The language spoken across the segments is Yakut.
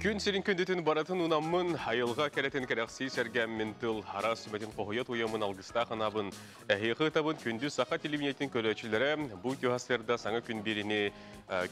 Күн сирин күндүтүн барытын унаммын, айылҕа кэрэтин кэрэхсии сэргээммин тыл араас сүмэтин хоһуйа туйаммын алгыстаах анаабын эһиэхэ ытабын күндү саха телевидениетин көрөөччүлэрэ бу үтүө саҥа күн биэриини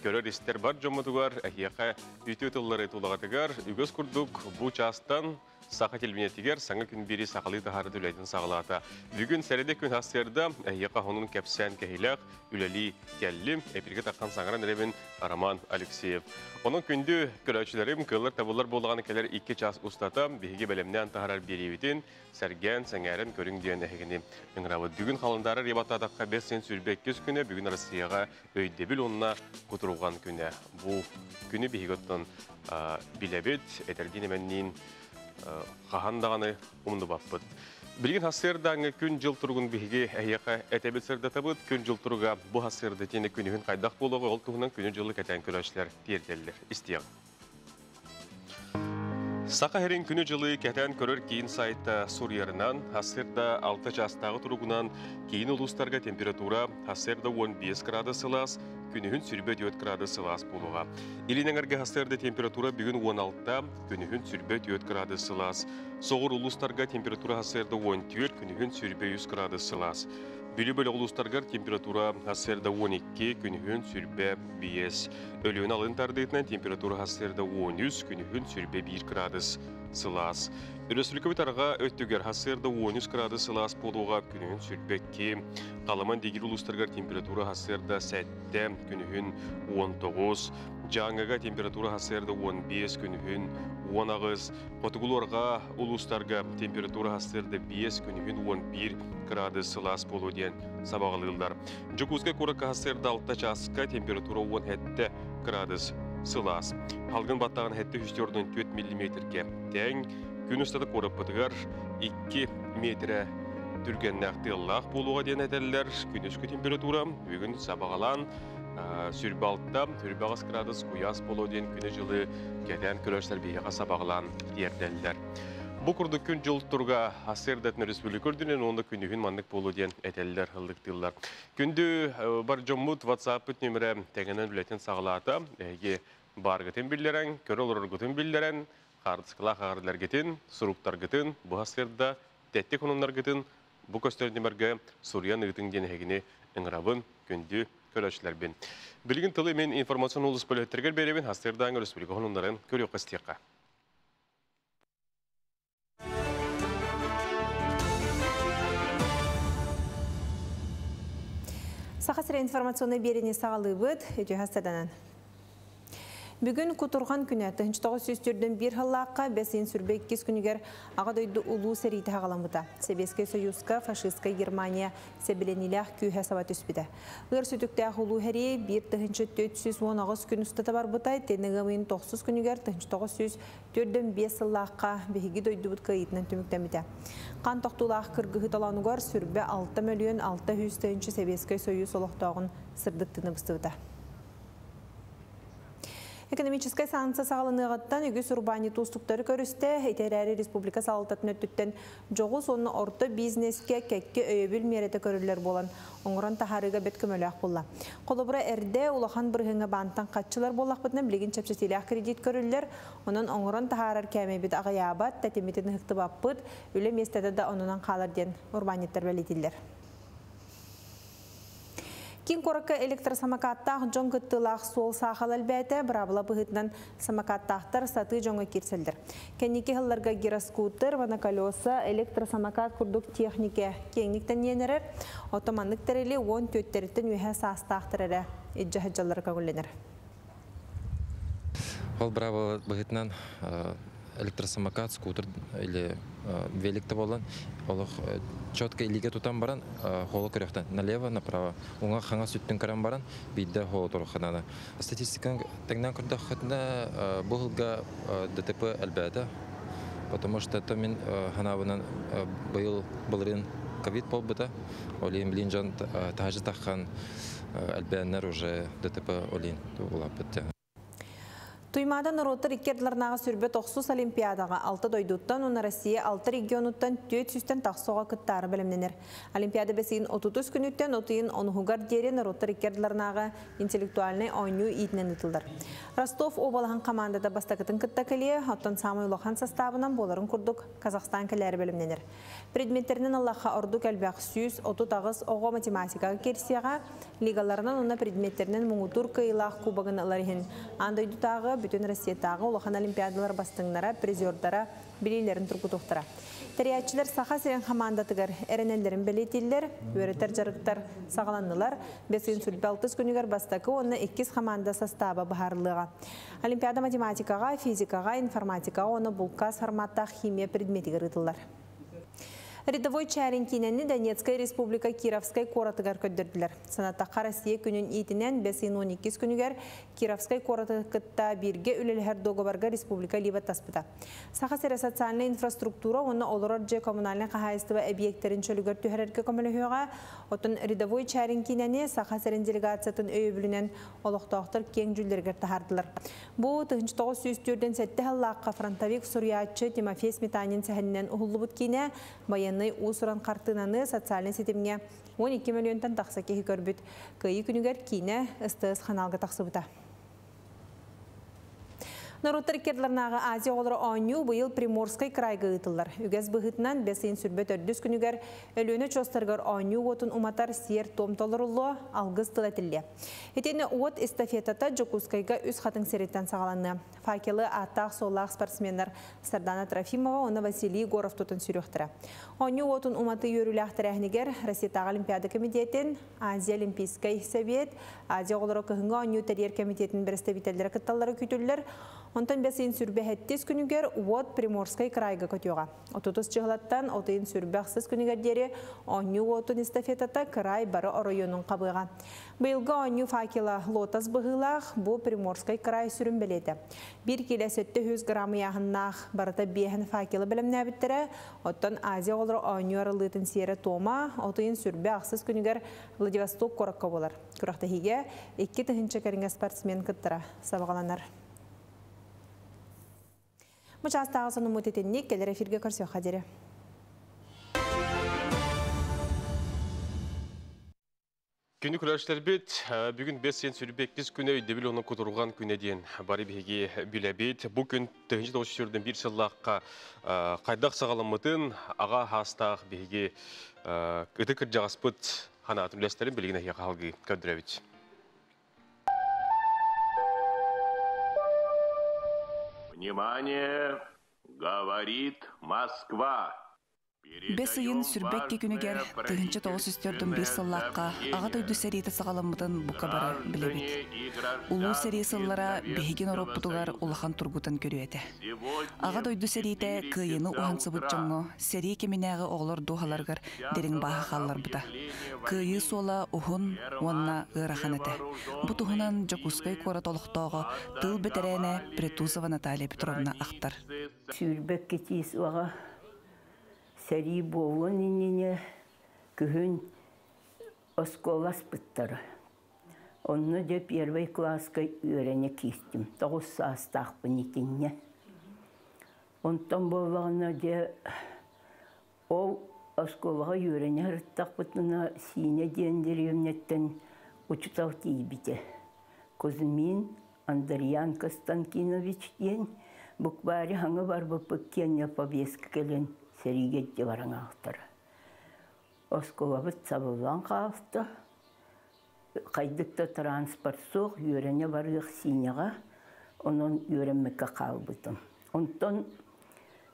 көрөр истэр бар дьоммутугар эһиэхэ үтүө тыллары тулаҕытыгар үгэс курдук бу чаастан Саха телевидениетигэр саҥа күн биэри сахалыы таһаарыы үлэтин саҕалаата. Бүгүн сэрэдэ күн сарсыарда эһиэхэ хонун кэпсээн кэһилээх үлэлии кэллим. Эпиргэ таххан саҥаран эрэбин Роман Алексеев. Онон күндү көрөөччүлэрим, кыаллар табыллар буоллаҕына кэлэр 2 час устата биһиги бэлэмнээн таһаарар биэриибитин сэргээн, сэҥээрэн көрүҥ диэн эһигини ыҥырабыт. Бүгүн халандаары ребатаатахха 522 күнэ, бүгүн Россияҕа өйдөбүл уонна кутурҕан күнэ. Бу күнү биһиги оттон билэбит, этэрдиин эмэнниин хаһан даҕаны умнубаппыт. Билигин сарсыардааҥҥы күн-дьыл туругун биһиги эһиэхэ этэбит сырдатабыт. Күн-дьыл туруга бу сарсыарда итиэннэ күнүһүн хайдах буолуоҕай, ол туһунан күнү-дьылы кэтээн көрөөччүлэр тиэрдэллэр. Истиэҕиҥ. Саха сирин күнү-дьылы кэтээн көрөр киин сайта суруйарынан, сарсыарда 6 чаастааҕы туругунан киин улуустарга температура сарсыарда 15 градус сылаас, күнүһүн 24 градус сылаас буолуоҕа. Илин эҥэргэ сарсыарда температура бүгүн 16, күнүһүн 24 градус сылаас. Соҕур улуустарга температура сарсыарда 14, күнүһүн 23 градус сылаас. Бүлүү бөлөх улуустарыгар температура сарсыарда 12, күнүһүн 25. Өлүөнэ алын тардыытынан температура сарсыарда 13, күнүһүн 21 градус сылаас. Өрөспүүбүлүкэбит арҕаа өттүгэр сарсыарда 13 градус сылаас буолуоҕа, күнүһүн 22. Халыман Дигир улуустарыгар температура сарсыарда 7, күнүһүн 19. Дьааҥыга температура сарсыарда 15, күнүһүн 18. Хотугулуорга улуустарга температура сарсыарда 5, күнүһүн 11 градус сылаас буолуо диэн сабаҕалыыллар. Дьокуускай куоракка сарсыарда 6 чааска температура 17 градус сылаас. Халгын баттаҕын 704 миллиметргэ тэҥ. Күн устата куораппытыгар 2 метрэ түргэннээх тыаллаах буолуоҕа диэн этэллэр. Күнүскү температура бүгүн сабаҕалаан сүрбэ алта, сүрбэ аҕыс градус куйаас буолуо диэн күнү-дьылы кэтээн көрөр биһиэхэ сабаҕалаан тиэрдэллэр. Бу курдук күн-дьыл туруга сарсыардатын республика үрдүнэн уонна күнүһүн маннык буолуо диэн этэллэр, ыллыктыыллар. Күндү бар дьоммут WhatsApp-пыт нүөмэрэ тэҥинэн үлэтин саҕалаата. Эһиги бааргытын биллэрэн, көрө олороргутун биллэрэн, хаартыскалаах аҕардаргытын, суруктаргытын, бу сарсыарда тэттик хонуннаргытын бу көстөр нүмергэ суруйан ыытыҥ диэн эһигини ыҥырабын, күндү көрөөччүлэрбин. Билигин тылы мен информационный улус бөлөттөргөр беребин, сарсыардааҥы республика хонуннарын көрүөххэ истиэххэ. Саха сирэ информационный биэриини саҕалыыбыт, үтүө сарсыарданан. Бүгүн кутурҕан күнэ 1941 сыллаахха бэс ыйын сүрбэ иккис күнүгэр Аҕа дойду Улуу сэриитэ саҕаламмыта. Сэбиэскэй Союзка фашистскай Германия сэбилэниилээх күүһэ саба түспүтэ. Ыар сүтүктээх Улуу сэрии 1418 күн устата барбыта, итиэннэ ыам ыйын тохсус күнүгэр 1945 сыллаахха биһиги дойдубут кыайыытынан түмүктэммитэ. Хаан тохтуулаах кыргыһыы толоонугар сүрбэ 6 мөлүйүөн 600 тыһыынча Сэбиэскэй Союз олохтооҕун сырдык тыына быстыбыта. Экономическай санкция саҕаланыаҕыттан үгүс урбаанньыт уустуктары көрүстэ. Ити эрээри республика салалтатын өттүттэн дьоҕус уонна орто бизнескэ кэккэ өйөбүл миэрэтэ көрүллэр буолан, оҥорон таһаарыыга бэрт көмөлөөх буолла. Холобура, эрдэ улахан бырыһыаҥҥа баантан харчылар буоллахпытына, билигин чэпчэтиилээх кредит көрүллэр. Онон оҥорон таһаарар кээмэйбит аҕыйаабат, тэтиммитин ыһыктыбаппыт, үлэ миэстэтэ да онунан хаалар диэн урбаанньыттар бэлиэтииллэр. Киин куоракка электросамокаттаах дьон кыттыылаах суол саахала элбээтэ, быраабыла быһыытынан самокаттаахтар сатыы дьоҥҥо киирсэллэр. Кэнники сылларга гироскутер, моноколеса, электросамокат курдук техникэ киэҥник тэнийэн эрэр. Оттон маннык тэрили 14-тэриттэн үөһэ саастаахтар эрэ илдьэ сылдьаллара көҥүллэнэр. Ол быраабыла быһыытынан электросамокат, скутер или велик да буолан олох четко илиигэ тутан баран холо көрүөхтэн налево, направо, уҥа хаҥас өттүн көрөн баран биирдэ холо туруохха наада. Статистиканы тэҥнээн көрдөххүтүнэ бу сылга ДТП элбээтэ, потому что это мин санаабынан быйыл былырыын ковид буолбута, ол иһин билин дьон таһааччы таххан элбээннэр уже ДТП олин улааппыт. Туймаада норуоттар икки ардыларынааҕы 29-ус олимпиадаҕа алта дойдуттан уонна Россия алта регионуттан 400-тэн тахса оҕо кыттаары бэлэмнэнэр. Олимпиада бэс ыйын 30 күнүттэн от ыйын онуһугар диэри норуоттар икки ардыларынааҕы интеллектуальнай оонньуу иитинэн ыытыллар. Ростов уобалаһын хамаандата бастакытын кытта кэлиэ, оттон саамай улахан састаабынан буоларын курдук Казахстан кэлээри бэлэмнэнэр. Предметтеринэн ыллахха ордук элбэх 138 оҕо математикаҕа киирсиэҕэ, лигаларынан уонна предметтеринэн муҥутуур кыайыылаах кубогын ылар иһин аан дойдутааҕы, бүтүн Россиятааҕы улахан олимпиадалар бастыҥнара, призердара билиилэрин тургутуохтара. Тэрийээччилэр Саха сирин хамаандатыгар эрэнэллэрин бэлиэтииллэр, үөрэтэр дьарыктар саҕаланнылар. Бэс ыйын 26 күнүгэр бастакы уонна иккис хамаанда састааба быһаарыллыаҕа. Олимпиада математикаҕа, физикаҕа, информатикаҕа уонна булкаас форматтаах химия предметигэр ыытыллар. Рядовой Чарин киинэни Донецкай республика Кировскай куоратыгар көрдөрдүлэр. Санаттахха, Россия күнүн иитинэн бэс ыйын 12 күнүгэр Кировскай куораты кытта бииргэ үлэлэһэр дуогабарга республика илии баттаспыта. Саха сирэ социальнай инфраструктура уонна олорор дьиэ коммунальнай хаһаайыстыба эбийиэктэрин чөлүгэр түһэрэргэ көмөлөһүөҕэ. Оттон Рядовой Чарин киинэни Саха сирин делегациятын өйөбүлүнэн олохтоохтор киэҥ дьүүллэригэр таһаардылар. Бу 1947 сыллаахха фронтовик суруйааччы Тимофей Сметанин сэһэнинэн уһуллубут киинэ байыаннай уус-уран хартыынаны социальнай ситимҥэ 12 мөлүйүөнтэн тахса киһи көрбүт. Кыайыы күнүгэр киинэ СТС ханаалга тахсыбыта. Норуоттар икки ардыларынааҕы Азия оҕолоро оонньуу быйыл Приморскай крайга ыытыллар. Үгэс быһыытынан бэс ыйын 24 күнүгэр Өлүөнэ очуостарыгар оонньуу уотун уматар сиэр-туом толоруллуо, алгыс тыл этиллиэ. Итиэннэ уот эстафетата Дьокуускайга Үс Хатыҥ сириттэн саҕаланыа. Факелы ааттаах-суоллаах спортсменнар Сардана Трофимова уонна Василий Егоров тутан сүүрүөхтэрэ. Оонньуу уотун уматыы үөрүүлээх тэрээһинигэр Россиятааҕы Олимпиада комитетин, Азия Олимпийскай Совет, Азия оҕолоро кыһыҥҥы оонньуу тэрийэр комитетин бэрэстэбиитэллэрэ кытталлара күүтүллэр. Онтон бэс ыйын 27 күнүгэр уот Приморскай крайга көтүөҕэ. 30 чыһылаттан от ыйын 26 күнүгэр диэри оонньуу уотун эстафетата кыраай бары оройуонун хабыаҕа. Быйылгы оонньуу факела лотос быһыылаах, бу Приморскай край сүрүн бэлиэтэ. Биир киилэ 700 грамм ыйааһыннаах барыта биэһэн факелы бэлэмнээбиттэрэ, оттон Азия оҕолоро оонньуу арыллыытын сиэрэ-туома от ыйын 26 күнүгэр Владивосток куоракка буолар. Күрэхтэһиигэ 2000 кэриҥэ спортсмен кыттара сабаҕаланар. Бу чаастааҕы сонуммут итинник, кэлэр эфиргэ көрсүөххэ диэри. Күнү көрөөччүлэрбит, бүгүн 522 күнэ өйдөбүл уонна кутурҕан күнэ диэн бары биһиги билэбит. Бу күн 1991 сыллаахха хайдах саҕаламмытын аҕа хаастаах биһиги ытык кырдьаҕаспыт ханаатын үлэстэрин билигин эһиэхэ салгыы көрдөрөбүт. Внимание! Говорит Москва! Бэс ыйын 22 күнүгэр 1941 сыллаахха Аҕа дойду сэриитэ саҕаламмытын бука бары билэбит. Улуу сэрии сыллара биһиги норуоппутугар улахан тургутан көрүө этэ. Аҕа дойду сэриитэ кыайыыны уһансыбыт дьоҥҥо сэрии кэминээҕи оҕолор дууһаларыгар дириҥ бааһы хаалларбыта. Кыайыы суола уһун уонна ыарахан этэ. Бу туһунан Дьокуускай куорат олохтооҕо, тыыл бэтэрээнэ Притузова Наталья Петровна ахтар. 22 тиис уоҕа сэрии буолуон иннинэ күһүн оскуола аспыттара. Онно дьэ первый класска үөрэнэ кииртим. 9 саастаахпын итиннэ. Онтон буоллаҕына дьэ ол оскуолаҕа үөрэнэ сырыттахпытына Сиинэ диэн дэриэбинэттэн учуутал тиийбитэ. Кузьмин Андриан Константинович диэн буквари хаҥа барбыппыт киэннэ повестка кэлэн сэриигэ илдьэ баран аахтара. Оскуолабыт сабыллан хаалта. Хайдык да транспорт суох, үөрэнэ барыах Сиинэҕэ, онон үөрэммэккэ хаалбытым. Онтон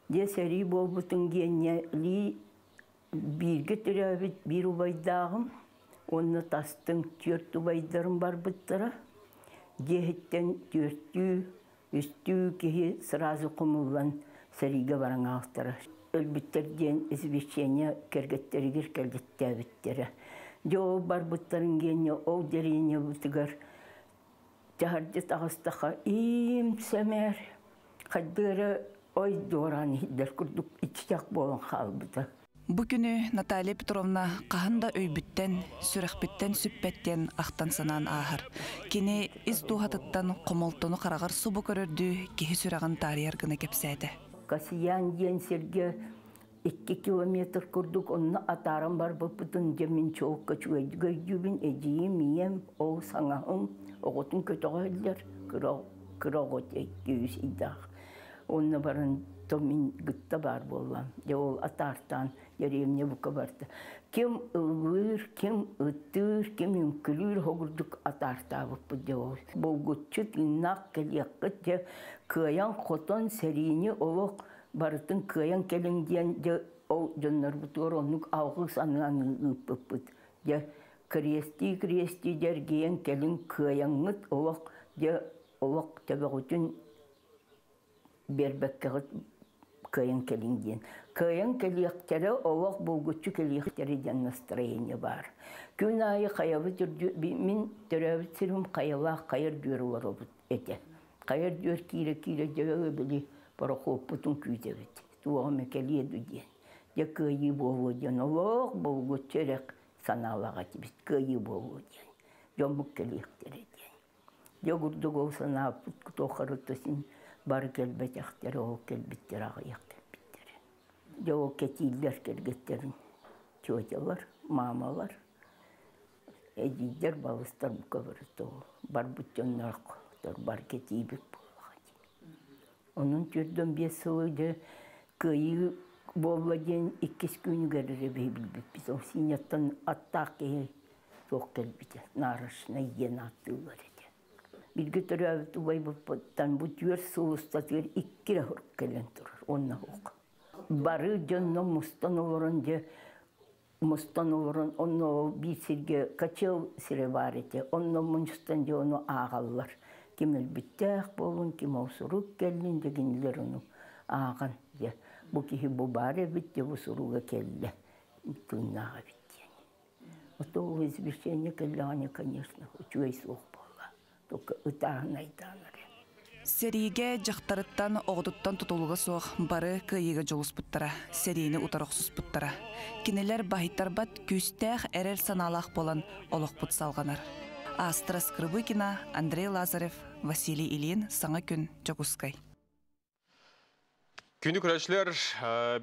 дьэ сэрии буолбутун гиэннэ Ли бииргэ төрөөбүт биир убайдааҕым уонна тастыҥ түөрт убайдарым барбыттара. Дьиэһиттэн түөртүү, үстүү киһи сразу хомуллан сэриигэ баран аахтара. Өлбүттэр диэн извещение кэргэттэригэр кэлгэттээбиттэрэ. Дьэ ол барбыттарын гиэннэ ол дэриэнньэбитигэр таһырдьа таҕыстаха иим сэмээр хайдыы эрэ ой дуораан иһиллэр курдук иччитэх буолан хаалбыта. Бу күнү Наталья Петровна хаһан да өйбүттэн, сүрэхпиттэн сүппэт диэн ахтан санаан ааһар. Кини ис дууһатыттан хомолтону хараҕар субу көрөрдүү киһи сүрэҕин таарыйар гына кэпсээтэ. Касьян диэн сиргэ 2 километр курдук онно атааран барбыппытын дьэ мин чуолка үчүгэйдик өйдүүбүн. Эдьиийим, ийэм, ол саҥаһым оҕотун көтөҕөллөр, кыра кыра оҕо 200 ыйдаах. Онно баран то мин гытта баар буоллам. Дьэ ол атаартаан деревня бука барда. Ким ыллыыр, ким ыттыыр, ким үҥкүлүүр хогурдук атаартаабыппыт дьэ ол. Булгуччу тыыннаах кэлиэххит дьэ кыайан хотон сэриини олох барытын кыайан кэлиҥ диэн дьэ ол дьоннорбутугар оннук алгыс аныан ыыппыппыт. Дьэ крестии крестии дьэргийэн кэлиҥ кыайаҥҥыт олох дьэ олох төбөҕүтүн биэрбэккэҕит кыайан кэлиҥ диэн. Кыайан кэлиэхтэрэ, олох булгуччу кэлиэхтэрэ диэн настроение баар. Күн аайы хайабыт үрдү, мин төрөөбүт сирим хайалаах хайар дүөр олоробут этэ. Хайар дүөр киирэ-киирэ дьэ били парохоппутун күүтэбит. Туоҕа эмэ кэлиэ ду диэн. Дьэ кыайыы буолуо диэн олох булгуччу эрэ санаалаах этибит. Кыайыы буолуо диэн. Дьоммут кэлиэхтэрэ диэн. Дьэ курдук ол санаабыт туоххарыта син бары кэлбэтэхтэрэ, ол кэлбиттэрэ аҕыйах кэлбиттэрэ. Дьэ ол кэтииллэр кэргэттэрин тетялар, мамалар, эдьиийдэр, балыстар бука барыта ол барбыт дьонноох бар кэтиибит буоллаҕа дии. Онон 45 сылы дьэ кыайыы буолла диэн иккис күнүгэр эрэ биһи билбиппит. Ол синяттан аттаах киһи туох кэлбитэ, нарочнай диэн ааттыыллар этэ. Бииргэ төрөөбүт убайбыттан бу 4 сыл устатыгар 2 эрэ хорук кэлэн турар, уонна суох. Бары дьонно мустан олорон дьэ мустан олорон онно ол биир сиргэ качел сирэ баар этэ. Онно мунньустан дьэ ону ааҕаллар. Ким өлбүттээх буолун, ким ол сурук кэллин дьэ кинилэр ону ааҕан дьэ бу киһи бу баар эбит дьэ бу суруга кэллэ тыыннаах эбит диэн. Ото извещение кэллэҕинэ, конечно, үчүгэй суох буолла. Только ытааһын айдаан эрэ. Сэриигэ дьахтарыттан, оҕотуттан тутулуга суох бары кыайыыга дьулуспуттара, сэриини утары охсуспуттара. Кинилэр баһыйтарбат күүстээх эрэл санаалаах буолан олохпут салҕанар. Астра Скрыбыкина, Андрей Лазарев, Василий Ильин, Саҥа күн, Дьокуускай. Күнү көрөөччүлэр,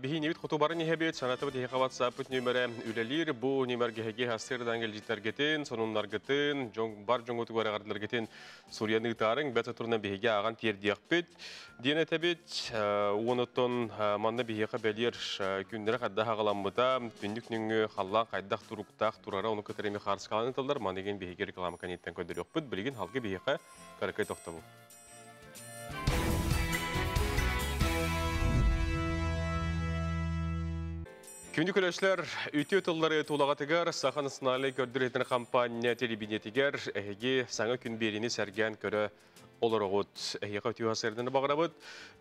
биһиинибит хоту барын иһэбит, санатыбыт иһи WhatsApp нүмерэ үлэлиир. Бу нүмерге эһиги хастырдан келжиттергитин, сонуннаргытын, бар жоңгутугар эҕэрдэлэргитин суруйан ыытаарыҥ, бэт турунан биһиги ааҕан тиэрдиэхпит. Диэн этэбит, уонуттан манна биһиэхэ бэлиэр күннэрэ хайдах аҕаламмыта, түннүк нүҥҥү халлаан хайдах туруктаах турара, ону кытары эми хаарыскалаан ыталлар, маныгын биһиги реклама каниттан көрдөрүөхпүт. Билигин халгы биһиэхэ каракай тохтобул. Күндү көрөөччүлэр, үтүө тыллары тулаҕатыгар Саха национальнай көрдөрүүтүн компания телевидениетигэр эһиги саҥа күн биэриини сэргээн көрө олороҕут. Эһиэхэ үтүө сырдыны баҕарабыт.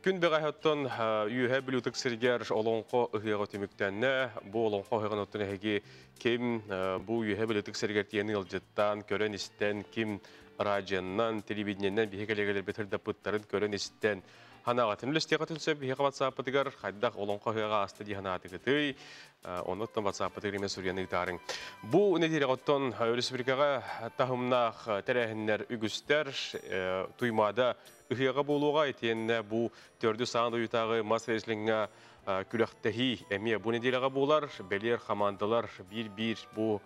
Күн бэҕэһээ оттон үөһэ Бүлүү сиригэр олоҥхо ыһыаҕа түмүктэннэ. Бу олоҥхо ыһыаҕын оттон эһиги ким бу үөһэ Бүлүү сиригэр тиийэн ыалдьыттаан, көрөн-истэн, ким радионан, телевидениенэн биһиги кэлэгэлэрбит сырдаппыттарын көрөн-истэн, ханаҕатын үлэстиэхэтин сөп биһиэхэ WhatsApp-ытыгар хайдах олоҥхо ыһыаҕа ааста дии санаатыгытый, оннуттан WhatsApp-ытыгар эмиэ суруйан ыытаарыҥ. Бу нэдиэлэҕэ оттон өрөспүүбүлүкэҕэ таһымнаах тэрээһиннэр үгүстэр, Туймаада ыһыаҕа буолуоҕа, итиэннэ бу төрдүс аан дойдутааҕы мас рестлиҥҥэ күрэхтэһии эмиэ бу нэдиэлэҕэ буолар. Бэлиэр хамаандалар биир-биир бу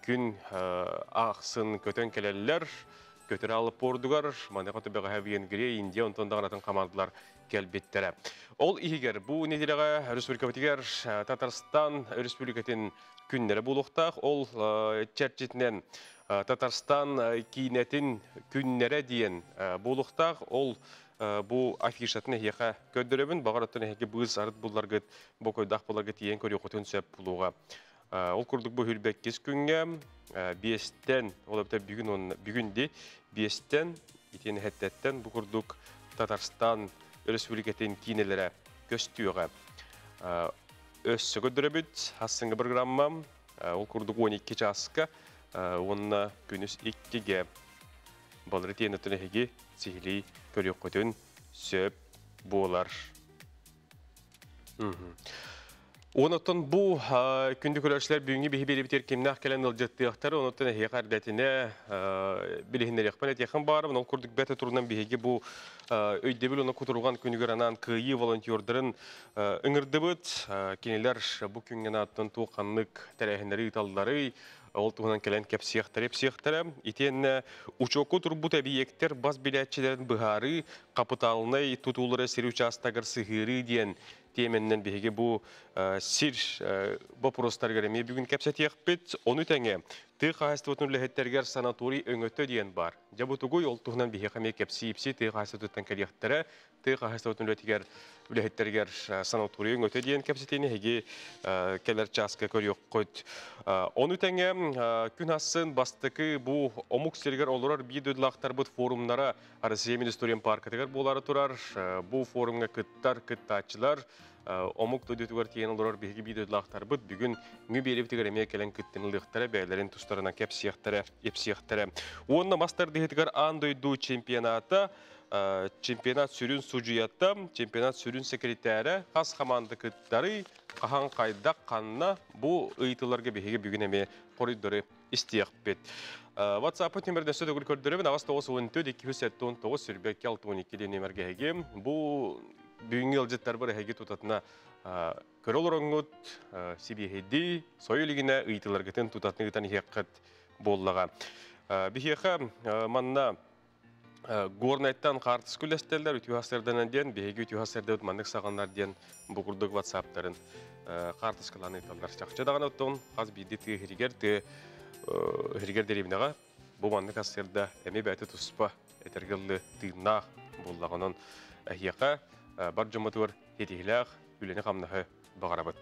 күн ахсын көтөн кэлэллэр. Көтөр аалы пордугар маныаха төбөҕөһө Венгрия, Индия, онтон даҕанатын хамаандалар кэлбиттэрэ. Ол иһигэр бу нэдиэлэҕэ республикабытыгар Татарстан Республикатын күннэрэ буолуохтаах. Ол чэрчитинэн Татарстан киинэтин күннэрэ диэн буолуохтаах. Ол бу афишатын эһиэхэ көрдөрөбүн. Баҕар оттон эһиги быыс арыт булларгыт, бокойдаах булларгыт тиийэн көрүөххүтүн сөп буолуоҕа. Ол курдук бу хүрбэккис күҥҥэ биэстэн, ол эбэтэр бүгүн бүгүн ди биэстэн итиэн эһэттэттэн бу курдук Татарстан Өрөспүүбүлүкэтин киинэлэрэ көстүөҕэ. Өссө көрдөрөбүт хассыҥҥы программа ол курдук 12 чааска уонна күнүс 2-ге балары тиэн өттүн эһиги сиһилии көрүөххүтүн сөп буолар. Онотон бу күндү көрөөччүлэр бүгүҥҥү биһи биэрибитигэр кимнээх кэлэн ыалдьыттыахтара, онотон эһиэхэ эрдэтинэ билиһиннэриэхпин этиэххин баарым. Ол курдук бэрт турунан биһиги бу өйдөбүл уонна кутурҕан күнүгэр анаан кыайыы волонтердарын ыҥырдыбыт. Кинилэр бу күҥҥэ анааттан туох ханнык тэрээһиннэри ыыталларый, ол туһунан кэлэн кэпсиэхтэрэ ипсиэхтэрэ. Итиэннэ учуокка турбут эбийиэктэр бас билээччилэрин быһаарыы, хапытаалынай тутуулары сир учаастагар сыһыарыы диэн тиэмэннэн биһиги бу сир боппуруостарыгар эмиэ бүгүн кэпсэтиэхпит. Ону тэҥэ тыа хаһаайыстыбатын үлэһиттэригэр санаторий өҥөтө диэн баар. Дьэ бу тугуй ол туһунан биһиэхэ эмиэ кэпсии-ипсии тыа хаһаайыстыбатыттан кэлиэхтэрэ. Тыа хаһаайыстыбатын үлэтигэр үлэһиттэригэр санаторий өҥөтө диэн кэпсэтиини эһиги кэлэр чааска көрүөххүт. Ону тэҥэ күн ахсын бастакы бу омук сиригэр олорор биир дойдулаахтарбыт форумнара Россия Министерствотын паркатыгар буолары турар. Бу форумҥа кыттар кыттааччылар омук дойдутугар тиийэн олорор биһиги биир дойдулаахтарбыт бүгүн ҥү биэрибитигэр эмиэ кэлэн кыттын ылыахтара, бэйэлэрин тустарынан кэпсиэхтэрэ, ипсиэхтэрэ. Уонна мас тардыһыытыгар аан дойду чемпионата чемпионат сүрүн судьуйата, чемпионат сүрүн секретарэ хас хамаанда кыттарый, хаһан хайдах, ханна бу ыйытыыларга биһиги бүгүн эмиэ хоруйдары истиэхпит. WhatsApp нөмерден өссө төгүл көрдөрөбүн 894 279 22 62 диэн нөмерге эһиги бу бүгүҥҥү ыалдьыттарбар эһиги тутатына көрө олороҥҥут сибиэһэйдии сойу илигинэ ыйытыыларгытын тутатына ыытан иһиэххит буоллаҕа. Биһиэхэ манна Горнайтан хаартыска үлэстэллэр үтүө сарданан диэн биһиги үтүө сардаут маннык саҕаннар диэн бу курдук ватсаптарын хаартыскалаан ыыталлар. Чахчы даҕаны оттон хас биирдии тыа иһиригэр тыа иһиригэр дэриэбинэҕэ бу маннык ассырда эмиэ бэйэтэ туспа этэргэ дылы тыыннаах буоллаҕынан эһиэхэ бар дьоммутугар ситиһилээх үлэни-хамнаһы баҕарабыт.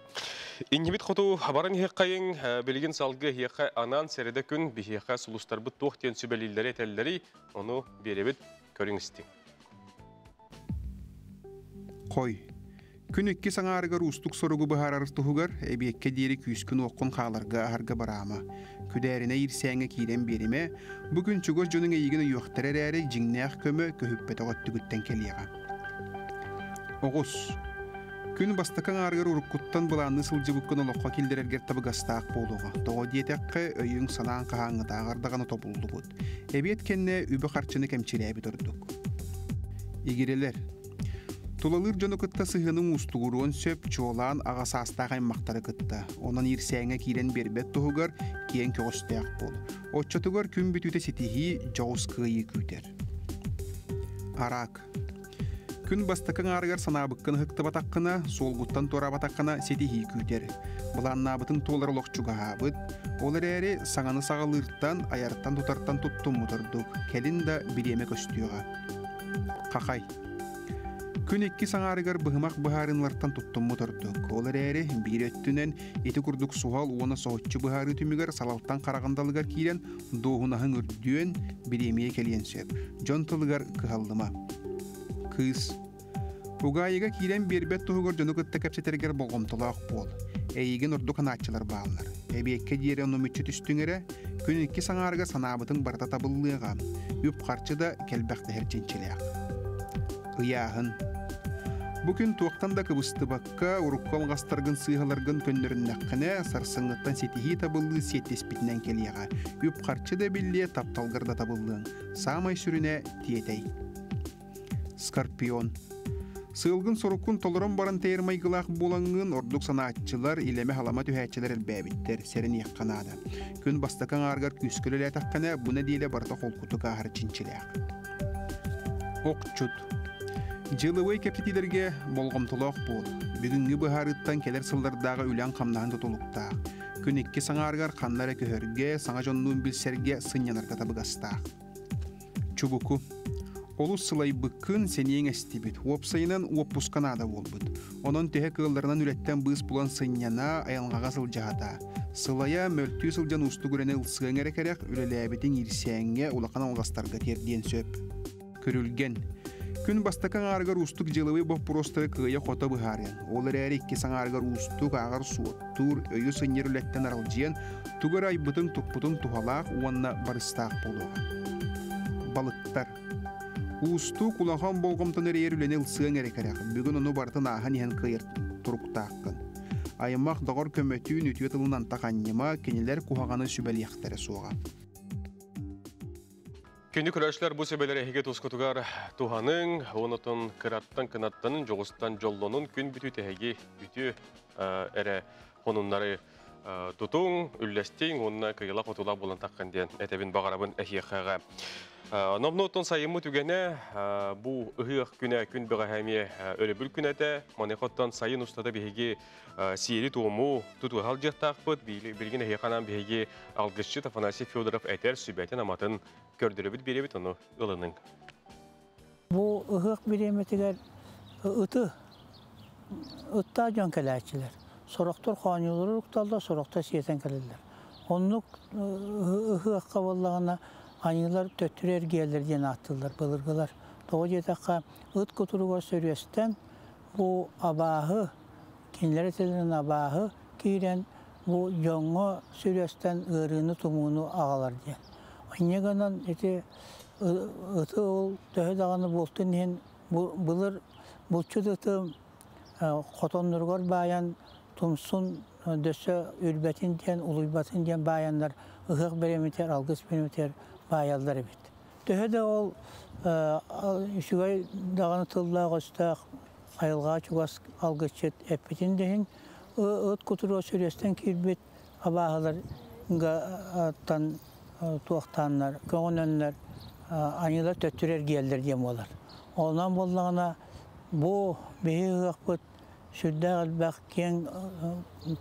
Иннибит хоту баран иһиэххэйиҥ, билигин салгыы эһиэхэ анаан сэрэдэ күн биһиэхэ сулустарбыт туох диэн сүбэлииллэри этэллэрий, ону биэрэбит, көрүҥ истиҥ. Хой. Күн иккис аҥаарыгар уустук соругу быһаарар туһугар эбиэккэ диэри күүскүн-уоххун хааларга аһарга бараама. Күдээринэ иирсээҥҥэ киирэн биэримэ, бу күн чугас дьонуҥ эйигин өйүөхтэрэ эрээри дьиҥнээх көмө көһүппэтэх өттүгүттэн кэлиэҕэ. Оҕус. Күн бастакы аҥаарыгар уруккуттан былаанныы сылдьыбыккын олоххо киллэрэргэр табыгастаах буолуоҕа. Тоҕо диэтэххэ, өйүҥ-санааҥ хаһааҥҥытааҕар даҕаны тобуллубут. Эбиэт кэннэ үбү-харчыны кэмчилээбит ордук. Игирэлэр. Тулалыыр дьону кытта сыһыаныҥ уустугуруон сөп, чуолаан аҕа саастаах аймахтары кытта. Онон иирсээҥҥэ киирэн биэрбэт туһугар киэҥ көҕүстээх буол. Оччотугар күн бүтүүтэ ситиһии, дьоҕус кыайыы күүтэр. Араак. Күн бастакы аҥаарыгар санаабыккын ыһыктыбатаххына, суолгуттан туораабатаххына ситиһии күүтэр. Былааннаабытыҥ туолар олох чугаһаабыт. Ол эрээри саҥаны саҕалыыртан, айартан-тутартан туттуммут ордук. Кэлин да бириэмэ көстүөҕэ. Хахай. Күн иккис аҥаарыгар быһымах быһаарыылартан туттуммут ордук. Ол эрээри биир өттүнэн ити курдук суһал уонна соһуччу быһаарыы түмүгэр салалтан хараҕын далыгар киирэн дуоһунаһыҥ үрдүөн, бириэмийэ кэлиэн сөп. Дьон тылыгар кыһаллыма. Кыыс. Угаайыга киирэн биэрбэт туһугар дьону кытта кэпсэтэргэр болҕомтолоох буол. Эйигин ордук анааччылар бааллар. Эбиэккэ диэри ону мүччү түстүҥ эрэ, күн иккис аҥаарыгар санаабытыҥ барыта табыллыаҕа. Үп-харчы да кэлбэхтэһэр чинчилээх. Ыйааһын. Бу күн туохтан да кыбыстыбакка, урукку алҕастаргын сыыһаларгын көннөрүннэххинэ, сарсыҥҥыттан ситиһии табыллыы сиэттиспитинэн кэлиэҕэ. Үп-харчы да биллиэ, тапталгар да табыллыаҥ. Саамай сүрүнэ тиэтэй. Скорпион. Сыалгын-соруккун толорон баран тэйэр майгылаах буолаҥҥын, ордук санааччылар, илэмэ-халама түһээччилэр элбээбиттэр, сэрэниэххэ наада. Күн бастакы аҥаарыгар күүскэ үлэлээтэххинэ, бу нэдиэлэ барыта холкутук ааһар чинчилээх. Охчут. Дьыалабыай кэпсэтиилэргэ болҕомтолоох буол. Бүгүҥҥү быһаарыыттан кэлэр сыллардааҕы үлэҥ-хамнаһын тутулуктаах. Күн иккис аҥаарыгар ханна эрэ көһөргө, саҥа дьоннуун билсэргэ, сынньанарга табыгастаах. Чубуку. Олус сылайбыккын, сэниэҥ эстибит. Уопсайынан уоппуска наада буолбут. Онон төһө кыалларынан үлэттэн быыс булан сынньана, айылҕаҕа сылдьаһата. Сылайа, мөлтүү сылдьан уустук үлэни ылсыаҥ эрэ кэрэх, үлэлээбитиҥ иирсээҥҥэ, улахан алҕастарга тиэрдиэн сөп. Күрүлгэн. Күн бастакы аҥаарыгар уустук дьыалабыай боппуруостары кыайа-хото быһаарыаҥ. Ол эрээри иккис аҥаарыгар уустук ааҕар-суоттуур, өйү сынньар үлэттэн аралдьыйан, тугу эрэ айбытыҥ-туппутуҥ туһалаах уонна барыстаах буолуоҕа. Балыктар. Уустук, улахан болҕомтону эрэйэр үлэни ылсыаҥ эрэ кэрэх. Бүгүн ону барытын ааһан иһэн кыайар туруктааххын. Аймақ доҕор көмөтүн үтүө тылынан таханньыма, кинилэр куһаҕаны сүбэлиэхтэрэ суоҕа. Күндү көрөөччүлэр, бу сүбэлэри эһиги тускутугар туһаныҥ, онотон кыраттан кынаттанын, дьоҕустан дьоллонун, күн бүтүүтэ эһиги үтүө эрэ сонуннары тутуҥ, үллэстиҥ, уонна кыайыылаах-хотуулаах буолан таххан диэн этэбин баҕарабын эһиэхэҕэ. Номнуоттан сайыммыт үгэнэ, бу ыһыах күнэ күн бэҕэһээ эмиэ өрөбүл күнэ этэ. Маныхаттан сайын устата биһиги сиэри-туому тутуһа сылдьыахтаахпыт. Билигин эһиэхэ анаан биһиги алгысчыт Афанасий Федоров этэр сүбэтин-аматын көрдөрөбүт, биэрэбит, ону ылыныҥ. Бу ыһыах бириэмэтигэр ыты ыттаах дьон кэлээччилэр. Сорохтор хоонньуулары укталлар, сорохтор сиэтэн кэлэллэр. Оннук ыһыахха буоллаҕына аньыылар төттөрү эргийэллэр диэн ааттыыллар былыргылар. Тоҕо диэтэххэ, ыт кутуругар сөрүөстэн бу абааһы, кинилэр этэллэринэн абааһы киирэн бу дьоҥҥо сүрүөстэн ыарыыны-тумууну аҕалар диэн. Инньэ гынан ити ыты ол төһө даҕаны буолтун иһин былыр булчут ыты хотонноругар баайан тумсун дөссө үрбэтин диэн, улуйбатын диэн баайаннар ыһыах бириэмэтигэр, алгыс бириэмэтигэр баайаллар эбит. Төһө да ол үчүгэй даҕаны тыллаах-өстөөх айылҕаҕа чугас алгысчыт эппитин да иһин, ыт кутуруга сүрүөстэн киирбит абааһыларгаттан туохтааннар, көҕүнэннэр аньыылар төттөрү эргийэллэр диэн буолар. Онон буоллаҕына бу биһи ыһыахпыт сүрдээх элбэх киэҥ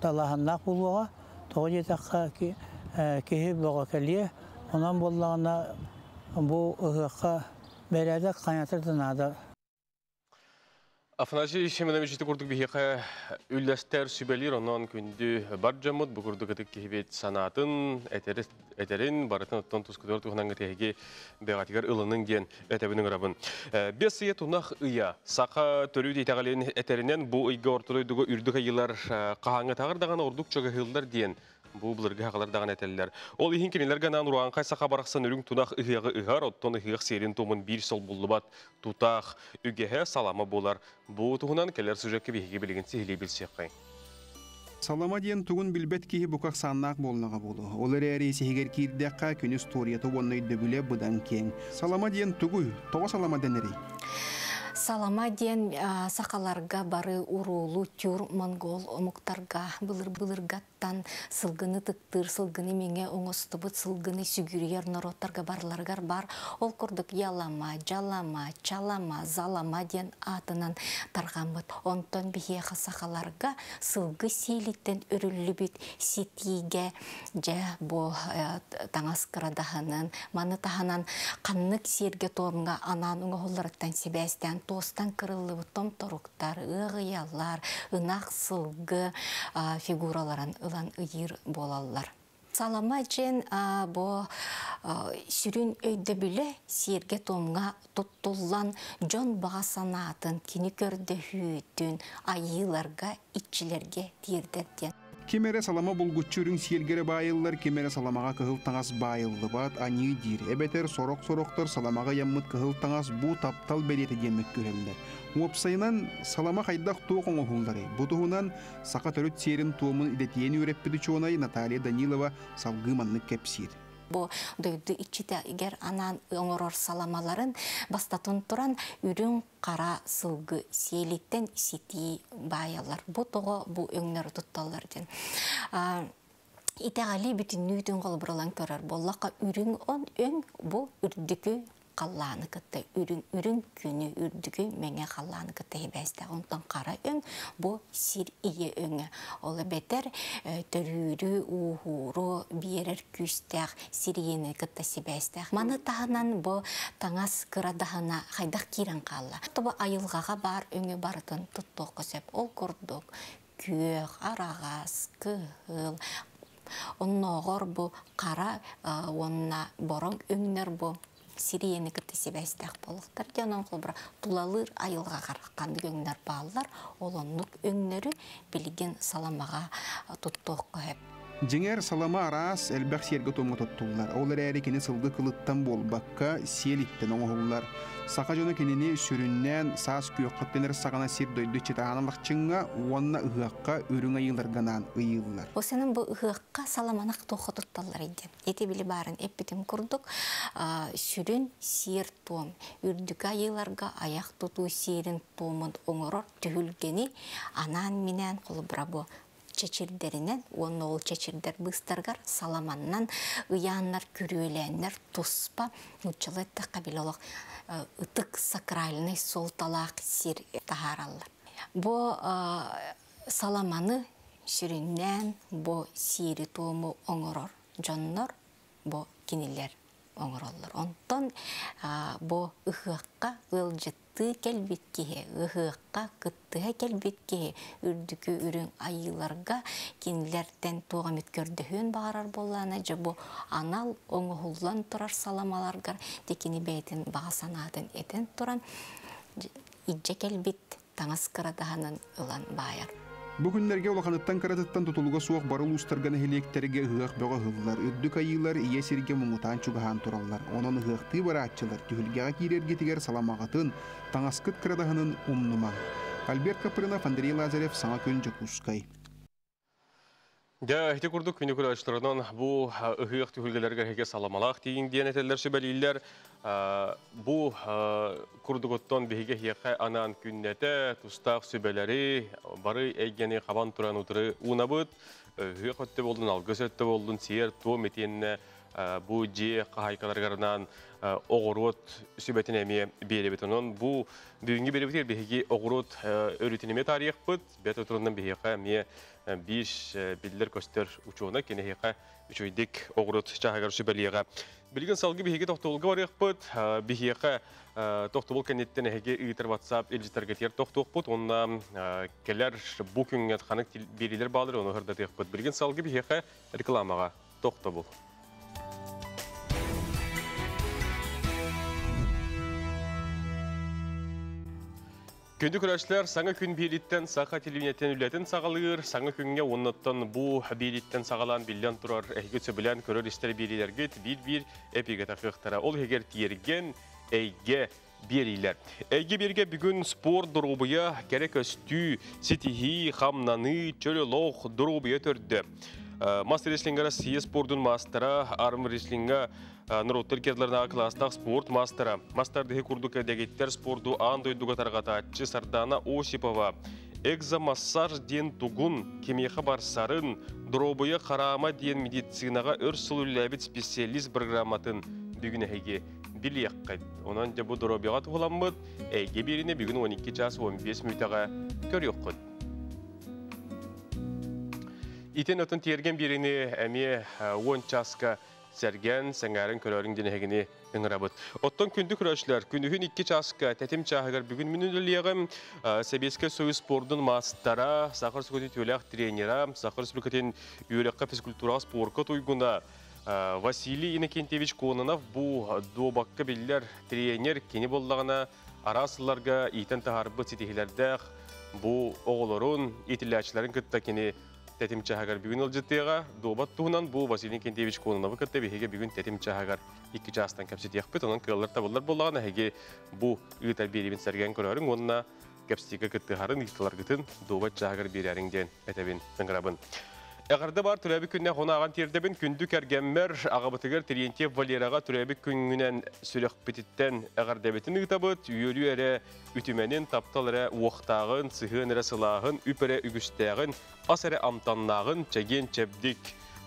талааһыннаах буолуоҕа. Тоҕо диэтэххэ киһи бөҕө кэлиэ. Онон буоллаҕына бу ыһыахха бэрээдэк хайатар да наада. Афанасий Семенович ити курдук биһиэхэ үллэстэр, сүбэлиир, онон күндү бар дьоммут бу курдук ытык киһибит санаатын, этэрин, барытын оттон тускутугар туһунан эһиги бэҕэтигэр ылыныҥ диэн этэбин ыҥырабын. Бэс ыйа тунах ыйа. Саха төрүт итэҕэлин этэринэн бу ыйга орто дойдуга үрдүк айыылар хаһааҥҥытааҕар даҕаны ордук чугаһыыллар диэн бу былыргы сахалар даҕаны этэллэр. Ол иһин кинилэргэ анаан урааҥхай саха барахсан үрүҥ тунах ыһыаҕы ыһар, оттон ыһыах сиэрин-туомун биир солбуллубат тутаах үгэһэ салама буолар. Бу туһунан кэлэр сюжекка биһиги билигин сиһилии билсиэххэйиҥ. Салама диэн тугун билбэт киһи бука ахсааннаах буоллаҕа буолуо. Ол эрээри ис-иһигэр киирдэххэ, күн устуоруйата уонна өйдөбүлэ быдан киэҥ. Салама диэн тугуй? Тоҕо салама дэнэрий? Салама диэн сахаларга бары уруулуу тюр монгол омуктарга былыр-былыргаттан сылгыны тыктыыр, сылгыны миҥэ оҥостубут, сылгыны сүгүрүйэр норуоттарга барыларыгар бар. Ол курдук ялама, дьалама, чалама, залама диэн аатынан тарҕаммыт. Онтон биһиэхэ сахаларга сылгы сиэлиттэн өрүллүбүт ситиигэ дьэ бу таҥас кырадаһынын, маны таһынан ханнык сиэргэ-туомҥа анаан оҥоһулларыттан сибээстээн туостан кырыллыбыт томторуктар, ыаҕыйалар, ынах сылгы фигураларын ылан ыйыыр буолаллар. Салама дьиэн бу сүрүн өйдөбүлэ сиэргэ-туомҥа туттуллан дьон баҕа санаатын, кини көрдөһүүтүн айыыларга, иччилэргэ тиэрдэр диэн. Ким эрэ салама булгуччу үрүҥ сиэлгэ эрэ баайыллар, ким эрэ саламаҕа кыһыл таҥас баайыллыбат, аньыы диир. Эбэтэр сорох-сорохтор саламаҕа ыйаммыт кыһыл таҥас бу таптал бэлиэтэ диэн мөккүһэллэр. Уопсайынан, салама хайдах туох оҥоһулларый? Бу туһунан саха төрүт сиэрин-туомун идэтийэн үөрэппит учуонай Наталья Данилова салгыы маннык кэпсиир. Бу дойду иччитигэр анаан оҥорор саламаларын бастатан туран үрүҥ хара сылгы сиэлиттэн ситии баайаллар. Бу тоҕо бу өҥнөрү тутталлар диэн. Итэҕэли бүтүннүүтүн холобуралан көрөр буоллахха, үрүҥ он өҥ бу үрдүкү халлааны кытта үрүҥ үрүҥ күнү үрдүкү мэҥэ халлааны кытта хибээстээх. Онтон хара өҥ бу сир ийэ өҥө. Ол эбэтэр төрүүрү, ууһууру биэрэр күүстээх сир ийэни кытта сибээстээх. Маны таһынан бу таҥас кырадаһына хайдах киирэн хаалла. Тобу айылҕаҕа баар өҥү барытын туттуохха сөп. Ол курдук күөх, араҕас, кыһыл, оннооҕор бу хара уонна бороҥ өҥнөр бу сир ийэни кытта сибээстээх буолуохтар диэн онон холобура тулалыыр айылҕаҕар ханнык өҥнөр бааллар, ол оннук өҥнөрү билигин саламаҕа туттуохха сөп. Дьиҥэр, салама араас элбэх сиэргэ-туомҥа туттуллар. Ол эрээри кини сылгы кылыттан буолбакка, сиэлиттэн оҥоһуллар. Саха дьоно кинини сүрүннээн саас күөххүттэн эрэ саҕана сир-дойду иччитаһан алахчыҥҥа уонна ыһыахха үрүҥ айыыларга анаан ыйыыллар. Осенин бу ыһыахха саламанах туохха тутталлар диэн. Ити били баарын эппитим курдук, сүрүн сиэр-туом, үрдүкү айыыларга аяқ тутуу сиэрин туомун оҥорор түһүлгэни анаан-минээн холобура бу чэчирдэринэн уонна ол чэчирдэр быыстарыгар саламаннан ыйааннар, күрүөлээннэр туспа нууччалыы эттэххэ били олох ытык сакральнай суолталаах сир таһаараллар. Бу саламаны сүрүннээн бу сиэри-туому оҥорор дьоннор бу кинилэр оҥороллор. Онтон бу ыһыахха ыалдьыттыы кэлбит киһи, ыһыахха кыттыһа кэлбит киһи үрдүкү үрүҥ айыыларга кинилэртэн туох эмит көрдөһүөн баҕарар буоллаҕына, дьэ бу анал оҥоһуллан турар саламаларгар тикини бэйэтин баҕа санаатын этэн туран илдьэ кэлбит таҥас кырадаһынын ылан баайар. Бу күннэргэ улаханыттан кыратыттан тутулуга суох бары улуустарга нэһилиэктэргэ ыһыах бөҕө ыһыллар. Үрдүк айыылар ийэ сиргэ муҥутаан чугаһаан тураллар. Онон ыһыахтыы барааччылар түһүлгэҕэ киирэргитигэр саламаҕытын, таҥаскыт кырадаһынын умнумаҥ. Альберт Капрынов, Андрей Лазарев, Саҥа күн, Дьокуускай. Дьэ, ити курдук күнү көрөөччүлэринэн бу ыһыах түһүлгэлэригэр эһиги саламалаах тиийиҥ диэн этэллэр сүбэлииллэр. Бу курдугуттан биһиги эһиэхэ анаан күннэтэ тустаах сүбэлэри, бары эйгэни хабан туран утары уунабыт. Ыһыах өттө буоллун, алгыс өттө буоллун, сиэр-туом итиэннэ бу дьиэ хаһаайкаларыгар оҕуруот сүбэтин эмиэ биэрэбит. Онон бу бүгүҥҥү биэрэбитигэр биһиги оҕуруот өрүтүн эмиэ таарыйыахпыт. Бэт отурунан биһиэхэ эмиэ биир биллэр-көстөр учуонай киниэхэ үчүгэйдик оҕуруот чааһыгар сүбэлиэҕэ. Билигин салгыы биһиги тохтобулга барыахпыт. Биһиэхэ тохтобул кэнниттэн эһиги ыытар WhatsApp илдьитэргитигэр тохтуохпут. Уонна кэлэр бу күҥҥэ ханнык биэриилэр баалар ону сырдатыахпыт. Билигин салгыы биһиэхэ рекламаҕа тохтобул. Күндү көрөөччүлэр, саҥа күн биэрииттэн Саха телевидениетин үлэтин саҕалыыр, саҥа күҥҥэ уоннаттан бу биэрииттэн саҕалаан биллэн турар эһиги сөбүлээн көрөр-истэр биэриилэргит биир-биир эпигэ тахыахтара. Ол иһигэр тиэргэн, эйгэ биэриилэр. Эйгэ биэргэ бүгүн спорт доруобуйа, кэрэ көстүү, ситиһии, хамнаныы, чөл олох, доруобуйа төрдө. Мас рестлинга Россия спордун маастара, арм рестлинга норуоттар керларынааҕы кылаастаах спорт маастара, мастардыһы курдук дэгиттэр спорду аан дойдуга тарҕатааччы Сардана Осипова экзомассаж диэн тугун, кимиэхэ барсарын, доруобуйа хараама диэн медицинаҕа өр сыл үлэлээбит специалист программатын бүгүн эһиги билиэххит. Онон дьэ бу доруобуйаҕа туһуламмыт эйгэ биэриини бүгүн 12 час 15 мүнүүтэҕэ көрүөххүт. Итин отун тиэргэн биэриини эмиэ 10 часка сэргэн, сэҥээрин көрөрүҥ диэн эһигини ыҥырабыт. Оттон күндү көрөөччүлэр, күнүһүн 2 чааска тэтим чааһыгар бүгүн мин үлэлиэҕим. Сэбиэскэй Союз спордун маастара, Саха Республикатын үтүөлээх тренера, Саха Республикатын үөрэххэ физкультураҕа спорка туйгуна Василий Иннокентьевич Кононов бу дуобакка биллэр тренер, кини буоллаҕына араас сылларга иитэн таһаарбыт ситиһиилэрдээх бу оҕолорун, иитиллээччилэрин кытта кини тэтим чааһыгар бүгүн ылдьытыаҕа. Дуобат туһунан бу Василий Иннокентьевич Кононовы кытта биһиги бүгүн тэтим чааһыгар 2 чаастан кэпсэтиэхпит. Онон кыаллар табыллар буоллаҕына эһиги бу ыытар биэриибин сэргээн көрөөрүҥ уонна кэпсэтиигэ кыттыһарын ыйыталаргытын дуобат чааһыгар биэрээриҥ диэн этэбин, ыҥырабын. Эҕэрдэ бар төрөөбүт күннээх онааҕан тиэрдэбин күндү кэргэммэр, аҕабытыгар Терентьев Валераҕа төрөөбүт күҥҥүнэн сүрэхпититтэн эҕэрдэбитин ыытабыт. Үөрүү эрэ үтүмэнин, таптал эрэ уохтааҕын, сыһыан эрэ сылааһын, үп эрэ үгүстээҕин, ас эрэ амтаннааҕын, чэгиэн-чэбдик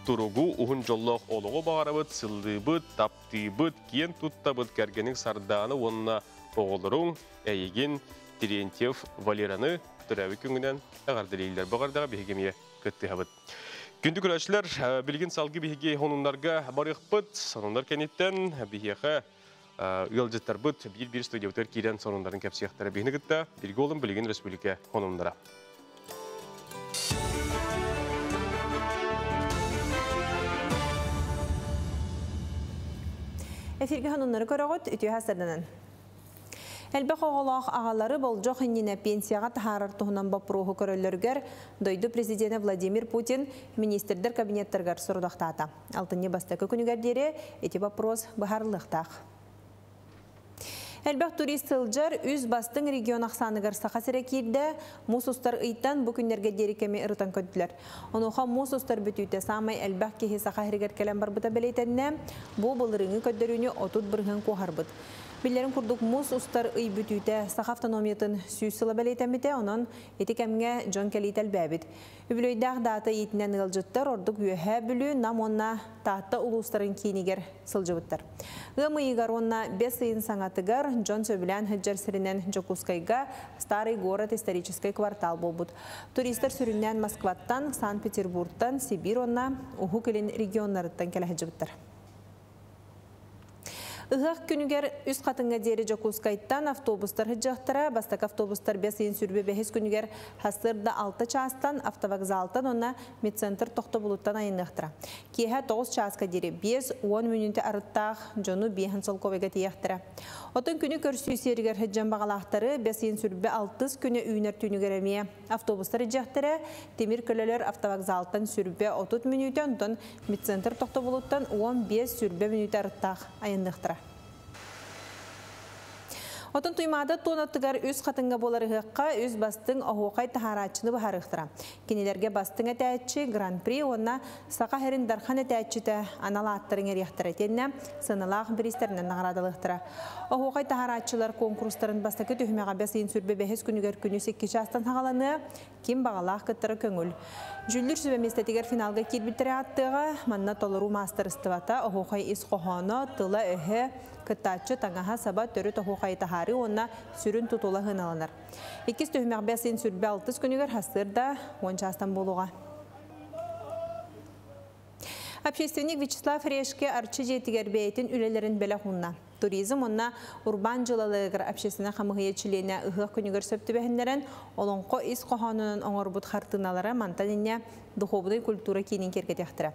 туругу, уһун дьоллоох олоҕу баҕарабыт, сыллыыбыт, таптыыбыт, киэн туттабыт кэргэниҥ Сардаана уонна оҕолоруҥ, эйигин, Терентьев Валераны төрөөбүт күҥҥүнэн эҕэрдэлииллэр. Бу эҕэрдэҕэ биһиги эмиэ кыттыһабыт. Күндү көрөөччүлэр, билигин салгыы биһиги сонуннарга барыахпыт. Сонуннар кэнниттэн биһиэхэ ыалдьыттарбыт биир-биир студиябытыгар киирэн сонуннарын кэпсиэхтэрэ. Биһини кытта бииргэ олун билигин республика сонуннара. Эфирге сонуннары көрөҕүт, үтүө сарданан. Элбэх оҕолоох аҕалары болдьох иннинэ пенсияҕа таһаарар туһунан боппуруоһу көрөллөрүгэр дойду президенэ Владимир Путин министрдэр кабинеттарыгар сорудахтаата. Алтынньы бастакы күнүгэр диэри ити боппуруос быһаарыллыахтаах. Элбэх турист сылдьар үс бастыҥ регион ахсааныгар Саха сирэ киирдэ, муус устар ыйтан бу күннэргэ диэри кэми ырытан көрдүлэр. Онуоха муус устар бүтүүтэ саамай элбэх киһи Саха сиригэр кэлэн барбыта бэлиэтэннэ, бу былырыыҥҥы көрдөрүүнү 30% куоһарбыт. Биллэрин курдук муус устар ый бүтүүтэ Саха автономиятын 100 сыла бэлиэтэммитэ, онон ити кэмҥэ дьон кэлиитэ элбээбит. Үбүлүөйдээх даата иитинэн ыалдьыттар ордук Үөһээ Бүлүү, Нам уонна Таатта улуустарын киинигэр сылдьыбыттар. Ыам ыйыгар уонна бэс ыйын саҥатыгар дьон сөбүлээн сылдьар сиринэн Дьокуускайга Старый город историческай квартал буолбут. Туристар сүрүннээн Москваттан, Санкт-Петербургтан, Сибиир уонна Уһук Илин регионнарыттан кэлэ сылдьыбыттар. Ыһыах күнүгэр Үс Хатыҥҥа диэри Дьокуускайтан автобустар сылдьыахтара. Бастакы автобустар бэс ыйын 25 күнүгэр сарсыарда 6 чаастан автовокзалтан уонна медцентр тохтобулуттан айанныахтара. Киэһэ 9 чааска диэри 50 мүнүүтэ арыттаах дьону биэһин солкуобайга тиийиэхтэрэ. Оттон күнү көрсүү сиэригэр сылдьан баҕалаахтары бэс ыйын 26 күнэ үүнэр түүнүгэр эмиэ автобустар илдьиэхтэрэ. Тимир көлөлөр автовокзалтан 20-30 мүнүүтэ, онтон медцентр тохтобулуттан 15-20 мүнүүтэ арыттаах айанныахтара. Отон Туймаада туонатыгар Үс Хатыҥҥа буолар ыһыахха үс бастыҥ оһуохай таһаарааччыны быһаарыахтара. Кинилэргэ бастыҥ этээччи, гран-при уонна Саха сирин Дархан этээччитэ анал ааттары иҥэриэхтэрэ итиэннэ сыаналаах бириистэринэн наҕараадалыахтара. Оһуохай таһаарааччылар куонкурустарын бастакы түһүмэҕэ бэс ыйын 25 күнүгэр күнүс 2 чаастан саҕаланыа, ким баҕалаах кыттара көҥүл. Дьүүллүүр сүбэ миэстэтигэр финалга киирбиттэрэ ааттыаҕа, манна толоруу маастарыстыбата, оһуохай ис хоһооно, тыла-өһө, кыттааччы таҥаһа-саба, төрүт оһуохайы таһаарыы уонна сүрүн тутула сыаналанар. Иккис түһүмэх бэс ыйын 26 күнүгэр сарсыарда 10 чаастан буолуоҕа. Общественник Вячеслав Решке Арчы дьиэтигэр бэйэтин үлэлэрин бэлэх уунна. Туризм уонна урбаан дьыалаларыгар общественнай хамыыһыйа чилиэнэ ыһыах күнүгэр сөп түбэһиннэрэн, олоҥхо ис хоһоонунан оҥорбут хартыыналара мантан инньэ духуобунай культура киинин киэргэтиэхтэрэ.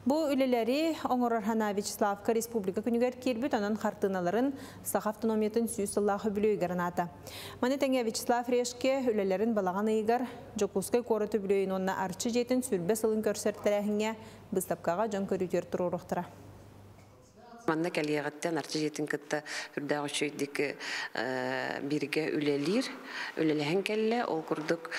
Бу үлэлэри оҥорор санаа Вячеславка республика күнүгэр киирбит, онон хартыыналарын Саха автономиятын 100 сыллаах үбүлүөйүгэр анаата. Маны тэҥэ Вячеслав Решке үлэлэрин балаҕан ыйыгар Дьокуускай куорат үбүлүөйүн уонна Арчы дьиэтин 20 сылын көрсөр тэрээһиҥҥэ быыстапкаҕа дьон көрүүтүгэр туруоруохтара. Манна кэлиэҕиттэн Арчы дьиэтин кытта үрдээх үчүгэйдик бииргэ үлэлиир, үлэлэһэн кэллэ. Ол курдук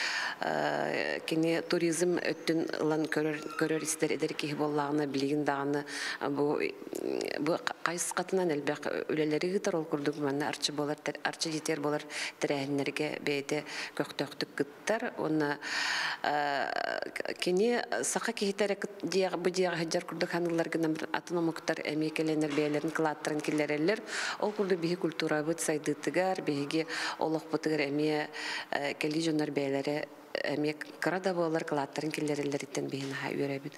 кини туризм өттүн ылан көрөр, көрөр-истэр эдэр киһи буоллаҕына, билигин даҕаны бу бу хайысхатынан элбэх үлэлэри ыытар. Ол курдук манна Арчы буолар, Арчы дьиэтигэр буолар тэрээһиннэргэ бэйэтэ көхтөөхтүк кыттар. Уонна кини саха киһитэ эрэ бу дьиэҕэ сылдьар курдук саныыллар гынан атын омуктар эмиэ кэлэннэр бэйэлэрин кылааттарын киллэрэллэр. Ол курдук биһи культурабыт сайдыытыгар, биһиги олохпутугар эмиэ кэлии дьоннор бэйэлэрэ эмиэ кыра да буоллар кылааттарын киллэрэллэриттэн биһи наһаа үөрэбит.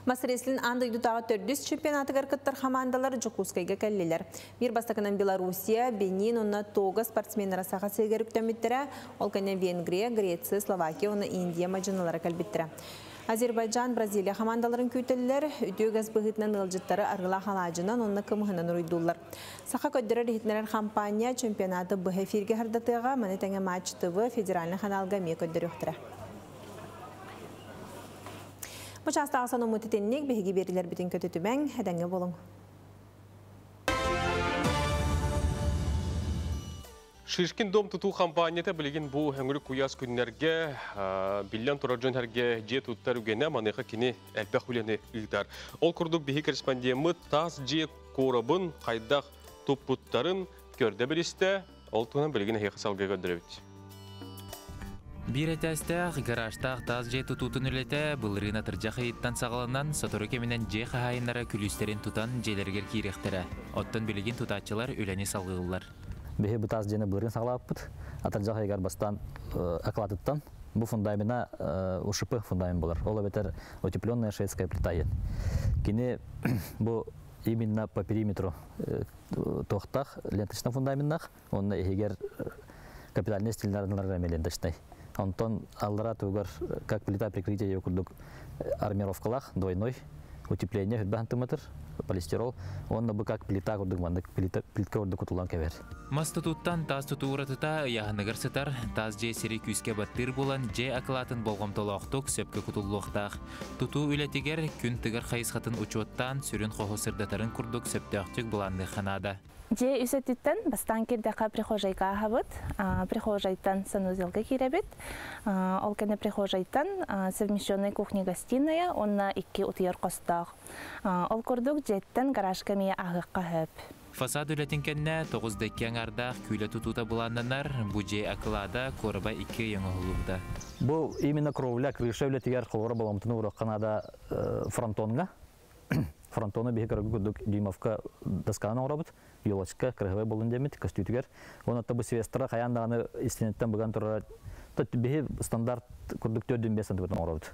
Мас рестлинг аан дойдутааҕы төрдүс чемпионатыгар кыттар хамаандалар Дьокуускайга кэллилэр. Биир бастакынан Белоруссия, Бенин уонна Того спортсменнара Саха сиригэр үктэммиттэрэ, ол кэннэ Венгрия, Греция, Словакия уонна Индия мадьыналара кэлбиттэрэ. Азербайджан, Бразилия хамаандаларын күүтэллэр, үтүө үгэс быһыытынан ыалдьыттары арыгылаах алаадьынан уонна кымыһынан уруйдууллар. Саха көрдөрөр-иһитиннэрэр хампаанньа чемпионаты быһа эфиргэ сырдатыаҕа, маны тэҥэ Матч ТВ федеральнай ханаалга эмиэ көрдөрүөхтэрэ. Бу чаастааҕы сонуммут итинник, биһиги биэриилэрбитин көтүтүмэҥ, этэҥҥэ буолуҥ. Шишкин дом тутуу хампаанньата билигин бу өҥүрүк куйаас күннэргэ биллэн турар дьон сэргэ дьиэ туттар үгэнэ маныаха кини элбэх үлэни ыытар. Ол курдук биһи корреспондеммыт таас дьиэ куорабын хайдах туппуттарын көрдө билистэ. Ол туһунан билигин эһиэхэ салгыы көрдөрөбүт. Биир этээстээх, гаражтаах таас дьиэ тутуутун үлэтэ былырыын атырдьах ыйыттан саҕаланан, сотору кэминэн дьиэ хаһаайыннара күлүүстэрин тутан дьиэлэригэр киириэхтэрэ. Оттон билигин тутааччылар үлэни салгыыллар. Биһи бу таас дьиэни былырыын саҕалаабыппыт. Атырдьах ыйыгар бастаан окладыттан бу фундамена УШП фундамент буолар. Ол эбэтэр утепленная шведская плита диэн. Кини бу именно по периметру туохтаах ленточный фундаменнаах, уонна иһигэр капитальный стильнарыналар эмиэ ленточный. Онтон аллара тугар как плита прикрытие курдук армировкалаах двойной. Утепление хүрбэ сантиметр, полистирол, онно бу как плита курдук маннык плита плитка курдук кутулан кэбэр. Мас тутууттан таас тутуу уратыта ыйааһыныгар сытар, таас дьиэ сири күүскэ баттыыр буолан, дьиэ акылаатын болҕомтолоохтук сөпкө кутуллуохтаах. Тутуу үлэтигэр күн тыгар хайысхатын учуоттаан, сүрүн хоһу сырдатарын курдук сөптөөхтүк былаанныахха наада. Дьиэ үс өттүттэн бастаан киирдэххэ прихожайга ааһабыт, прихожайтан санузелга киирэбит. Ол кэннэ прихожайтан совмещенная кухня-гостиная уонна икки утуйар хостоох. Ол курдук дьиэттэн гаражка эмиэ ааһыахха сөп. Фасад үлэтин кэннэ 9 да 2 аҥаардаах күүлэ тутуута былааннанар, бу дьиэ акылаата куораба 2 ый оҥоһуллубута. Бу именно кровля, крыша үлэтигэр холобура болҕомтону ууруохха наада фронтонга. Фронтону биһи көрөргө курдук дюймовка досканы оҥоробут, елочка, крыһабай болун диэммит көстүүтүгэр. Онон бу свестра хайаан даҕаны истиэнэттэн быган турар биһи стандарт курдук 4,5 сантиметр оҥоробут.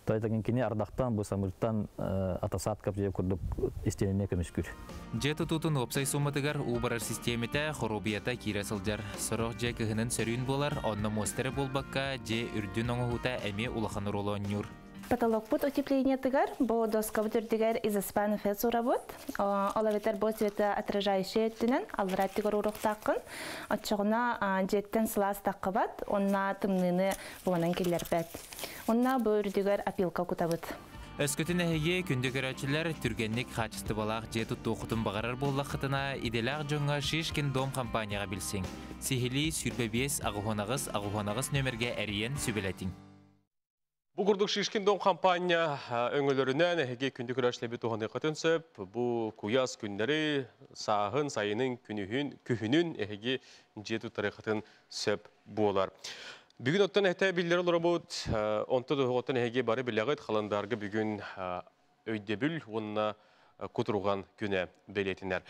Тойтагын кини ардахтан, бу самыртан атасаат капжы курдук истиэнэни көмүскүүр. Дьиэ тутуутун уопсай сууматыгар уу барар систиэмэтэ, хоруобуйата киирэ сылдьар. Сорох дьиэ кыһынын сөрүүн буолар, онно муоста эрэ буолбакка, дьиэ үрдүн оҥоһуута эмиэ улахан оруолу оонньуур. Потолокпут утеплениетыгар бу доскабыт үрдүгэр изоспан эффект уурабыт. Ол эбэтэр бу светоотражающий өттүнэн аллара өттүгэр ууруохтааххын. Оччоҕуна дьиэттэн сылаас таххыбат, онна тымныыны буонан киллэрбэт. Онна бу үрдүгэр опилка кутабыт. Өскөтүн эһиги, күндү көрөөччүлэр, түргэнник хаачыстыбалаах дьиэ туттуоххутун баҕарар буоллаххытына, идэлээх дьоҥҥо Шишкин Дом компанияҕа билсиҥ. Сиһилии 25 88 88 нөмергэ эрийэн сүбэлэтиҥ. Бу курдук Шишкин Дом компания өҥөлөрүнэн эһиги, күндү көрөөччүлэрбит, туһаныаххытын сөп. Бу куйаас күннэри, сааһын, сайынын, күнүһүн, күһүнүн эһиги дьиэ туттарыаххытын сөп буолар. Бүгүн оттон эте биллэр олоробут, онто оттон эһиги бары билэҕит, халандаарга бүгүн өйдөбүл уонна кутурҕан күнэ бэлиэтэнэр.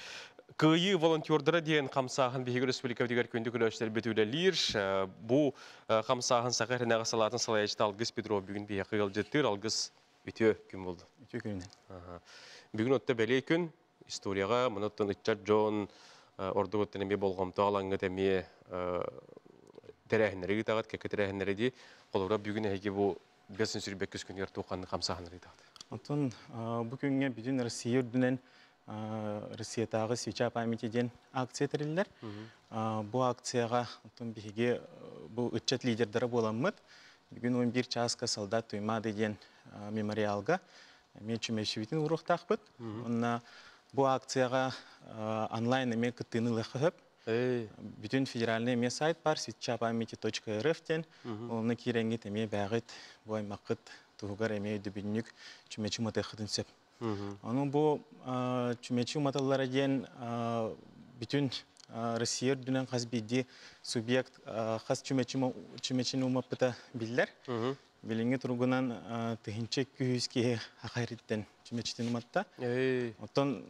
Кыайыы волонтердара диэн хамсааһын биһиги республикабытыгар, күндү көрөөччүлэрбит, үлэлиир. Бу хамсааһын Саха сиринээҕи салаатын салайааччыта Алгыс Петров бүгүн биһиэхэ ыалдьыттыыр. Алгыс, үтүө күн буолду. Үтүө күнүнэн. Бүгүн отто бэлиэ күн историяҕа, маны ыччат дьон ордук оттон эмиэ болҕомто алаҥҥыт эмиэ тэрээһиннэри ыытаҕыт, кэккэ тэрээһиннэри дии. Холобура, бүгүн эһиги бу 522 күнүгэр туохханнык хамсааһыннары ыытаҕыт? Оттон бу күҥҥэ бүтүн Россия үрдүнэн Россиятааҕы «Свеча памяти» диэн акция тэриллэр. Бу акцияҕа оттон биһиги бу ыччат лидердара буоламмыт, бүгүн 11 чааска солдат Туймаады диэн мемориалга эмиэ чүмэчибитин ууруохтаахпыт. Онна бу акцияҕа онлайн эмиэ кыттыыны ылыахха сөп. Бүтүн федеральный эмиэ сайт бар, свечапамяти.рф диэн. Онно киирэҥҥит эмиэ бэйэҕит бу аймаххыт туһугар эмиэ өйдөбүнньүк чүмэчи уматыаххытын сөп. Ону бу чүмэчи уматыллара диэн бүтүн Россия үрдүнэн хас биирдии субъект хас чүмэчини умаппыта биллэр. Билиҥҥи туругунан 1200 киһи Саха сириттэн чүмэчитин уматта. Оттон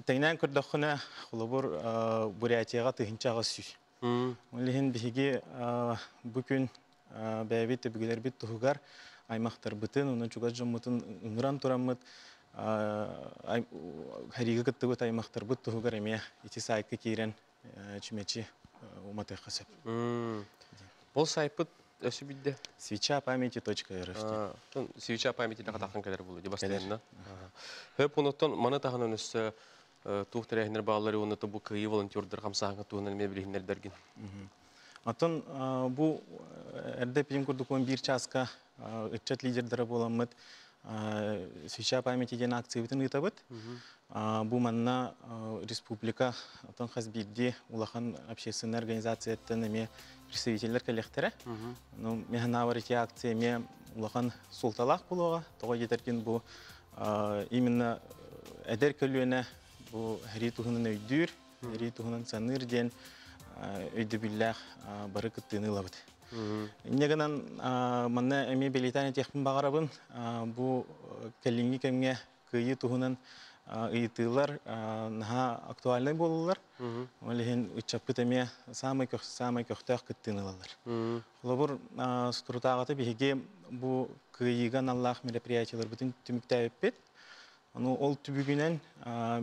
тэҥнээн көрдөххүнэ, холобур, Бурятияҕа 1800. Ол иһин биһиги бу күн бэйэбит өбүгэлэрбит туһугар аймахтарбытын, онон чугас дьоммутун ыҥыран тураммыт, сэриигэ кыттыбыт аймахтарбыт туһугар эмиэ ити сайтка киирэн чүмэчи уматыахха сөп. Ол сайпыт өссө биирдэ? Свеча памяти.рф. Свеча памяти тахтахан кэлэр буолу, ди бастайынна. Хөп, онуттан маны таһынан өссө туох тэрээһиннэр бааллары уонна бу Кыайыы волонтердар хамсааһыҥҥа туһунан эмиэ билиһиннэрдэргин. Оттон бу эрдэ эппитим курдук 11 чааска ыччат лидердара буоламмыт «Свеча памяти» диэн акциябытын ыытабыт. Бу манна республика оттон хас биирдии улахан общественной организацияттан эмиэ представителлэр кэлиэхтэрэ. Ну, мин санаабар ити акция эмиэ улахан суолталаах буолуоҕа. Тоҕо диэтэргин бу именно эдэр көлүөнэ бу сэрии туһунан өйдүүр, сэрии туһунан саныыр диэн өйдөбүллээх бары кыттыыны ылабыт. Инньэ гынан манна эмиэ бэлиэтээн этиэхпин баҕарабын, бу кэлиҥҥи кэмҥэ кыайыы туһунан ыйытыылар наһаа актуальнай буолаллар. Ол иһин ыччаппыт эмиэ саамай саамай көхтөөх кыттыыны ылаллар. Холобур, соторутааҕыта биһиги бу кыайыыга аналлаах мероприятияларбытын түмүктээбиппит. Ону ол түбүгүнэн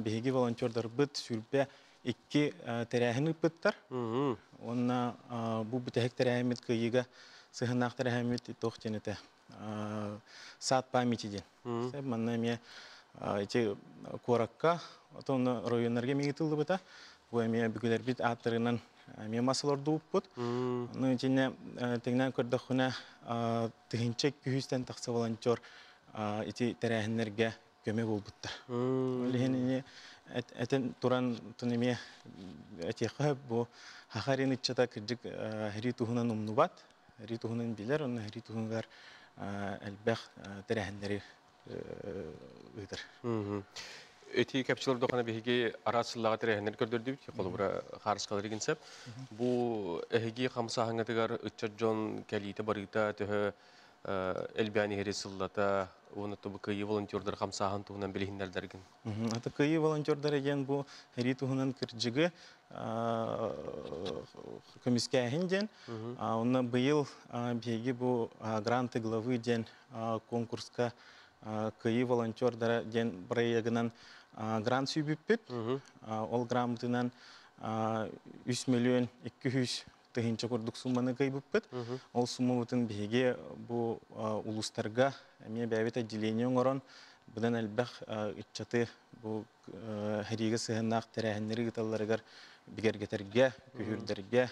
биһиги волонтердарбыт 22 тэрээһин ыыппыттар. Уонна бу бүтэһик тэрээһиммит, кыайыыга сыһыаннаах тэрээһиммит туох диэн этэ? «Сад памяти» диэн. Манна эмиэ Ити куоракка, отон районнарга миги тыллыбыта. Бу эми бүгүлэрбит ааттарынан эми масылордууппут. Ну итинне тегнен көрдөхүнэ тыһынча күһүстен тахса волонтер ити тэрээһиннерге көмө болбуттар. Ол этен туран тунеме этиэхэ бу хахарин иччата кырдьык хери туһунан умнубат, хери туһунан билер, онно хери туһунгар элбэх тэрээһиннери ыытар. Эти кепчилер дохана биһиги арасыллага тэрээһиннер көрдөрдүбүт, холобура харыскалар игинсеп. Бу эһиги хамсааһыңытыгар ыччат дьон кэлиитэ барыыта төһө элбээн иһэри сыллата, уонна бу кыйы волонтердар хамсааһын туһунан билиһиннэрдэргин. Ата кыйы волонтердар еген бу хери туһунан кырдьыгы көмүскээһин ден. Онно быйыл биһиги бу гранты главы ден конкурска кыйы волонтердара ден проегынан грант сүйбүппүт. Ол грамотынан 3 миллион 200 тыһынча курдук сумманы кыйбыппыт. Ол суммабытын биһиги бу улустарга эмиэ бэйэбит отделение оҥорон быдан элбэх ыччаты бу хэриигэ сыһыннаах тэрээһиннэри ыыталларыгар бигэргэтэргэ, күһүрдэргэ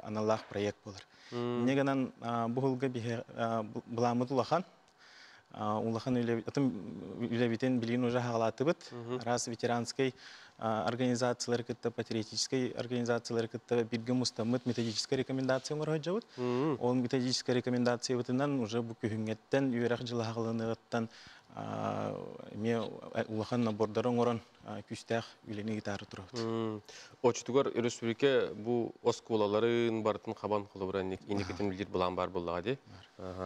аналлаах проект болар. Инньэ гынан бу сылга биһи былааммыт улахан. Улахан үлэбитин билигин уже хаалаатыбыт. Раз ветеранской организациялары кытта, патриотической организациялары кытта бирге мустаммыт методическая рекомендация оҥорожобут. Ол методическая рекомендация бытынан уже бу күһүҥҥэттэн үөрэх жылаһалыныгыттан эме улахан набордары оҥорон күстээх үлэни гитары турабыт. Очутугар республика бу оскуолаларын бартын хабан холобура иникитин билир булан бар буллаға ди.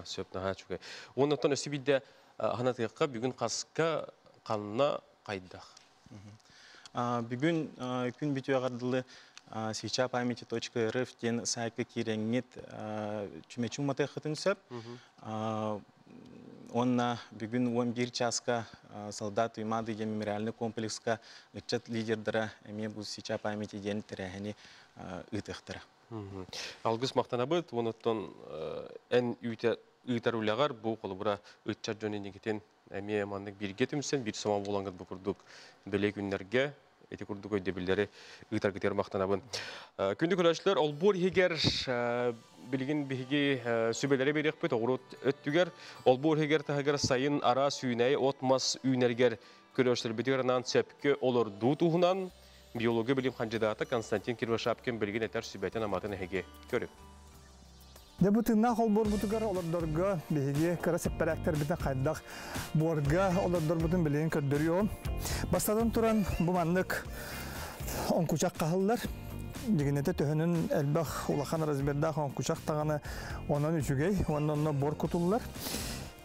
Сөп наха чугай. Оннотон өсі бидде ханатыqqa бүгүн қаска қанна қайдақ. Бүгүн күн бүтүө ардылы свеча памяти.рф ден сайтка киренгит чүмечү матыхытын сөп. Онна бүгүн 11 часка солдат Туймады ден мемориальный комплекска ыччат лидердара эме бу свеча памяти ден тэрээһини ыытыхтара. Алгыс мақтанабыт, оноттон эн ыытар үлэҕэр бу холобура ыччат дьон инникитин эмиэ маннык бирге түмсэн, бир сама булангыт бу курдук беле күннәргә эти курдук өйдөбүллэри ыытаргытыгар мақтанабын. Күндү көрөчлөр, олбур хигер билигин биһиги сүбэлэри бериэхпит оҕуруот өттүгэр, олбур хигер таһыгар сайын ара сүүнэй от мас үүнэргэр көрөчлөр битигэр анаан сөпкө олордуу туһунан биология билим хандьыдаата Константин Кривошапкин билигин этэр сүбэтин аматын эһиги көрү. Дэ бу тыыннаах олбуорбутугар олордорго биһиги кыра сэппэрээктэрбитин хайдах буорга олордорбутун билигин көрдөрүөм. Бастатан туран бу маннык оҥкучах хаһыллар. Дьигинэтэ төһөнүн элбэх улахан размердаах оҥкучах таҕаны онон үчүгэй, уонна онно буор кутуллар.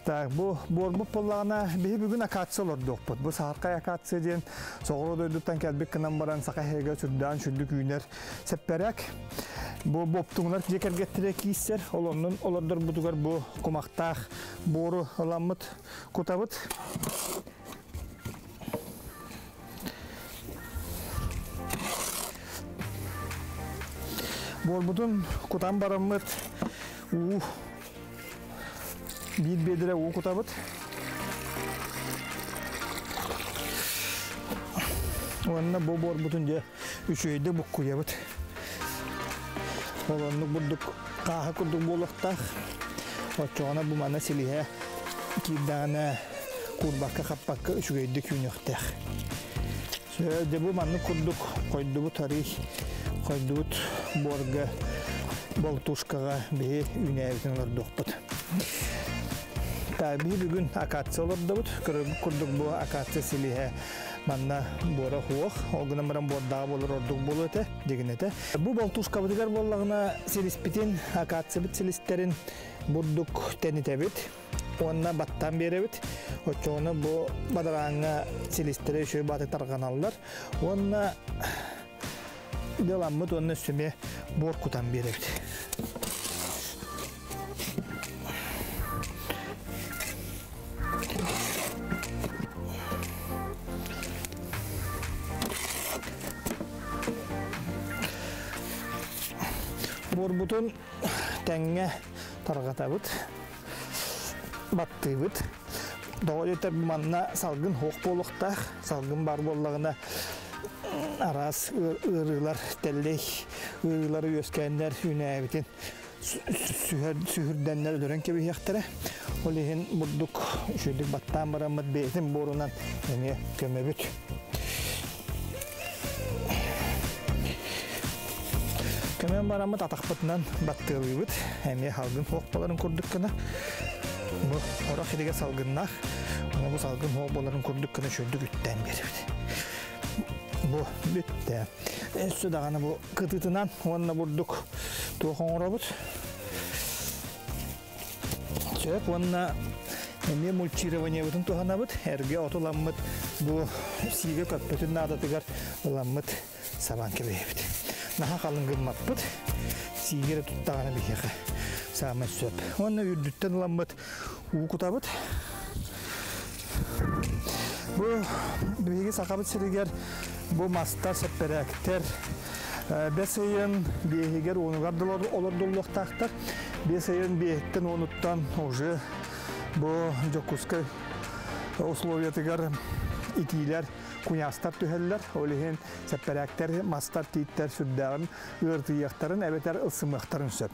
Так, бу буорбут буоллаҕына биһи бүгүн акация олордуохпут. Бу саһархай акация диэн соҕуруу дойдуттан кэлбит гынан баран саха иһигэ сүрдээн сүрдүк үүнэр сэппэрээк. Бу боптуҥнар дьиэ кэргэттэрэ кииссэр, ол оннун олордорбутугар бу кумахтаах буору ыламмыт кутабыт. Буорбутун кутан бараммыт уу биир биэдэрэ уу кутабыт. Уонна бу буорбутун дьэ үчүгэйдик буккуйабыт. Ол оннук бурдук хааһы курдук буолуохтаах. Оччоҕуна бу манна силиһэ киирдэҕинэ куурбакка хаппакка үчүгэйдик үүнүөхтээх. Дьэ бу маннык курдук хойдубут арый хойдубут буорга болтушкаҕа биһи үүнээбитин олордуохпут. Та биһи бүгүн акация олордубут. Көрөргүт курдук бу акация силиһэ манна буора хуох. Ол гынан баран буордааҕа буолар ордук буолуо этэ, дьигинэтэ. Бу болтушкабытыгар буоллаҕына силиспитин, акациябыт силистерин бурдук тэнитэбит. Уонна баттаан биэрэбит. Оччоҕуна бу бадарааҥҥа силистэрэ үчүгэй бааты тарҕаналлар. Уонна дыаламмыт уонна сүмэ буор кутан биэрэбит. Буорбутун тэҥҥэ тарҕатабыт, баттыыбыт. Тоҕо манна салгын хоох буолуохтаах, салгын бар буоллаҕына араас ыарыылар, тэллэй ыарыылары үөскээннэр үүнээбитин сүһүрдэннэр өлөрөн кэбиһиэхтэрэ. Ол иһин бурдук үчүгдүк баттаан бараммыт бэйэтин буорунан эмиэ көмөбүт. Көмөн бараммыт атахпытынан баттыалыыбыт. Эмиэ салгын хоох боларын курдук гына. Бу орох хидигэ салгыннаах. Оны бу салгын хоох боларын курдук гына үчүгдүк үттээн биэрбит. Бу бүттэ. Өссө даҕаны бу кытытынан уонна бурдук туох оҥоробут. Сөп уонна эмиэ мульчированиебытын туһанабыт. Эргэ отуламмыт бу сиигэ көппөтүн наадатыгар ыламмыт сабан кэбиһэбит. Наха халын гыммаппыт. Сиигере туттаҕына биһиэхэ саамай сөп. Уонна үрдүттэн ыламмыт уу кутабыт. Бу биһиги сахабыт сиригэр бу мастар, сэппэрээктэр бэс ыйын биэһигэр уонугар олордуллуохтаахтар. Бэс ыйын биэһиттэн уонуттан уже бу Дьокуускай условиятыгар итиилэр, куйаастар түһэллэр. Ол иһин сэппэрээктэр, мастар, тииттэр сүрдээҕин ыартыйыахтарын эбэтэр ылсымыахтарын сөп.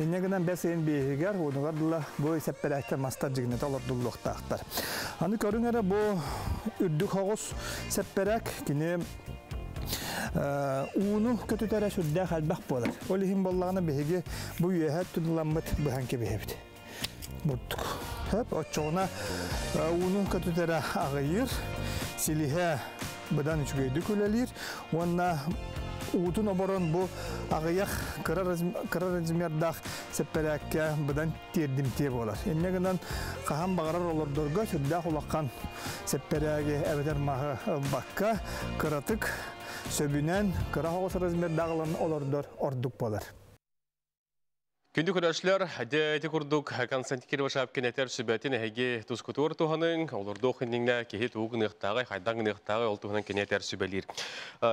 Инньэ гынан бэс ыйын биэһигэр уонугар дыла бу сэппэрээктэр, мастар дьигинэтэ олордуллуохтаахтар. Аны көрүҥ эрэ бу үрдүк хоҕус сэппэрээк кини ууну көтүтэрэ сүрдээх элбэх буолар. Ол иһин буоллаҕына биһиги бу үөһэ өттүн быһан кэбиһэбит. Бурдук. Хөп, оччоҕуна ууну көтүтэрэ аҕыйыыр, силиһэ быдан үчүгэйдик үлэлиир уонна уутун оборон бу аҕыйах кыра размердаах сэппэрээккэ быдан тиэрдимтиэ буолар. Инньэ гынан хаһан баҕарар олордорго сүрдээх улахан сэппэрээги эбэтэр маһы ылбакка кыратык сөбүнэн кыра хоҕус размердаах ылан олордор ордук буолар. Күндү көрөөччүлэр, дьэ ити курдук Константин Кривошапкин этэр сүбэтин эһиги тускутугар туһаныҥ, олордуох иннинэ киһи тугу гыныахтааҕый, хайдах гыныахтааҕый, ол туһунан кини этэр сүбэлиир.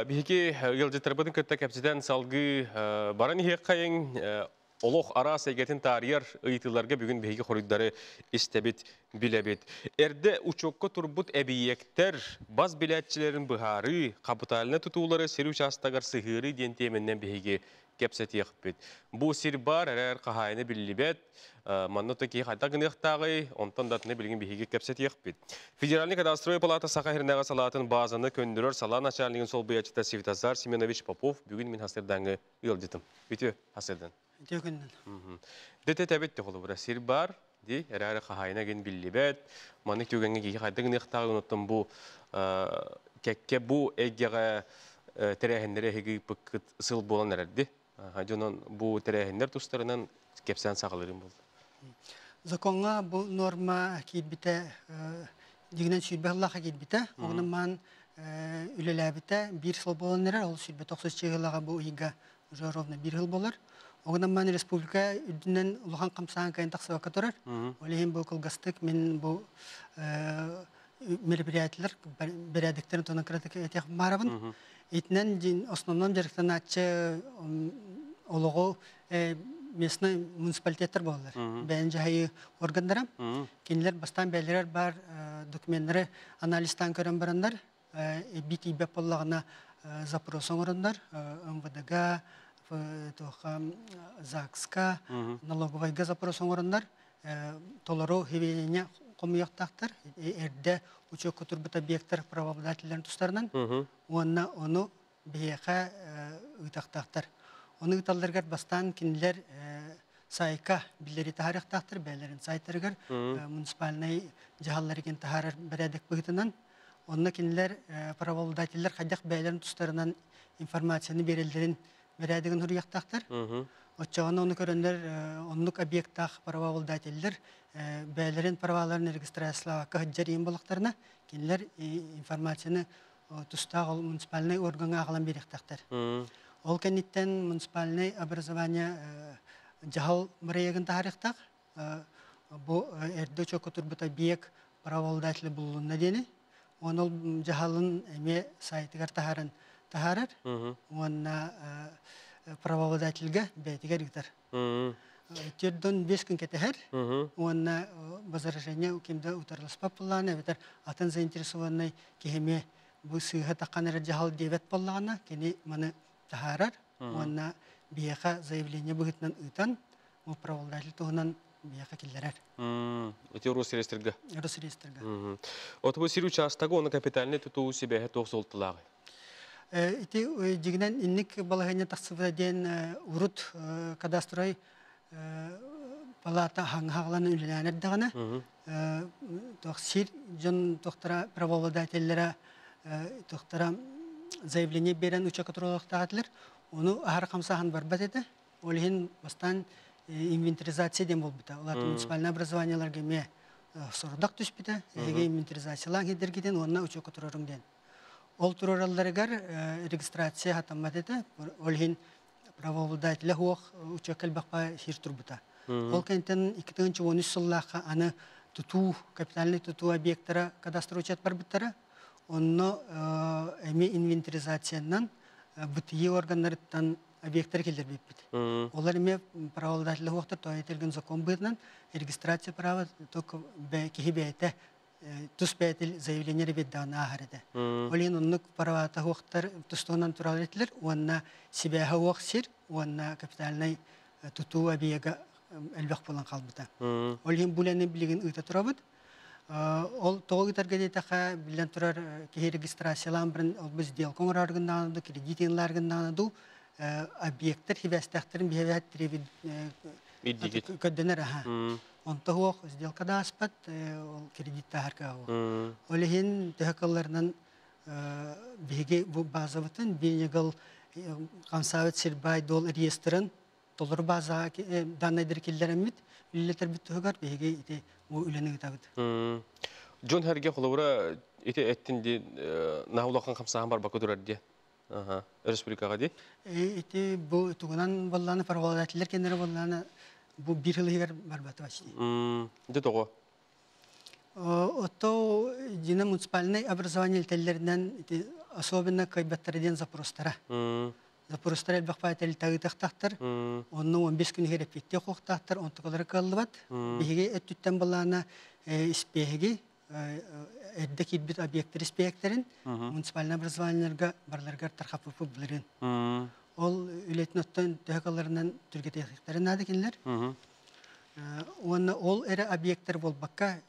Биһиги ыалдьыттарбытын кытта кэпсэтэн салгыы баран иһиэххэйиҥ, олох араас эйгэтин таарыйар ыйытыыларга бүгүн биһиги хоруйдары истэбит, билэбит. Эрдэ учуокка турбут эбийиэктэр бас билээччилэрин быһаарыы, хапытальнай тутуулары сир учаастагар сыһыарыы диэн тиэмэннэн биһиги кэпсэтиэхпит. Бу сир бар, эрэр хаһаайына биллибэт, манна то киһи хайдах гыныахтааҕый, онтон да атыны билигин биһиги кэпсэтиэхпит. Федеральный кадастровый палата Саха сиринээҕи салаатын баазаны көннөрөр салаа начальнигын солбуйааччыта Светозар Семенович Попов бүгүн мин хасырдааҥы ыалдьытым. Үтүө хасырдан. Үтүө күннэн. Дэте тэбит холобура сир бар, ди эрэр хаһаайына гин биллибэт, маннык түгэҥҥэ киһи хайдах гыныахтааҕый, онтон бу кэккэ бу эйгэҕэ тэрээһиннэри эһиги ыыппыккыт сыл буолан эрэрди. Дьонон бу тэрээһиннэр тустарынан кэпсээн саҕалыырым буолла. Законҥа бу норма киирбитэ дьиҥинэн сүүрбэ сыллаахха киирбитэ. Оҕунан маан үлэлээбитэ биир сыл буолан эрэр, ол 29 сыллаҕа бу ыйга уже ровно биир сыл буолар. Оҕунан маан республика үрдүнэн улахан хамсааһын кыайан тахсыбакка турар. Ол иһин бу кылгастык мин бу мероприятиелар бэрээдэктэрин туһунан кыратык этиэх баарабын. Итинэн дьин основном дьарыктанааччы олоҕу местный муниципалитеттар буолаллар. Бэйэн дьаһайыы органнара. Кинилэр бастаан бэйэлэрэр бар докуменнары анализтаан көрөн бараннар, эбии тиийбэт буоллаҕына запрос оҥороннор МВДга, туохха ЗАГСка, налоговайга запрос оҥороннор толору хибиэнньэ хомуйуохтаахтар. Эрдэ учуокка турбут объекттар правообладателлэрин тустарынан уонна ону биһиэхэ ыытахтаахтар. Ону ыыталларыгар бастаан кинилэр сайка биллэри таһаарыахтаахтар, бэйэлэрин сайтарыгар муниципальнай дьаһалларыгын таһаарар бэрээдэк быһыытынан. Онно кинилэр правообладателлэр хайдах бэйэлэрин тустарынан информацияны биэрэллэрин бэрээдэгин суруйуохтаахтар. Оччоҕуна ону көрөннөр оннук объектаах правообладателлэр бэйэлэрин праваларын регистрациялаабакка сылдьар иин буоллахтарына, кинилэр информацияны тустаах ол муниципальнай органҥа аҕалан биэриэхтээхтэр. Ол кэнниттэн муниципальнай образование дьаһал бырайыагын таһаарыахтаах. Бу эрдэ учуокка турбут объект правообладателя булулунна диэни. Уонна ол дьаһалын эмиэ сайтыгар таһааран таһаарар. Уонна правообладательга бэйэтигэр ыытар. 45 күн кэтэһэр. Уонна возражение кимде утарыласпат буоллаҕына, эбэтэр атын заинтересованный киһи бу сыыһа таххан эрэ дьаһал диэбэт буоллаҕына, кини маны таһаарар. Уонна биһиэхэ заявление быһыытынан ыытан, бу правообладатель туһунан биһиэхэ киллэрэр. Ити Росреестрга. Росреестрга. От бу сир учаастагы оны капитальный тутуу сибэһэ туох суолталааҕый? Ити дьигинэн инник балаһыанньа тахсыбыта диэн урут кадастровай палата хаҥаҕалан үлэлээн эрдэҕинэ туох сир дьон туохтара правообладателлэрэ туохтара заявление биэрэн учуокка туруохтаах этилэр. Ону аһара хамсааһын барбат этэ. Ол иһин бастаан инвентаризация диэн буолбута. Ол муниципальное образованиеларга эмиэ сорудах түспүтэ. Эһиги инвентаризациялаан киирдэргитин уонна учуокка туруоруҥ диэн. Ол туруоралларыгар регистрация хатаммат этэ. Ол иһин правообладателя суох учуокка элбэхпэ сир турбута. Ол кэнниттэн 2013 сыллаахха аны тутуу, капитальный тутуу объектара кадастр учет барбыттара. Онно эми инвентаризациянан БТИ органнарыттан объекттар киллэрбиппит. Олар эми правообладателя суохтар, то этилген закон быһыытынан регистрация права только киһи бэйэтэ тус бэйэтил заявление биэрдэҕинэ ааһар этэ. Ол иһин оннук правата суохтар тустуунан туралар этилэр уонна сибээһэ уох сир уонна капитальнай тутуу объега элбэх буолан хаалбыта. Ол иһин бу үлэни билигин ыыта турабыт. Ол тоҕо ыытарга диэтэххэ, биллэн турар, киһи регистрациялаан баран ол бу сделка оҥорор гыннаҕына дуу, кредит ылар гыннаҕына дуу, объекттар хибээстээхтэрин биһэбэт көрдөнөр аха. Онто суох сделка да ааспат, ол кредит тааһар кыаҕа. Ол иһин төһө кылларынан биһиги бу базабытын бинегал хамсаабыт сир баай дуол реестрин толору базаҕа данныйдары киллэрэммит үлэлэтэрбит туһугар биһиги ити бу үлэни ыытабыт. Дьон хэрге холобура ити эттин ди наһаа улахан хамсааһын барбакка турар ди. Республикаҕа ди. Ити бу тугунан боллааны правообладателлер кеннere боллааны бу бир жыл иһигэр барбата почти. Дьэ тоҕо? Ото дина муниципальный образование теллеринэн ити особенно кыайбаттара диэн запростара. Запростара элбэх баай тагытыахтаахтар. Онно 15 күн иһигэр эппиэттиэх хуохтаахтар, онтукалара кыаллыбат. Биһиги өттүттэн балаана испиэһиги эрдэ киирбит объекттэр испиэһэктэрин муниципальный образованиеларга барыларыгар тархаппыппыт былырыын. Ол үлэтин оттон төһө калларынан түргэтиэхтэрин наада кинилэр. Уонна ол эрэ объекттэр буолбакка,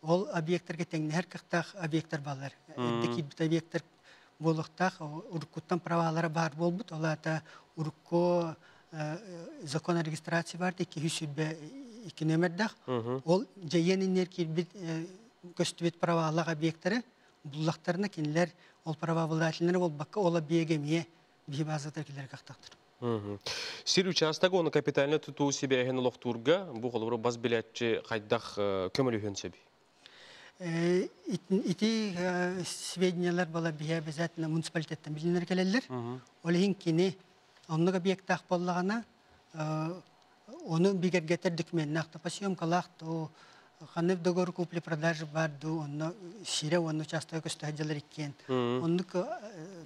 ол объекттэргэ тэҥнэһэр кыахтаах объекттэр бааллар. Эрдэ киирбит объекттэр буолуохтаах, уруккуттан правалара баар буолбут, ол аата урукку закон о регистрации бар, 222 нөмердэх. Ол дьайыан иннер киирбит көстүбүт правалаах объекттары буллахтарына кинилэр ол правообладателлэри буолбакка, ол объеги эмиэ биһи базатар киллэр кахтахтар. Сир учаастагы оны капитальный тутуу сибээһин олохтуурга бу холобура бас билээччи хайдах көмөлөһүөн сөбүй? Ити сведениялар бала биһи обязательно муниципалитеттен билинер келеллер. Ол иһин кини оннук объекттаах буоллаҕына, ону бигэргэтэр документнаах по съемкалаах то ханнык договор купли-продажи бар ду, онно сире уонна участок көстө дьалар иккиэн. Оннук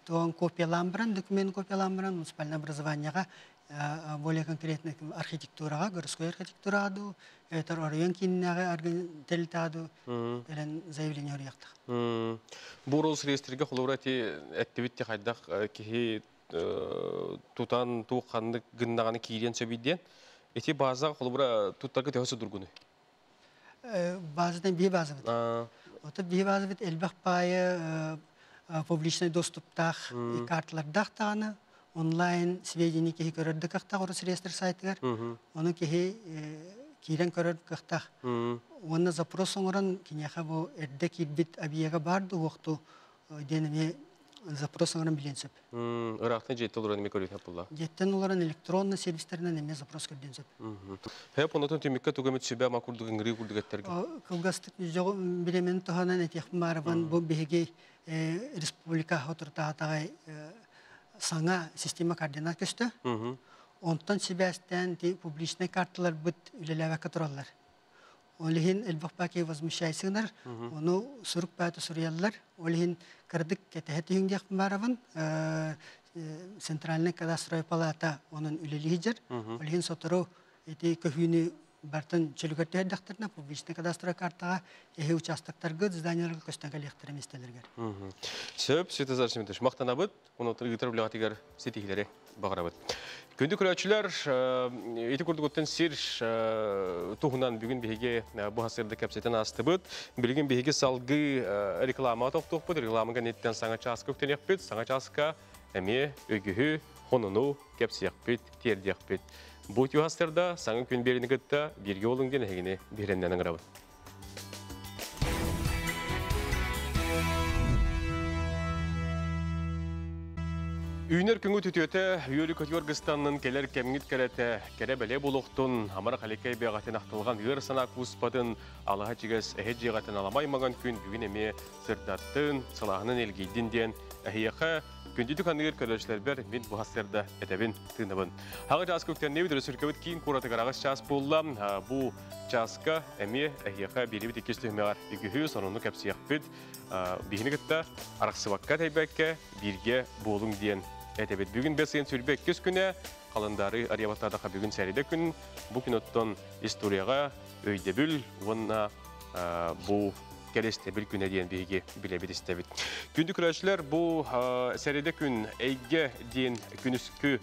туон копиялаан баран, документ копиялаан баран муниципальное образованияга, более конкретно архитектураға, городской архитектураға ду, этер оройон кининээҕи тэрилтэҕэ ду кэлэн заявление оруйахтах. Бу Росреестрге холобура ти эттибит ти хайдах киһи тутан туу ханнык гыннаҕаны киириэн сөбүй диэн. Ити база холобура туттарга төһө судургуну? Базадан бии базабыт. Ото бии базабыт элбэх паайы публичный доступтаах карталардаах таҕаны онлайн сведения киһи көрөр да кыахтаах Росреестр сайтыгар. Ону киһи киирэн көрөр кыахтаах. Уонна запрос оҥорон киниэхэ бу эрдэ киирбит объега бар ду уохту диэн эмиэ запрос оҥорон билиэн сөп. Ыраахтан дьиэттэн олорон эмиэ көрүөххэ булла. Дьиэттэн олорон электронный сервистеринэн эмиэ запрос көрдүөн сөп. Хэп онотон түмүккэ тугу эмит сүбэ ама курдук ыҥырыы курдук эттерге. Кылгастык биремен туһанан этиэхпин баарабын бу биһиги республика отуртаатаҕай саҥа система координат көстө. Онтон сибээстээн ти публичный карталарбыт үлэлээбэккэ тураллар. Ол иһин элбэх баки возмущайсыгынар, ону сурук бааты суруйаллар. Ол иһин кырдык кэтэһэ түһүҥдиэхпин баарабын. Центральный кадастровый палата онон үлэлиһижер. Ол иһин сотору Ити көһүүнү бартан чөлүгэр түһэрдэхтэринэ публичный кадастровай картаҕа эһи участоктаргыт, зданияларга көстөн кэлиэхтэрэ миэстэлэригэр. Сөп, Светозар Семенович, мактанабыт, онон ыытар үлэҕитигэр ситиһиилэри баҕарабыт. Күндү көрөөччүлэр, ити курдугуттан сир туһунан бүгүн биһиги бу хасырда кэпсэтэн аастыбыт. Билигин биһиги салгыы реклама тохтуохпут, реклама кэнниттэн саҥа чааска үктэниэхпит, саҥа чааска эмиэ өгүһү, хонуну кэпсиэхпит, тиэрдиэхпит. Бу тюхастарда саҥа күн биэрини кытта бииргэ болуҥ диэн эһигини биһирэннэн ыҥырабыт. Үүнэр күҥү түтүөтэ үөрү көтүөр гыстаннын кэлэр кэмҥит кэрэтэ кэрэ бэлиэ буолуохтун амара халикай бэҕэтин ахтылҕан ыар санаа кууспатын алаһа чигэс эһэ дьиэҕэтин аламай маҥан күн бүгүн эмиэ сырдаттын сылааһынан илгийдин диэн эһиэхэ күндүтүк аныыр көрөөччүлэрбэр мин бу сарсыарда этэбин тыынабын. Хаҕа чааска үктэннибит өрөсүркэбит киин куоратыгар аҕыс чаас буолла. Бу чааска эмиэ эһиэхэ биэрибит иккис түһүмэҕэр үгүһү сонуну кэпсиэхпит. Биһини кытта арахсыбакка тэйбэккэ бииргэ буолуҥ диэн этэбит. Бүгүн бэс ыйын сүрбэ иккис күнэ халандаары арыйабаттаатаха бүгүн сэриде күн. Бу күн оттон историяҕа өйдөбүл уонна бу кэлэстэбил күнэ диэн биһиги билэбит истэбит. Күндү көрөөччүлэр, бу сэрэдэ күн эйгэ диэн күнүскү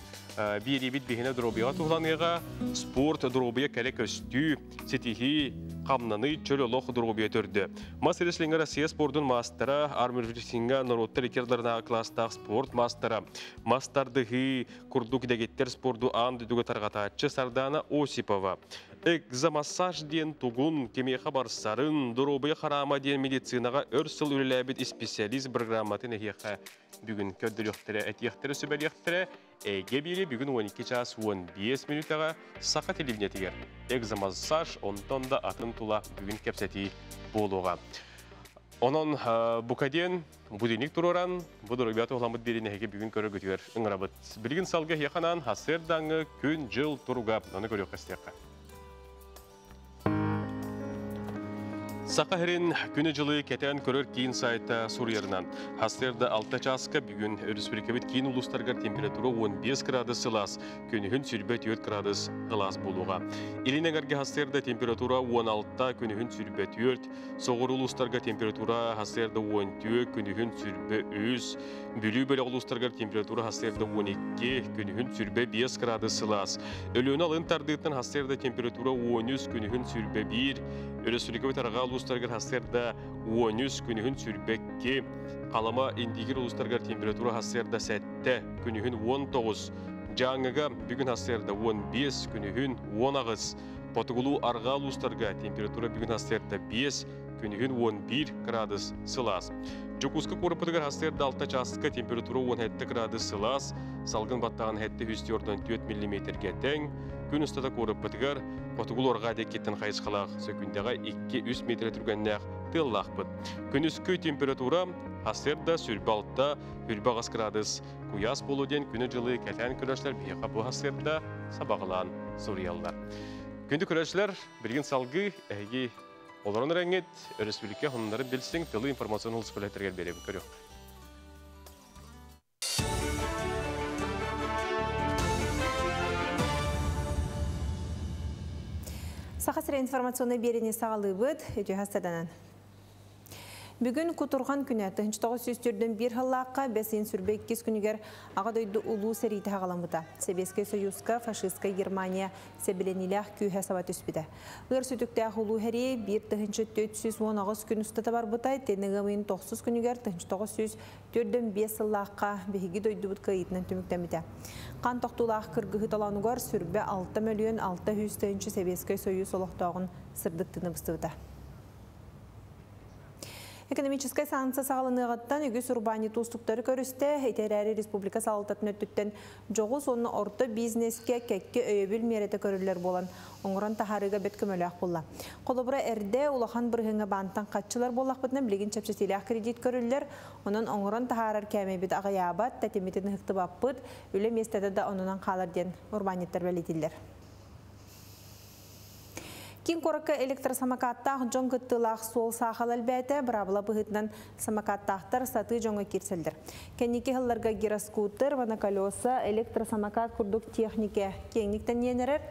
биэриибит биһинэ дробияҕа туһуланыаҕа спорт дробия кэрэ көстүү, ситиһии, хамнаныы, чөл олох дробия төрдө. Мас рестлингэ Россия спордун маастара, армрестлингэ норуоттар иккердарынааҕы класстаах спорт маастара, мас тардыһыы курдук дэгиттэр спорду аан дойдуга тарҕатааччы Сардана Осипова. Экзомассаж диэн тугун, кимиэхэ барсарын, доруобуйа хараама диэн медицинаҕа өр сыл үлэлээбит исписэлиис бырагырааматын эһиэхэ бүгүн көрдөрүөхтэрэ, этиэхтэрэ, сүбэлиэхтэрэ. Эйгэ биэри бүгүн 12 час 15 мүнүүтэҕэ Саха телевидениетигэр экзомассаж, онтон да атын тула бүгүн кэпсэтии буолуоҕа. Онон бука диэн будильник туруоран, бу доруобуйа туһуламмыт биэриини эһиги бүгүн көрөргүтүгэр ыҥырабыт. Билигин салгыы эһиэхэ анаан сарсыардааҥҥы күн-дьыл туруга ону көрүөххэ истиэххэ. Саха сирин күнү-дьылы кэтээн көрөр киин сайта суруйарынан, сарсыарда 6 чааска бүгүн өрөспүүбүлүкэбит киин улуустарыгар температура 15 градус сылаас, күнүһүн 24 градус сылаас буолуоҕа. Илин эҥэргэ сарсыарда температура 16, күнүһүн 24, Соҕуруу улуустарга температура сарсыарда 14, күнүһүн 23, Бүлүү бөлөх улуустарыгар температура сарсыарда 12, күнүһүн 25 градус сылаас. Өлүөнэ алын тардыыттан сарсыарда температура 13, күнүһүн 21, Өрөспүүбүлүкэбит арҕаа улуустарыгар сарсыарда 13, күнүһүн 22, Халыма Индигир улуустарыгар температура сарсыарда 7, күнүһүн 19, Дьааҥыга бүгүн сарсыарда 15, күнүһүн 18, Хотугулуу-арҕаа улуустарга температура бүгүн сарсыарда 5, күнүһүн 11 градус сылаас. Дьокуускай куораппытыгар сарсыарда 6 чааска температура 17 градус сылаас, салгын баттаҕын 704 миллиметргэ тэҥ. Күн устата куораппытыгар хотугулуу-арҕаа диэкиттэн хайысхалаах сөкүүндэҕэ 2-3 метр түргэннээх тыаллаахпыт. Күнүскү температура сарсыарда 26, 28 градус куйаас буолуо диэн күнү-дьылы кэтээн көрөөччүлэр биһиэхэ бу сарсыарда сабаҕалаан суруйаллар. Күндү көрөөччүлэр, билигин салгыы эһиги олорон эрэҥҥит өрөспүүбүлүкэ сонуннарын билсиҥ, тылы информационный улуспалетергер биэрэбин көрүөх. Саха сирэ информационный биэриини саҕалыыбыт. Үтүө саданан. Бүгүн кутурҕан күнэ 1941 сыллаахха бэс ыйын сүрбэ иккис күнүгэр Аҕа дойду Улуу сэриитэ саҕаламмыта. Сэбиэскэй Союзка фашистскай Германия сэбилэниилээх күүһэ саба түспүтэ. Ыар сүтүктээх Улуу сэрии 1418 күн устата барбыта, итини ыам ыйын тохсус күнүгэр 1945 сыллаахха биһиги дойдубут кыайыытынан түмүктэммитэ. Хаан тохтуулаах кыргыһыы толоонугар сүрбэ 6 мөлүйүөн 600 тыһыынча Сэбиэскэй Союз олохтооҕун сырдык тыына быстыбыта. Экономическай санкция саҕаланыаҕыттан үгүс урбаанньыт уустуктары көрүстэ. Ити эрээри республика салалтатын өттүттэн дьоҕус уонна орто бизнескэ кэккэ өйөбүл миэрэтэ көрүллэр буолан, оҥорон таһаарыыга бэрт көмөлөөх буолла. Холобура, эрдэ улахан бырыһыаҥҥа баантан хаччылар буоллахпытына, билигин чэпчэтиилээх кредит көрүллэр. Онон оҥорон таһаарар кээмэйбит аҕыйаабат, тэтиммитин ыһыктыбаппыт, үлэ миэстэтэ да оннунан хаалар диэн урбаанньыттар бэлиэтииллэр. Киин куоракка электросамокаттаах дьон кыттыылаах суол саахала элбээтэ, быраабыла быһыытынан самокаттаахтар сатыы дьоҥҥо киирсэллэр. Кэнники сылларга гироскутер, моноколеса, электросамокат курдук техникэ киэҥник тэнийэн эрэр.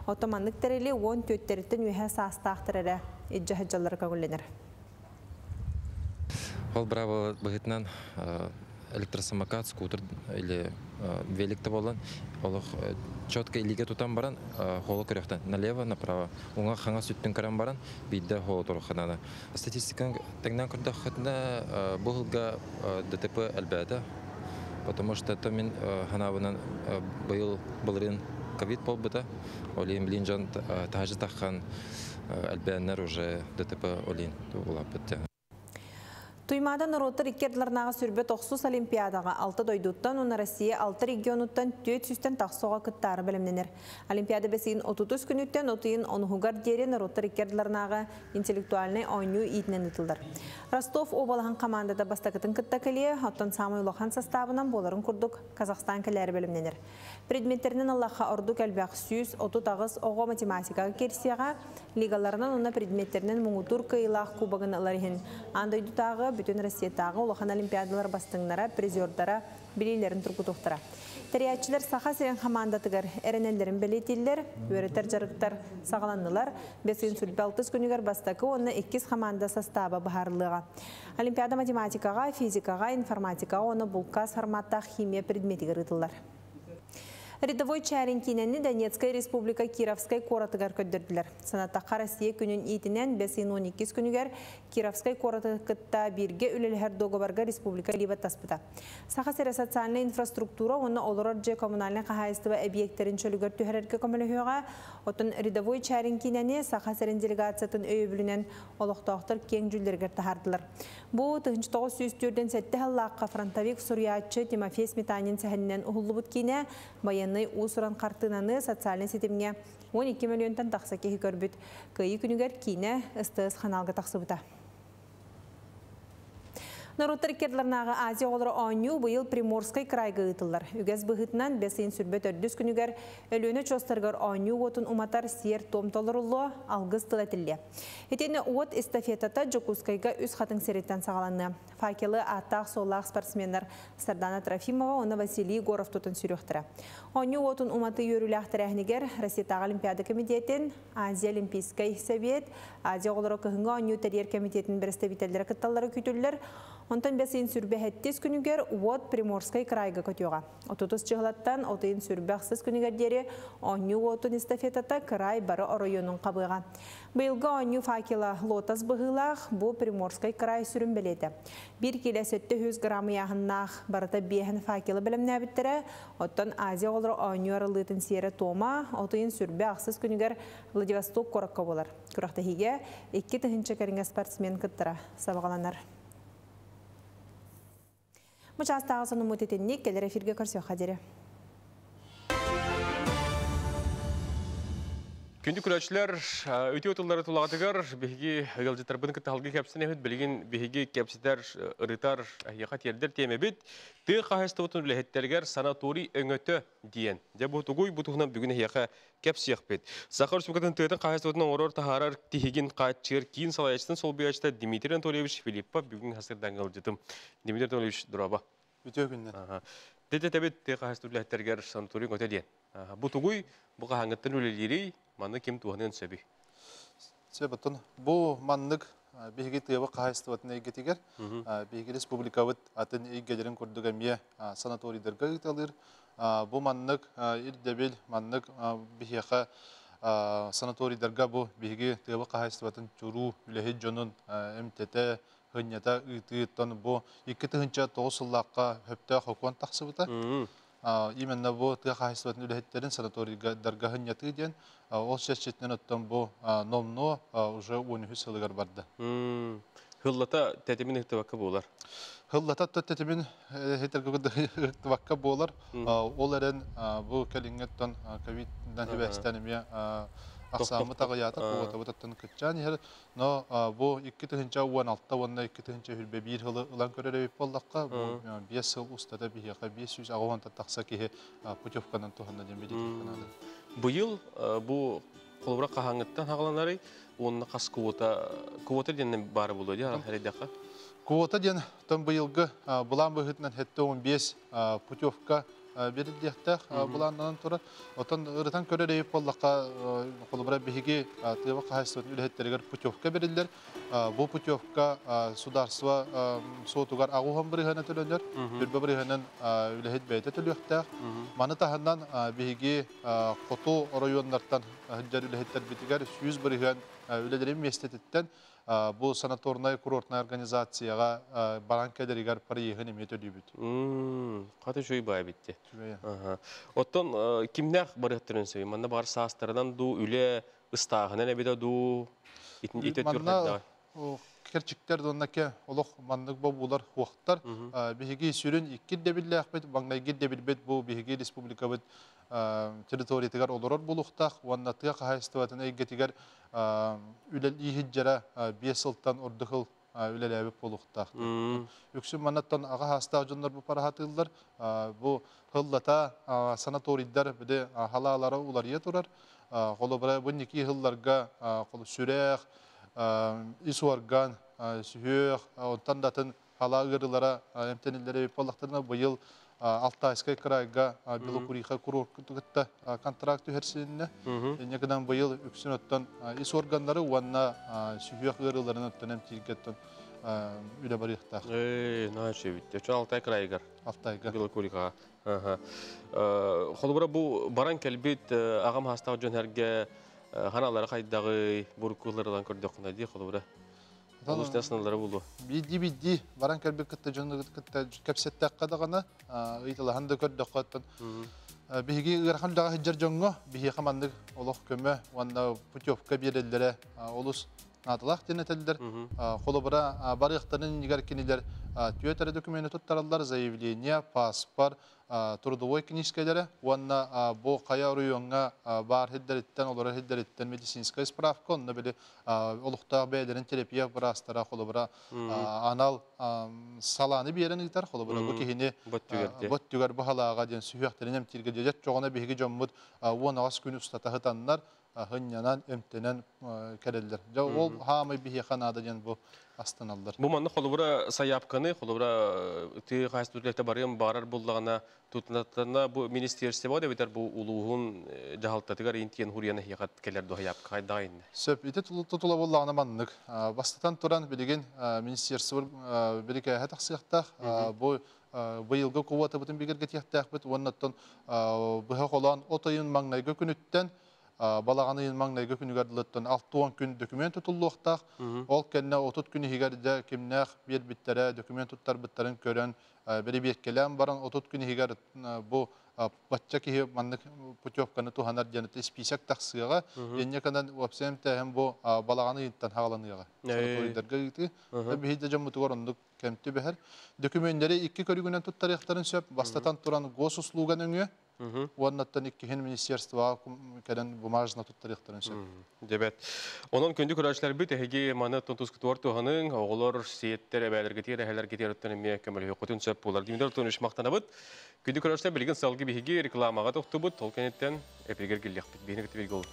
Оттон маннык тэрили 14-тэриттэн үөһэ саастаахтар эрэ илдьэ сылдьаллара көҥүллэнэр. Ол быраабыла быһыытынан электросамокат, скутер или велик да буолан, олох четко илиигэ тутан баран холо көрүөхтэн налево, направо, уҥа хаҥас өттүн көрөн баран биирдэ холо туруохха. Статистиканы тэҥнээн көрдөххүтүнэ, бу сылга ДТП элбээтэ, потому что это мин ханаабынан быйыл былырыын ковид буолбута, ол иһин билин дьон таһааччы таххан элбээннэр уже ДТП олин улааппыт. Туймаада норуоттар икки ардыларынааҕы 29 Олимпиадаҕа алта дойдуттан уонна Россия алта регионуттан 400-тэн тахса оҕо кыттаары бэлэмнэнэр. Олимпиада бэс ыйын 30 күнүттэн 30 ыйын онуһугар диэри норуоттар икки ардыларынааҕы интеллектуальнай оонньуу иитинэн ыытыллар. Ростов уобалаһын хамаандата бастакытын кытта кэлиэ, оттон саамай улахан састаабынан буоларын курдук Казахстан кэлээри бэлэмнэнэр. Предметтэринэн ыллахха ордук элбэх 138 оҕо математикаҕа киирсиэҕэ, лигаларынан уонна предметтэринэн муҥутуур кыайыылаах кубогын ылар иһин аан дойдутааҕы, бүтүн Россиятааҕы улахан олимпиадалар бастыҥнара, призердара билиилэрин тургутуохтара. Тэрийээччилэр Саха сирин хамаандатыгар эрэнэллэрин бэлиэтииллэр, үөрэтэр дьарыктар саҕаланнылар. Бэс ыйын 26 күнүгэр бастакы уонна иккис хамаанда састааба быһаарыллыаҕа. Олимпиада математикаҕа, физикаҕа, информатикаҕа уонна булкаас форматтаах химия предметигэр ыытыллар. Рядовой Чарин киинэни Донецкай республика Кировскай куоратыгар көрдөрдүлэр. Санаттахха, Россия күнүн иитинэн бэс ыйын 12 күнүгэр Кировскай куораты кытта бииргэ үлэлэһэр дуогабарга республика илии баттаспыта. Саха сирэ социальнай инфраструктура уонна олорор дьиэ коммунальнай хаһаайыстыба эбийиэктэрин чөлүгэр түһэрэргэ көмөлөһүөҕэ. Оттон Рядовой Чарин киинэни Саха сирин делегациятын өйөбүлүнэн олохтоохтор киэҥ дьүүллэригэр таһаардылар. Бу 1947 сыллаахха фронтовик суруйааччы Тимофей Сметанин сэһэнинэн уһуллубут киинэ. Байыаннай уус-уран хартыынаны социальнай ситимҥэ 12 мөлүйүөнтэн тахса киһи көрбүт. Кыайыы күнүгэр киинэ СТС ханаалга тахсыбыта. Норуоттар икки ардыларынааҕы Азия оҕолоро оонньуу быйыл Приморскай крайга ыытыллар. Үгэс быһыытынан бэс ыйын 24 күнүгэр Өлүөнэ очуостарыгар оонньуу уотун уматар сиэр-туом толоруллуо, алгыс тыл этиллиэ. Итиэннэ уот эстафетата Дьокуускайга Үс Хатыҥ сириттэн саҕаланыа. Факелы ааттаах-суоллаах спортсменнар Сардана Трофимова уонна Василий Егоров тутан сүүрүөхтэрэ. Оонньуу уотун уматыы үөрүүлээх тэрээһинигэр Россиятааҕы Олимпиада комитетин, Азия Олимпийскай Совет, Азия оҕолоро кыһыҥҥы оонньуу тэрийэр комитетин бэрэстэбиитэллэрэ кытталлара күүтүллэр. Онтон бэс ыйын 27 күнүгэр уот Приморскай крайга көтүөҕэ. 30 чыһылаттан 30 ыйын 28 күнүгэр диэри оонньуу уотун эстафетата край бары оройуонун хабыаҕа. Быйылгы оонньуу факела лотос быһыылаах, бу Приморскай край сүрүн бэлиэтэ. Биир киилэ 700 грамм ыйааһыннаах барыта биэһэн факелы бэлэмнээбиттэрэ, оттон Азия оҕолоро оонньуу арыллыытын сиэрэ-туома 30 ыйын 28 күнүгэр Владивосток куоракка буолар. Күрэхтэһиигэ 2000 кэриҥэ спортсмен кыттара сабаҕаланар. Бу чаастааҕы сонуммут итинник, кэлэр эфиргэ көрсүөххэ диэри. Күндү көрөөччүлэр, үтүө тыллары тулаҕытыгар биһиги ыалдьыттарбытын кытта салгыы кэпсэнэбит. Билигин биһиги кэпсэтэр, ырытар, эһиэхэ тиэрдэр тиэмэбит тыа хаһаайыстыбатын үлэһиттэригэр санаторий өҥөтө диэн. Дьэ бу тугуй, бу туһунан бүгүн эһиэхэ кэпсиэхпит. Саха Республикатын тыатын хаһаайыстыбатын оҥорор таһаарар тиһигин хааччыйар киин салайааччытын солбуйааччыта Дмитрий Анатольевич Филиппов бүгүн хасырдаҥ ыалдьытым. Дмитрий Анатольевич, дорообо. Үтүө күннэр. Тэтэбит тыа хаһаайыстыбатын үлэһиттэригэр санаторий өҥөтө диэн. Бу тугуй, бу хаһааҥҥыттан үлэлиирий, манна ким туһаныан сөбүй? Сөп, бу маннык биһиги тыаба хаһаайыстыбатын эйгэтигэр биһиги республикабыт атын эйгэлэрин курдук эмиэ санаторийдарга ыыталыыр. Бу маннык ирдэбил, маннык биһиэхэ санаторийдарга бу биһиги тыаба хаһаайыстыбатын чуруу үлэһит дьонун эмтэтэ, хынньата ыытыыттан бу 2009 сыллаахха хөптөөх окуон тахсыбыта. Именно бу тыа хаһаайыстыбатын үлэһиттерин санаторийдарга хынньатыы диэн, ол чэрчитинэн оттон бу номнуо уже 13 сылыгар барда. Хыллата тэтимин ыһыктыбакка буолар. Хыллата тэтимин ыһыктыбакка буолар. Ол эрэн бу кэлиҥҥэттэн ковиддан хибэстэн эмиэ ахсааммыт аҕыйаата, куотабыт кытчаан иһэр. Но бу 2016 уонна 2021 сылы ылан көрөр эбит буоллахха, бу 5 сыл устата биһиэхэ 560 тахса киһи путевканан туһанна диэн билиэтиэххэ наада. Быйыл бу Холобура хаһааҥҥыттан хаҕаланарый уонна хас квота квота диэн баара буолуо дии эрэйдэххэ. Квота диэн тон быйылгы былаан быһыытынан 75 путевка берилдиэхтээх былааннанан турар. Отон ырытан көрөр эйип буоллахха, холобура биһиги тыаба хаһайыстыбатын үлэһиттэригэр путевка бериллэр. Бу путевка сударство суотугар агуһан бырыһана төлөнөр, түрбэ бырыһанан үлэһит бэйэтэ төлүөхтээх. Маны таһынан биһиги хоту оройуоннартан сылдьар үлэһиттэрбитигэр 100 бырыһыан үлэлэрин миэстэтиттэн бу санаторнай курортнай организацияҕа баран кэлэригэр проеһын эмиэ төлүүбүт. Хата үчүгэй баа эбитти. Оттон кимнээх барыахтарын сөбүй? Манна бар саастарынан дуу, үлэ ыстааһынан эбитэ дуу, ити Манна керчиктер доннаке олох маннык бобуулар хуохтар. Биһиги сүрүн икки дэбиллээхпит, маҥнайгы дэбилбит бу биһиги республикабыт территориятыгар олорор булуохтаах уонна тыа хаһаайыстыбатын эйгэтигэр үлэлииһиджара 5 сылтан ордук ыл үлэлээбит буолуохтаах. Үксүн маннаттан аҕа хаастаах дьоннор бу парахатыыллар. Бу хыллата санаторийдар биде халаалара уларыйа турар. Холобура бу ники хылларга сүрэх, ис орган, сүһүөх, онтон датын халаа ыарыылара эмтэниллэри буоллахтарына быйыл Алтайскай крайга Белокуриха курорт кытта контракт түһэрсилиннэ. Инне гынан быйыл үксүн оттон ис органнары уонна сүһүөх ыарыыларын оттон эмтииргеттон үлэ барыахтаах. Э, наачы битте. Чо Алтай крайгар. Алтайга. Белокуриха. Холобура бу баран кэлбит аҕам хаастаах дьон эргэ ханалары хайдагы буркуларынан көрдөххүнэ дии холобура. Олус тасналары булу. Бидди баран кэлбит кытта дьону кытта кэпсэттэххэ даҕаны ыйтылаһан да көрдөххөттөн биһиги ыарахан үлэҕэ сылдьар дьоҥҥо биһиэхэ маннык олох көмө уонна путевка биэрэллэрэ олус наадалаах диэн этэллэр. Холобура барыахтарын иннигэр кинилэр түөрт эрэ документы туттараллар: заявление, паспорт, трудовой книжкэлэрэ уонна бу хайа оройуоҥҥа баар хиддэриттэн, олорор хиддэриттэн медицинская справка, онно били олохтоох бэйэлэрин терапия быраастара холобура анал салааны биэрэн ыытар, холобура бу киһини боттүгэр баһалааҕа диэн сүһүөхтэрин эмтииргэ дьэдьэт чоҕуна биһиги дьоммут 10 күн устата хытаннар хынньанан эмтэнэн кэлэллэр. Дьэ ол хаамай биһиэхэ наада диэн бу астыналлар. Бу манна холобура сайаапканы, холобура тыы хаһыстыбыт барыам баарар буллаҕына тутунаттана бу министерство да бу улууһун дьаһалтатыгар интиэн хуруйана хиэхат кэлэр дуһайаапка хайдаҕа инне. Сөп, ити тутула буллаҕына маннык. Бастатан туран билигин министерство бирикээһэ тахсыахтаах. Бу быйылгы квотабытын бигэргэтиэхтээхпит уоннаттан быһа холоон от ыйын маҥнайгы күнүттэн балаҕан ыйын маҥнайгы күнүгэр дылыттан 60 күн документ тутуллуохтаах. Ол кэннэ 30 күн иһигэр дьэ кимнээх биэрбиттэрэ, документ туттарбыттарын көрөн, бэрибиэккэлээн баран 30 күн иһигэр бу бачча киһи маннык путевканы туһанар диэн список тахсыаҕа. Инньэ гынан уопсай эмтээһин бу балаҕан ыйыттан хааланыаҕа. Санаторийдарга ыытыы. Биһиги да дьоммутугар оннук кэмти бэһэр. Документleri икки көрүгүнэн туттарыахтарын сөп. Бастатан туран госуслуга нөҥүө, уоннаттан иккиһин министерствоҕа кэлэн бумажно туттарыахтарын сөп. Дебет. Онон күндү көрөөччүлэрбит эһиги маны тутускутугар туһаныҥ, оҕолор сиэттэр эбээлэргитигэр, эһэлэргитигэр оттон эмиэ көмөлөһүөххүтүн сөп буолар. Дмитрий Антонович махтанабыт. Күндү көрөөччүлэр билигин салгыы биһиги рекламаҕа тохтубут, ол кэнниттэн эпиригэр киллиэхпит. Биһини кытта бииргэ олун.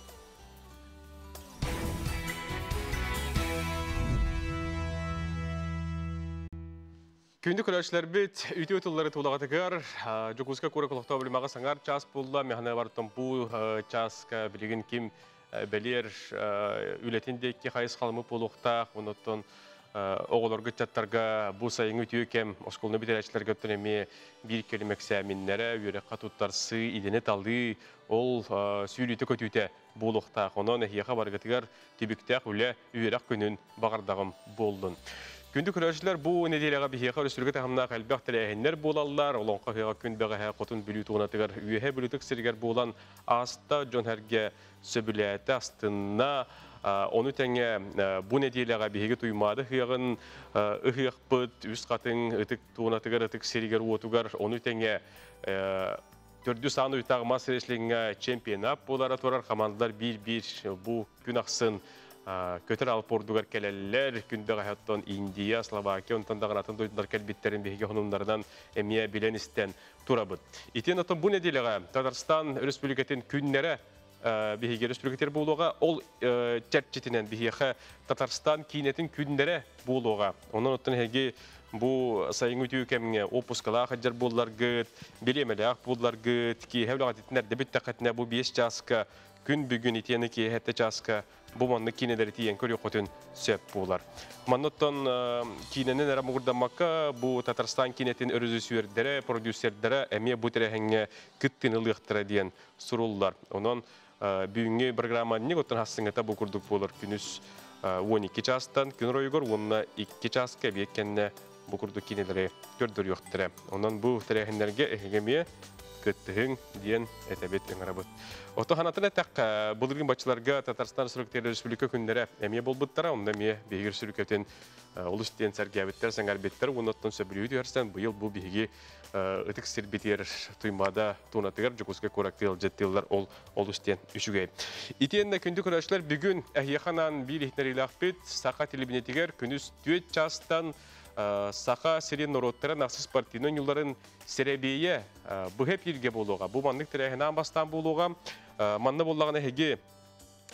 Күндү көрөөччүлэрбит үтүө тыллары тулаҕатыгар Дьокуускай куорат олохтоох билимаҕа саҥар час буолла. Механа бартан бу часка билигин ким бэлиэр үлэтин диэки хайысхаламмыт буолуохтаах. Онуттан оҕолорго ыччаттарга бу сайыҥҥы үтүө кэм оскуоланы бүтэрээччилэргэ оттон эмиэ биир кэлим эксээминнэрэ, үөрэххэ туттарсыы, идэни талыы, ол сүүрүүтэ көтүүтэ буолуохтаах. Онон эһиэхэ барыгытыгар түбүктээх үлэ, үөрэх күнүн баҕардаҕым буоллун. Күндү көрөөччүлэр, бу нэдиэлэҕэ биһиэхэ өрөспүүбүлүкэ таһымнаах элбэх тэрээһиннэр буолаллар. Олоҥхо ыһыаҕа күн бэҕэһээ Хотун Бүлүү туонатыгар Үөһээ Бүлүү сиригэр буолан ааста, дьон сэргэ сөбүлээтэ, астынна. Ону тэҥэ бу нэдиэлэҕэ биһиги Туймаада ыһыаҕын ыһыахпыт Үс Хатыҥ ытык туонатыгар, ытык сиригэр-уотугар, ону тэҥэ төрдүс аан уйтаах мас рестлиҥҥэ чемпионат буолара турар. Командалар биир-биир бу күн ахсын көтөр алпордугар кэлэллэр. Күн бэҕэһэттон Индия, Словакия, онтон даҕаны атын дойдулар кэлбиттэрин биһиги хонуннарынан эмиэ билэн истэн турабыт. Итин оттон бу нэдиэлэҕэ Татарстан Республикатын күннэрэ биһиги республикатер буолуоҕа. Ол чэрчитинэн биһиэхэ Татарстан киинэтин күннэрэ буолуоҕа. Онон оттон эһиги бу сайыҥҥы үтүө кэмҥэ отпускалаах сылдьар буолларгыт, бириэмэлээх буолларгыт, киэһэ үлэҕититин эрдэ бүттэххитинэ бу 5 чааска күн бүгүн итиэнэ киэһэ 7 чааска бу маннык киинэлэри тиийэн көрүөххүтүн сөп буолар. Манныттан киинэнэн эрэ муҥурдаммакка, бу Татарстан киинэтин режиссердэрэ, продюсердара эмиэ бу тэрээһиҥҥэ кыттыыны ылыахтара диэн суруллар. Онон бүгүҥҥү программа оттон хассыҥҥыта бу курдук буолар күнүс 12 чаастан күн оройугар уонна 2 чааска эбиэт кэннэ бу курдук киинэлэри көрдөрүөхтэрэ. Онон бу тэрээһиннэргэ эһиги эмиэ кыттыһыҥ диэн этэбит ыҥырабыт. Ото ханатын эттэххэ, былыргын баччаларга Татарстан Республикатын Республика күннэрэ эмиэ буолбуттара, онно эмиэ биһиги республикатын олус диэн сэргээбиттэр, сэҥээрбиттэр, уонна сөбүлүү түһэрсэн быйыл бу биһиги ытык сирбитигэр Туймаада туонатыгар Дьокуускай куоракка ыалдьыттыыллар, ол олус диэн үчүгэй. Итиэннэ күндү көрөөччүлэр, бүгүн эһиэхэ биир иһитиннэриилээхпит. Саха телевидениетигэр күнүс 4 чаастан Саха сирин норуоттара нахсыс спортивный оонньууларын сэрэбиэйэ быһа эфиргэ буолуоҕа. Бу маннык тэрээһин бастаан буолуоҕа. Манна буоллаҕына эһиги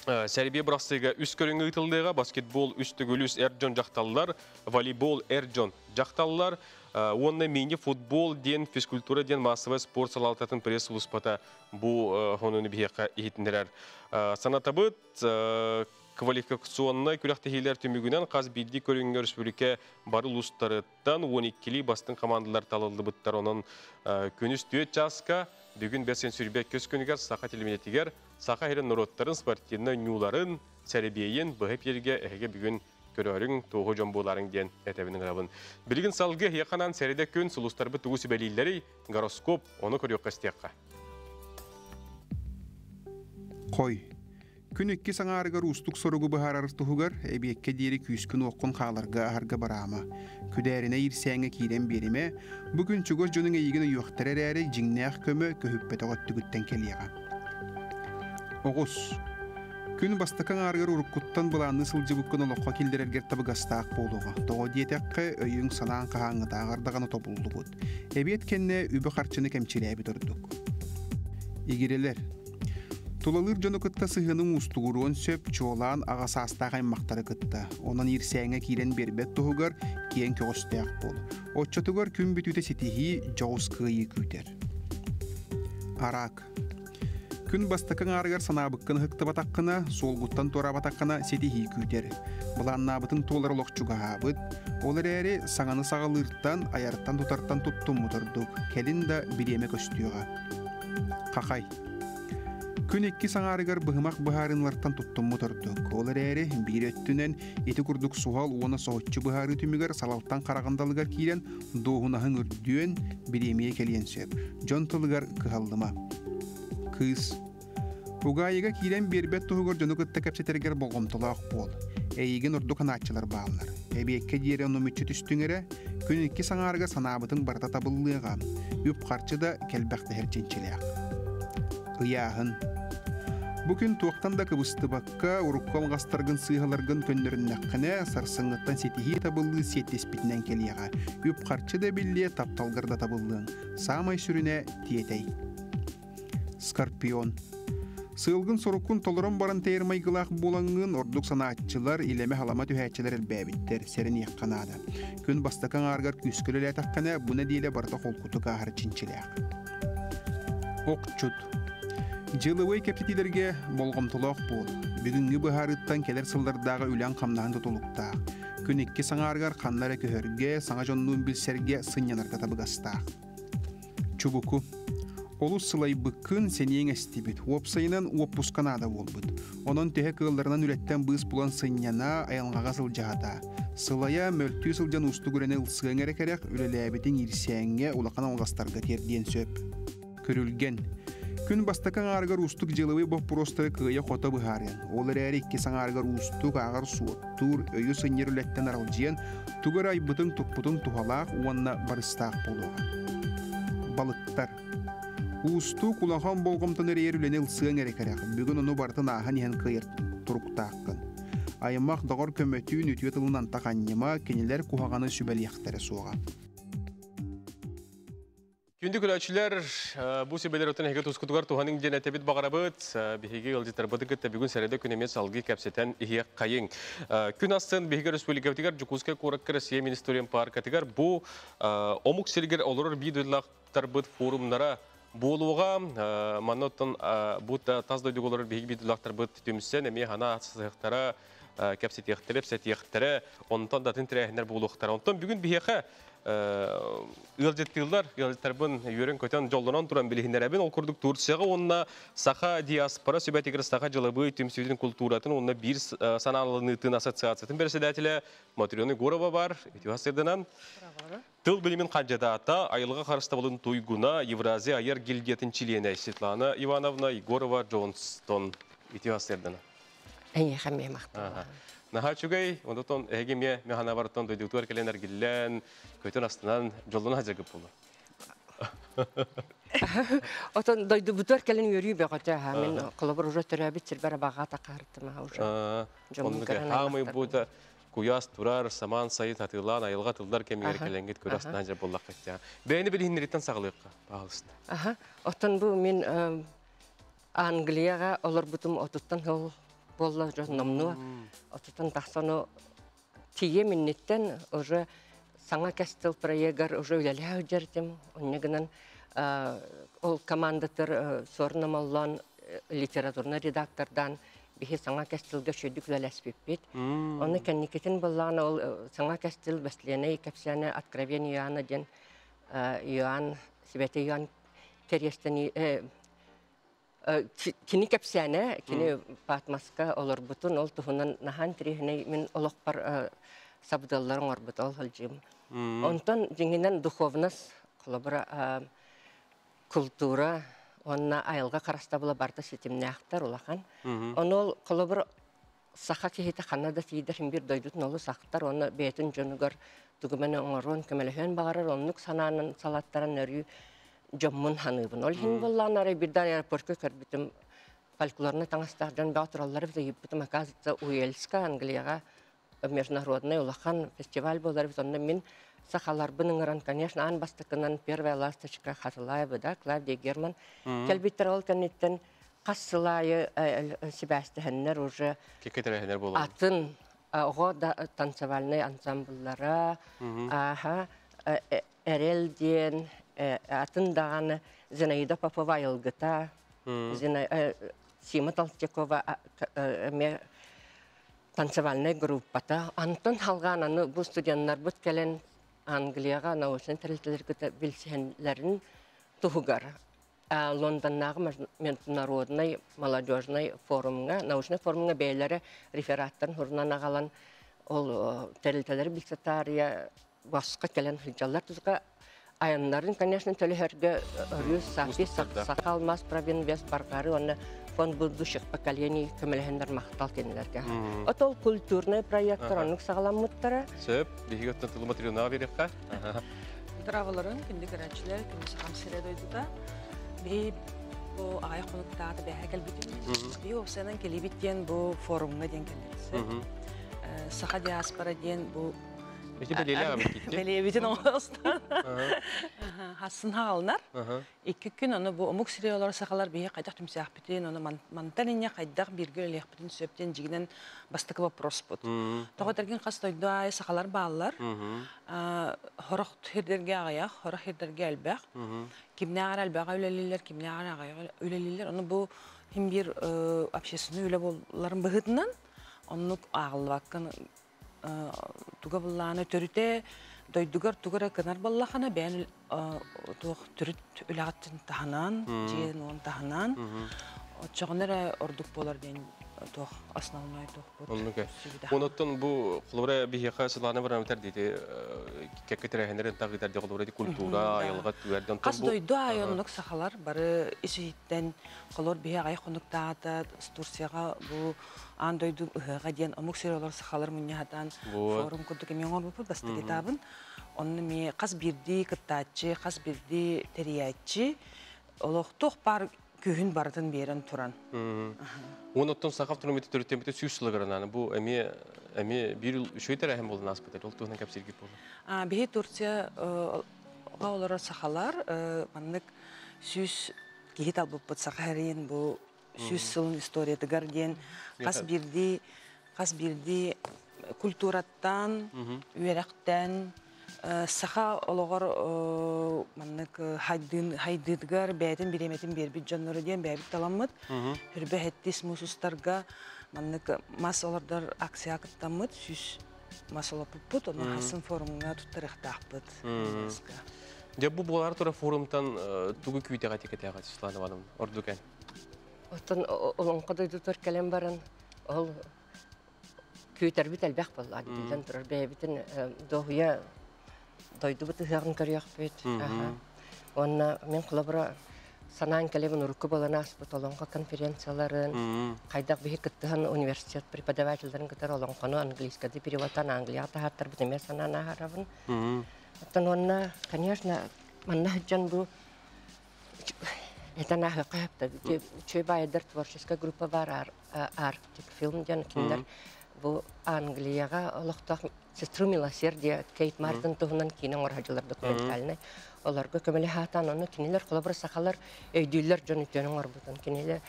сэрэбиэй бырахсыыга үс көрүҥ ыытыллыаҕа: баскетбол үс төгүл үс эр дьон дьахталлар, волейбол эр дьон дьахталлар, уонна мини-футбол диэн физкультура диэн массовай спорт салалтатын пресс-сулууспата бу сонуну биһиэхэ иһитиннэрэр. Санатабыт, квалификационнай күрэхтэһиилэр түмүгүнэн хас биирдии көрүҥҥэ республика бары улуустарыттан 12-лии бастыҥ командалар талыллыбыттар. Онон күнүс 4 чааска бүгүн бэс сүрбэ көс күнүгэр Саха телевидениетигэр Саха сирин норуоттарын спортивнай оонньууларын сэрэбиэйин быһа эфиргэ эһиги бүгүн көрөөрүҥ, туоһу дьон буолаарыҥ диэн этэбин ыҥырабын. Билигин салгыы эһиэхэ анаан сэрэдэ күн сулустарбыт тугу сүбэлииллэрий, гороскоп, ону көрүөххэ истиэххэ. Хой. Күн иккис аҥаарыгар уустук соругу быһаарар туһугар эбиэккэ диэри күүскүн уоххун хааларга аһарга бараама. Күдээринэ иирсээҥҥэ киирэн биэримэ, бу күн чугас дьонуҥ эйигин өйүөхтэрэ эрээри дьиҥнээх көмө көһүппэтэх өттүгүттэн кэлиэҕэ. Оҕус. Күн бастакы аҥаарыгар уруккуттан былаанныы сылдьыбыккын олоххо киллэрэргэр табыгастаах буолуоҕа. Тоҕо диэтэххэ, өйүҥ санааҥ хаһааҥҥытааҕар даҕаны тобуллубут. Эбиэт кэннэ үбү-харчыны кэмчилээбит ордук. Игирэлэр. Тулалыыр дьону кытта сыһыаныҥ уустугуруон сөп, чуолаан аҕа саастаах аймахтары кытта. Онон иирсээҥҥэ киирэн биэрбэт туһугар киэҥ көҕүстээх буол. Оччотугар күн бүтүүтэ ситиһии, дьоҕус кыайыы күүтэр. Араак. Күн бастакы аҥаарыгар санаабыккын ыһыктыбатаххына, суолгуттан туораабатаххына ситиһии күүтэр. Былааннаабытыҥ туолар олох чугаһаабыт. Ол эрээри саҥаны саҕалыыртан, айартан-тутартан туттуммут ордук. Кэлин да бириэмэ көстүөҕэ. Хахай. Күн иккис аҥаарыгар быһымах быһаарыылартан туттуммут ордук. Ол эрээри биир өттүнэн ити курдук суһал уонна соһуччу быһаарыы түмүгэр салалтан хараҕын далыгар киирэн дуоһунаһыҥ үрдүөн, бириэмийэ кэлиэн сөп. Дьон тылыгар кыһаллыма. Кыыс. Угаайыга киирэн биэрбэт туһугар дьону кытта кэпсэтэргэр болҕомтолоох буол. Эйигин ордук анааччылар бааллар. Эбиэккэ диэри ону мүччү түстүҥ эрэ, күн иккис аҥаарыгар санаабытыҥ барыта табыллыаҕа. Үп-харчы да кэлбэхтэһэр чинчилээх. Ыйааһын. Бу күн туохтан да кыбыстыбакка, урукку алҕастаргын сыыһаларгын көннөрүннэххинэ, сарсыҥҥыттан ситиһии табыллыы сиэттиспитинэн кэлиэҕэ. Үп-харчы да биллиэ, тапталгар да табыллыаҥ. Саамай сүрүнэ тиэтэй. Скорпион. Сыалгын-соруккун толорон баран тэйэр майгылаах буолаҥҥын, ордук санааччылар, илэмэ-халама түһээччилэр элбээбиттэр, сэрэниэххэ наада. Күн бастакы аҥаарыгар күүскэ үлэлээтэххинэ, бу нэдиэлэ барыта холкутук ааһар чинчилээх. Охчут. Дьыалабыай кэпсэтиилэргэ болҕомтолоох буол. Бүгүҥҥү быһаарыыттан кэлэр сыллардааҕы үлэҥ-хамнаһын тутулуктаах. Күн иккис аҥаарыгар ханна эрэ көһөргө, саҥа дьоннуун билсэргэ, сынньанарга табыгастаах. Чубуку. Олус сылайбыккын, сэниэҥ эстибит. Уопсайынан уоппуска наада буолбут. Онон төһө кыалларынан үлэттэн быыс булан сынньана, айылҕаҕа сылдьаһата. Сылайа, мөлтүү сылдьан уустук үлэни ылсыаҥ эрэ кэрэх, үлэлээбитиҥ иирсээҥҥэ, улахан алҕастарга тиэрдиэн сөп. Күрүлгэн. Күн бастакы аҥаарыгар уустук дьыалабыай боппуруостары кыайа-хото быһаарыаҥ. Ол эрээри иккис аҥаарыгар уустук ааҕар суоттуур, өйү сынньар үлэттэн аралдьыйан, тугу эрэ айбытыҥ-туппутуҥ туһалаах уонна барыстаах буолуоҕа. Балыктар. Уустук, улахан болҕомтону эрэйэр үлэни ылсыаҥ эрэ кэрэх. Бүгүн ону барытын ааһан иһэн кыайар туруктааххын. Аймах доҕор көмөтүүн үтүө тылынан таханньыма, кинилэр куһаҕаны сүбэлиэхтэрэ суоҕа. Күндү көрөөччүлэр, бу сүбэлэр отон эһиги тускутугар туһаныҥ диэн этэбит баҕарабыт. Биһиги ыалдьыттарбыты кытта бүгүн сэрэдэ күн эмиэ салгыы кэпсэтэн иһиэх хайыҥ. Күн астын биһиги республикабытыгар Дьокуускай куоракка Россия Министериум паркатыгар бу омук сиригэр олорор биир дойдулаахтарбыт форумнара буолуоҕа. Манна оттон бу тас дойдуга олорор биһиги биир дойдулаахтарбыт түмсэн эмиэ хана сыһыктара кэпсэтиэхтэрэ, эпсэтиэхтэрэ, онтон да атын тэрээһиннэр буолуохтара. Онтон бүгүн биһиэхэ ыалдьыттыыллар, ыалдьыттарбын үөрэн-көтөн, дьоллонон туран билиһиннэрэбин. Ол курдук Турцияҕа уонна Саха диаспора сүбэтигэр Саха дьылабыы түмсүүтүн култууратын уонна биир санааланыытын ассоциациятын председателэ Матрена Егорова бар. Үтүө сырдынан. Тыл билимин хандьыдаата, айылҕа харыстабылын туйгуна, Евразия айар гильдиятын чилиэнэ Светлана Ивановна Егорова Джонстон. Үтүө сырдана. Эйиэхэ эмиэ махтал. Наһаа үчүгэй, онтон эһиги эмиэ механабарыттан дойдутугар кэлэн эргиллэн, көтөн астынан, дьоллоно сылдьаргыт буолуо. Отон дойдубутугар кэлэн үөрүү бөҕөтө аха. Мин холобур уже төрөөбүт сирбэр абаҕа такаарыттым аха уже. Дьоммун көрөн Хаамый бута куйаас турар, самаан сайын атыылаан, айылҕа тыллар кэмигэр кэлэҥҥит көрө астынан дьэр буоллаххыт. Бэйэни билиһиннэриттэн саҕалыахха, пожалуйста. Аха. Оттон бу мин Англияҕа олорбутум отуттан сыл буолла дьон номнуо отуттан тахсан тиийиэм инниттэн уже саҥа кэс тыл проегар уже үлэлэһэ сылдьар этим. Онньо гынан ол командатыр Суорун Омоллоон литературнай редактордаан биһи саҥа кэс тылга үчүгэйдик үлэлэспиппит. Ону кэнникитин быллаан ол саҥа кэс тыл бэстилиэнэй кэпсээнэ Откровение Иоанна диэн Иоанн Святой Иоанн кэриэстэни Кини кэпсээнэ, кини Патмоска олорбутун, ол туһунан наһаа интэриэһинэй мин олохпор сабыдыаллары оҥорбут ол сылдьыым. Онтон дьиҥинэн духовность, холобура, култуура уонна айылҕа харыстабыла барыта ситимнээхтэр улахан. Ону ол холобур саха киһитэ ханна да тиийдэр син биир дойдутун олус ахтар уонна бэйэтин дьонугар тугу эмэ оҥоруон, көмөлөһүөн баҕарар, оннук санаанан салаттаран өрүү дьоммун саныыбын. Ол иһин буоллаҕына арай биирдэ аэропортка көрбүтүм фольклорнай таҥастаах дьон бөҕө тураллар эбит ыйыппытым, оказывается, Уэльска, Англияҕа международный улахан фестиваль буолар эбит. Онно мин сахаларбын ыҥыран, конечно, аан бастакынан первая ласточка Хатылаева, да, Клавдия Герман кэлбиттэр. Ол кэнниттэн хас сыл аайы сибээстэһэннэр уже атын оҕо да танцевальнай ансамбллара, аха, Эрэл диэн атын даҕаны Зинаида Попова айылгыта, Сима Толстякова эмиэ танцевальнай группата. Антон халҕаан аны бу студеннарбыт кэлэн Англияҕа научнай тэрилтэлэргэ билсиһэллэрин туһугар Лондоннааҕы международный молодежный форумҥа, научнай форумҥа бэйэлэрэ рефераттарын сурунан аҕалан ол тэрилтэлэри билсэ таарыйа босхо кэлэн сылдьаллар. Туска айаннарын, конечно, төлөһөргө өрүү Сафи Саха алмаас Провинвест барҕары уонна фонд будущих поколений көмөлөһөннөр махтал кинилэргэ. Отол культурный проекттар оннук саҕаламмыттара. Сөп, биһиги оттон тылы Матрёнаҕа биэриэххэ. Траваларын күндү көрөөччүлэр, күндү сахам сирэ дойдута. Биһи бу аҕыйах хонуктаата бэһэ кэлбитим. Биһи уопсайынан кэлибит диэн бу форумҥа диэн кэллибит. Саха диаспора диэн бу Ити бэлиэлээх Бэлиэбитин оҥостон. Хассын хаалынар. Икки күн ону бу омук сири олорор сахалар биһи хайдах түмсээхпитин, ону мантан инньэ хайдах бииргэ үлэлиэхпитин сөп диэн дьигинэн бастакы вопроспут. Тоҕо этэргин хас дойду аайы сахалар бааллар. Хорох сирдэргэ аҕыйах, хорох сирдэргэ элбэх. Кимнээҕэр элбэҕи үлэлииллэр, кимнээҕэр аҕыйаҕы үлэлииллэр. Ону бу хим биир общественный үлэ буоларын быһыытынан оннук ааҕыллыбаккын туга буллааны төрүтэ дойдугар тугу эрэ кынар буоллахына бэйэн туох төрүт үлэҕиттэн таһынан, дьиэн уон таһынан оччоҕуна эрэ ордук буолар диэн туох основной туохпут. Оннук. Онуттан бу холобура биһиэхэ Светлана Ивановна диэти кэккэ тэрээһиннэрин тагытар ди холобура культура, айылҕа түгэрден Хас дойду аайы оннук сахалар бары ис-иһиттэн холор биһи аҕай хонуктаата Турцияҕа бу аан дойду ыһыаҕа диэн омук сири олор сахалар мунньаһатан форум курдук эмиэ оҥорбуппут бастакы этабын. Онно эмиэ хас биирдии кыттааччы, хас биирдии тэрийээччи олохтуох баар күүһүн барытын биэрэн туран. Уон оттон саха автономията төрүттэммитэ 100 сылыгар бу эмиэ эмиэ биир үчүгэй тэрээһин буолан ааспыта. Ол туһунан кэпсииргит буолла. Биһи Турция Омукка олорор сахалар маннык 100 киһи талбыппыт Саха сирин бу 100 сылын историятыгар диэн хас биирдии хас биирдии культураттан, үөрэхтэн саха олоҕор маннык хайдын хайдыытыгар бэйэтин бириэмэтин биэрбит дьоннору диэн бэйэбит таламмыт хүрбэ хэттис муус устарга маннык мас олордор акция кыттаммыт 100 мас олоппуппут, ону хасын форумҥа туттарыахтаахпыт. Дьэ бу буолар тура форумтан тугу күүтэҕэ тикэтээҕэ Светлана Ивановна ордук эн? Оттон олоҥхо дойдутугар кэлэн баран ол күүтэрбит элбэх буолла, биллэн турар бэйэбитин дуоһуйа дойдубут ыһыаҕын көрүөхпүт. Уонна мин холобура санаан кэлэбин урукку буолан ааспыт олоҥхо конференцияларын, хайдах биһи кыттыһан университет преподавателлэрин кытары олоҥхону английскайдыы переводтаан Англияҕа таһааттарбыт эмиэ санаан ааһарабын. Оттон уонна, конечно, манна сылдьан бу этэн ааһыахха сөп. Үчүгэй баайдар творческая группа бар Арктик фильм диэн кинилэр бу Англияҕа олохтоох сестру милосердия Кейт Мартин туһунан киинэ оҥорор документальный. Олорго көмөлөһө ону кинилэр холобура сахалар өйдүүллэр дьон үтүөнү оҥорбутун. Кинилэр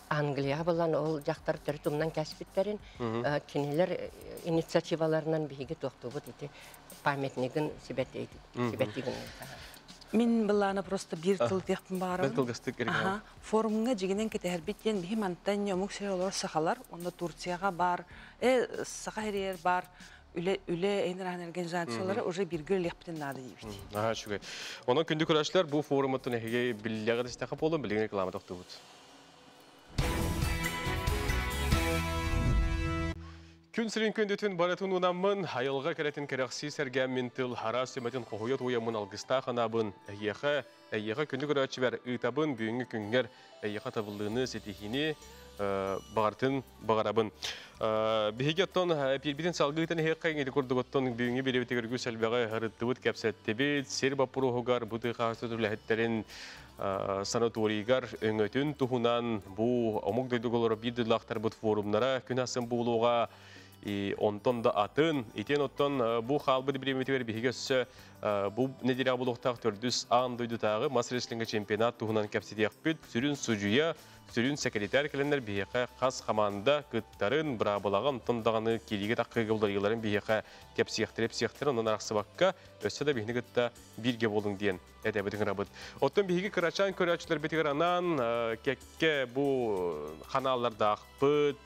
Англияҕа булан ол дьахтар төрүт умнан кэспиттерин кинилэр инициативаларынан биһиги туохтуубут ити памятнигын сибэтигин. Мин былаана просто биир тыл диэхпин баҕарабын. Бэл кылгастык эргин. Форумҥа дьигинэн кэтэһэрбит диэн биһи мантан омук сирэ олорор сахалар, онно Турцияҕа бар, Саха сиригэр бар үлэ үлэ эйнрахан организациялары уже бирге үлэлиэхпитин наада диибит. Аха, үчүгэй. Онон күндү көрөөччүлэр бу форумуттан эһиги биллэҕит истэхэ буолун, билигин реклама тохтуубут. Күн сирин күндүтүн барытын уунаммын, айылҕа кэрэтин кэрэхсии сэргээммин тыл араас сүмэтин хоһуйа туойаммын алгыстаах анаабын, эһиэхэ, эйиэхэ күндү көрөөччүбэр ыытабын, бүгүҥҥү күҥҥэр эйиэхэ табыллыыны, ситиһиини баҕартын баҕарабын. Биһиги оттон эпиирбитин салгыытын иһиэххэ ити курдук оттон бүгүҥҥү бириэбитигэр үгүс элбэҕи ырыттыбыт, кэпсэттибит, сир боппуруоһугар бу тыа үлэһиттэрин санаторийгар өҥөтүн туһунан бу омук дойдуга биир дойдулаахтарбыт форумнара күн ахсын буолуоҕа и онтон да атын итиэн оттон бу хаалбыт бириэмэтигэр биһиги өссө бу неделя буолуохтаах төрдүс аан дойдутааҕы мас рестлингэ чемпионат туһунан кэпсэтиэхпит. Сүрүн судьуйа, сүрүн секретарь кэлэннэр биһиэхэ хас хамаанда кыттарын, быраабылаҕа онтон даҕаны киириигэ таххыга уларыйыыларын биһиэхэ кэпсиэхтэрэ псиэхтэрэ онон арахсыбакка өссө да биһини кытта бииргэ буолуҥ диэн этэбит ыҥырабыт. Оттон биһиги кырачаан көрөөччүлэрбитигэр анаан кэккэ бу ханааллардаахпыт,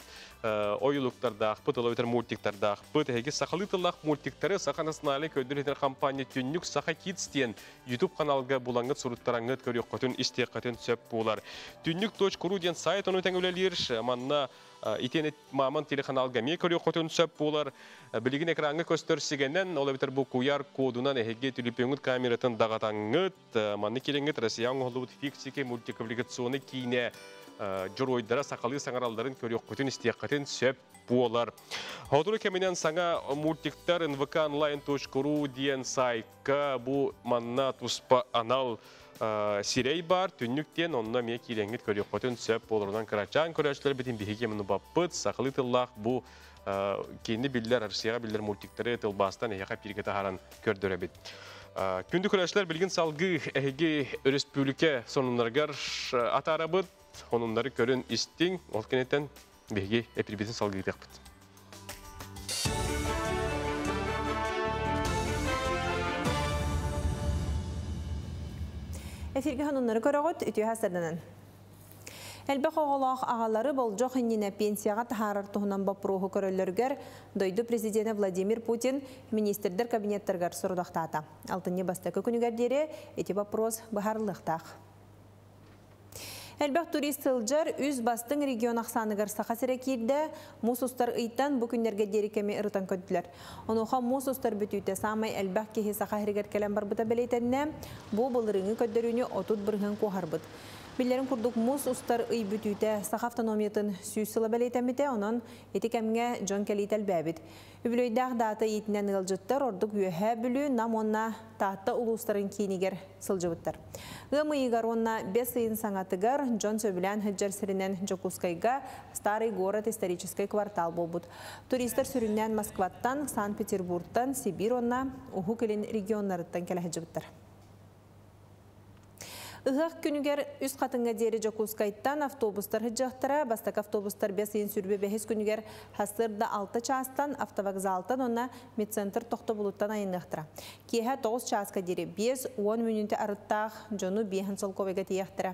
ойулуктардаахпыт, ол эбэтэр мультиктардаахпыт. Эһиги сахалыы тыллаах мультиктары Саха национальнай көрдөрөр компания Түннүк Саха Kids диэн YouTube каналга булаңгыт суруттараңгыт көрүөххүтүн, истиэххитин сөп буолар. Түннүк.ру диэн сайт ону тэҥ үлэлиир. Манна итиэн маман телеканалга эмиэ көрүөххүтүн сөп буолар. Билигин экраҥҥа көстөр сигэнэн, ол эбэтэр бу QR кодунан эһиги түлүпүөҥҥүт камератын даҕатаҥҥыт, манны киирэҥҥит Россия оҥоһуллубут фиксики мультипликационный киинэ дьоруойдара сахалыы саҥаралларын көрүөххүтүн, истиэххитин сөп буолар. Сотору кэминэн саҥа мультиктар nvkonline.ru диэн сайтка бу манна туспа анал сирэй бар, түннүк диэн онно эмиэ киирэҥҥит көрүөххүтүн сөп буоларынан кырачаан көрөөччүлэрбитин биһиги баппыт сахалыы тыллаах бу киинни биллэр, Россияҕа биллэр мультиктары тылбаастан эһиэхэ эпииргэ таһааран көрдөрөбүт. Күндү көрөөччүлэр билигин салгыы эһиги өрөспүүбүлүкэ сонуннарыгар атаарабыт, сонуннары көрүн истиҥ, ол кэнниттэн биһиги эпиирбитин салгыытыахпыт. Эфирге сонуннары көрөҕүт, үтүө сарсыарданан. Элбэх оҕолоох аҕалары болдьох иннинэ пенсияҕа таһаарар туһунан боппуруоһу көрөллөрүгэр дойду президенэ Владимир Путин министрдэр кабинеттарыгар сорудахтаата. Алтынньы бастакы күнүгэр диэри ити боппуруос быһаарыллыахтаах. Элбэх турист сылдьар үс бастыҥ регион ахсааныгар Саха сирэ киирдэ, муус устар ыйтан бу күннэргэ диэри кэми ырытан көрдүлэр. Онуоха муус устар бүтүүтэ саамай элбэх киһи Саха сиригэр кэлэн барбыта бэлиэтэннэ, бу былырыыҥҥы көрдөрүүнү 30% куоһарбыт. Биллэрин курдук муус устар ый бүтүүтэ Саха автономиятын 100 сыла бэлиэтэммитэ, онон ити кэмҥэ дьон кэлиитэ элбээбит. Үбүлүөйдээх даата иитинэн ыалдьыттар ордук Үөһээ Бүлүү, Нам уонна Таатта улуустарын киинигэр сылдьыбыттар. Ыам ыйыгар уонна бэс ыйын саҥатыгар дьон сөбүлээн сылдьар сиринэн Дьокуускайга Старый город историческай квартал буолбут. Туристар сүрүннээн Москваттан, Санкт-Петербургтан, Сибиир уонна Уһук Илин регионнарыттан кэлэ сылдьыбыттар. Ыһыах күнүгэр Үс Хатыҥҥа диэри Дьокуускайтан автобустар сылдьыахтара. Бастакы автобустар бэс ыйын 25 күнүгэр сарсыарда 6 чаастан автовокзалтан уонна медцентр тохтобулуттан айанныахтара. Киэһэ 9 чааска диэри 50 мүнүүтэ арыттаах дьону 5 солкуобайга тиийиэхтэрэ.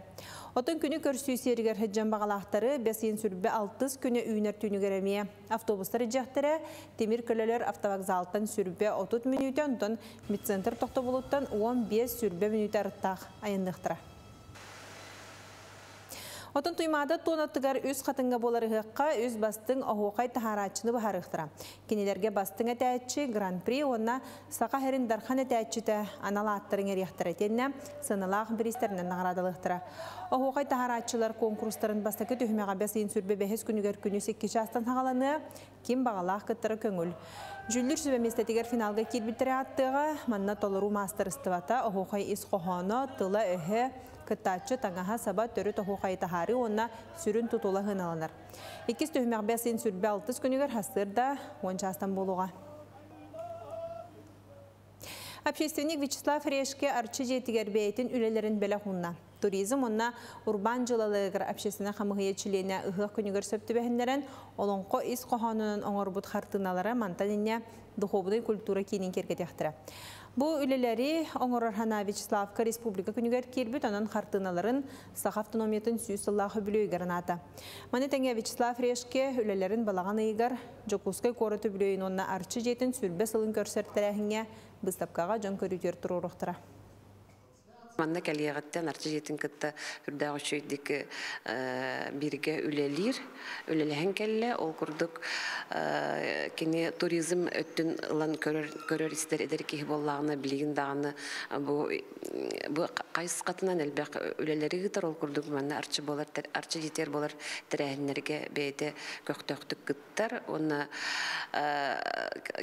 Оттон күнү көрсүү сиэригэр сылдьан баҕалаахтары бэс ыйын 26 күнэ үүнэр түүнүгэр эмиэ автобустар илдьиэхтэрэ. Тимир көлөлөр автовокзалтан 30 мүнүүтэ, онтон медцентр тохтобулуттан 15 мүнүүтэ арыттаах айанныахтара. Отон Туймаада туонатыгар Үс Хатыҥҥа буолар ыһыахха үс бастыҥ оһуохай таһаарааччыны быһаарыахтара. Кинилэргэ бастыҥ этээччи, гран-при уонна Саха сирин Дархан этээччитэ анал ааттары иҥэриэхтэрэ итиэннэ сыаналаах бириистэринэн наҕараадалыахтара. Оһуохай таһаарааччылар куонкурустарын бастакы түһүмэҕэ бэс ыйын 25 күнүгэр күнүс 2 чаастан саҕаланыа, ким баҕалаах кыттара көҥүл. Дьүүллүүр сүбэ миэстэтигэр финалга киирбиттэрэ ааттыаҕа, манна толоруу маастарыстыбата, оһуохай ис хоһооно, тыла-өһө, кыттааччы таҥаһа саба төрүт оһуохайы таһаарыы уонна сүрүн тутула сыаналанар. Иккис түһүмэх бэс ыйын 26 күнүгэр сарсыарда 10 чаастан буолуоҕа. Общественник Вячеслав Решке Арчы дьиэтигэр бэйэтин үлэлэрин бэлэх уунна. Туризм уонна урбаан дьыалаларыгар общественнай хамыыһыйа чилиэнэ ыһыах күнүгэр сөп түбэһиннэрэн, олоҥхо ис хоһоонунан оҥорбут хартыыналара мантан инньэ духуобунай культура киинин киэргэтиэхтэрэ. Бу үлэлэри оҥорор санаа Вячеславка республика күнүгэр киирбит, онон хартыыналарын Саха автономиятын 100 сыллаах үбүлүөйүгэр анаата. Маны тэҥэ Вячеслав Решке үлэлэрин балаҕан ыйыгар Дьокуускай куорат үбүлүөйүн уонна Арчы дьиэтин 20 сылын көрсөр тэрээһиҥҥэ быыстапкаҕа дьон көрүүтүгэр туруоруохтара. Манна кэлиэҕиттэн Арчы дьиэтин кытта үрдээх үчүгэйдик бииргэ үлэлиир, үлэлэһэн кэллэ. Ол курдук кини туризм өттүн ылан көрөр истэр эдэр киһи буоллаҕына билигин даҕаны бу бу хайысхатынан элбэх үлэлэри ыытар. Ол курдук манна Арчы буолар Арчы дьиэтигэр буолар тэрээһиннэргэ бэйэтэ көхтөөхтүк кыттар. Уонна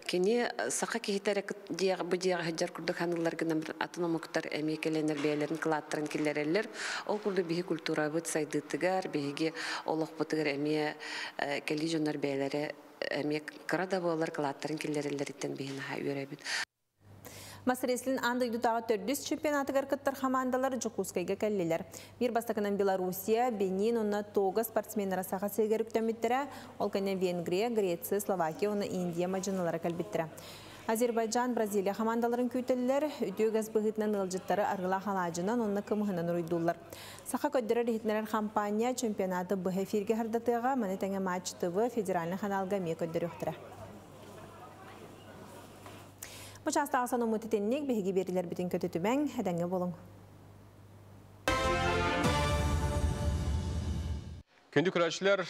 кини саха киһитэ эрэ бу дьиэҕэ сылдьар курдук саныыллар гынан атын омуктар эмиэ кэлэннэр бэйэлэрин кылааттарын киллэрэллэр. Ол курдук биһи культурабыт сайдыытыгар, биһиги олохпутугар эмиэ кэлии дьоннор бэйэлэрэ эмиэ кыра да буоллар кылааттарын киллэрэллэриттэн биһи наһаа үөрэбит. Мас рестлинг аан дойдутааҕы төрдүс чемпионатыгар кыттар хамаандалар Дьокуускайга кэллилэр. Биир бастакынан Белоруссия, Бенин уонна Того спортсменнара Саха сиригэр үктэммиттэрэ, ол кэннэ Венгрия, Греция, Словакия уонна Индия мадьыналара кэлбиттэрэ. Азербайджан, Бразилия хамаандаларын күүтэллэр, үтүө үгэс быһыытынан ыалдьыттары арыгылаах алаадьынан уонна кымыһынан уруйдууллар. Саха көрдөрөр-иһитиннэрэр хампаанньа чемпионаты быһа эфиргэ сырдатыаҕа, маны тэҥэ Матч ТВ федеральнай ханаалга эмиэ көрдөрүөхтэрэ. Бу чаастааҕы сонуммут итинник, биһиги биэриилэрбитин көтүтүмэҥ, этэҥҥэ буолуҥ. Күндү көрөөччүлэр,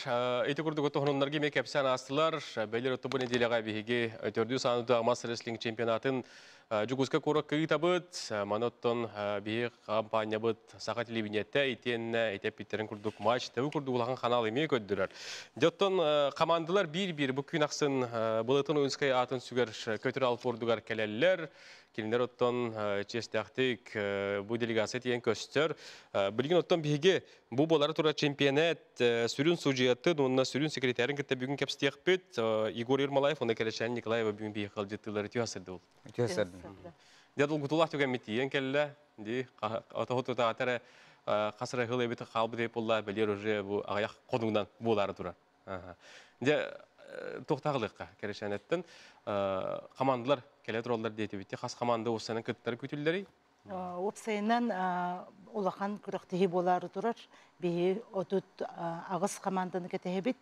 ити курдук туһунуннарга эмиэ кэпсээн аастылар. Бэлиэр оттубу нэдиэлэҕэ биһиги төрдүс аанытыах мас рестлинг чемпионатын Дьокуускай куоракка ыытабыт. Маны оттон биһиги компаниябыт Саха телевидениетэ итиэннэ ити эппиттэрин курдук матч ТВ курдук улахан канал эмиэ көрдөрөр. Дьэ оттон командалар биир-биир бу күн ахсын Былатын Ойуунскай аатын сүгэр көтөр алпордугар кэлэллэр. Кинилэр оттон чиэстээхтик бу делегация тиийэн көстөр. Билигин оттон биһиги бу буолары турар чемпионат сүрүн судьуйатын уонна сүрүн секретарын кытта бүгүн кэпсэтиэхпит. Егор Ермолаев уонна Кэрэчээн Николаева бүгүн биһиги ыалдьыттыылар үтүө сырды ол. Үтүө сырды. Дьэ долгутуулаах түгэммит тиийэн кэллэ. Ди отоһу тутаатара хасыра хыл эбит хаалбыт буолла бэлиэр уже бу аҕыйах хонугунан буолаары турар. Дьэ туохтааҕылыахха Кэрэчээнэттэн командалар кэлэ тураллар диэтибит. Хас команда уопсайынан кыттар күтүллэрий? Уопсайынан улахан күрэхтэһии буолаары турар. Биһи 38 команданы кэтэһэбит.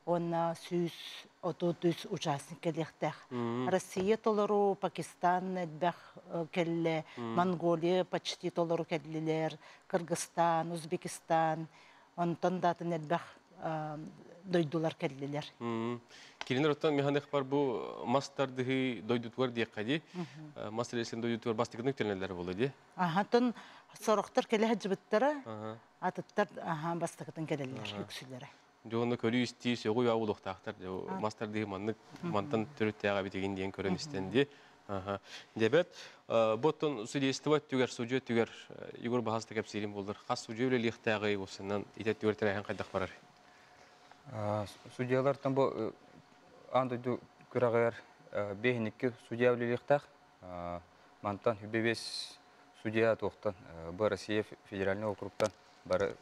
Уонна 133 участник кэлиэхтээх. Россия толору, Пакистан элбэх кэллэ, Монголия почти толору кэллилэр, Кыргызстан, Узбекистан, онтон да атын элбэх дойдулар кэллилэр. Кинилэр оттон механик бар бу мас тардыһыы дойдутугар диэххэ дии. Мас рестлинг дойдутугар бастакытын үктэнэллэр буолла дии. Аха, сорохтор кэлэ сылдьыбыттара, атыттар аха бастакытын кэлэллэр үксүлэрэ. Дьону көрүү истии сөҕүү аулуохтаахтар. Мас тардыһыы маннык мантан төрүттээҕэ битигин диэн көрөн истэн дии. Дебет, боттон судейство түгэр, судья түгэр, Егор баһаста кэпсиирин болдор. Хас судья үлэлиэхтээҕи уопсайынан итэ түгэр тэрээһин хайдах барар? Судьялартан бу аан дойду күрэҕэр 52 судья үлэлиэхтээх. Мантан 5 судья судья туохтан бу Россия федеральный округтан бары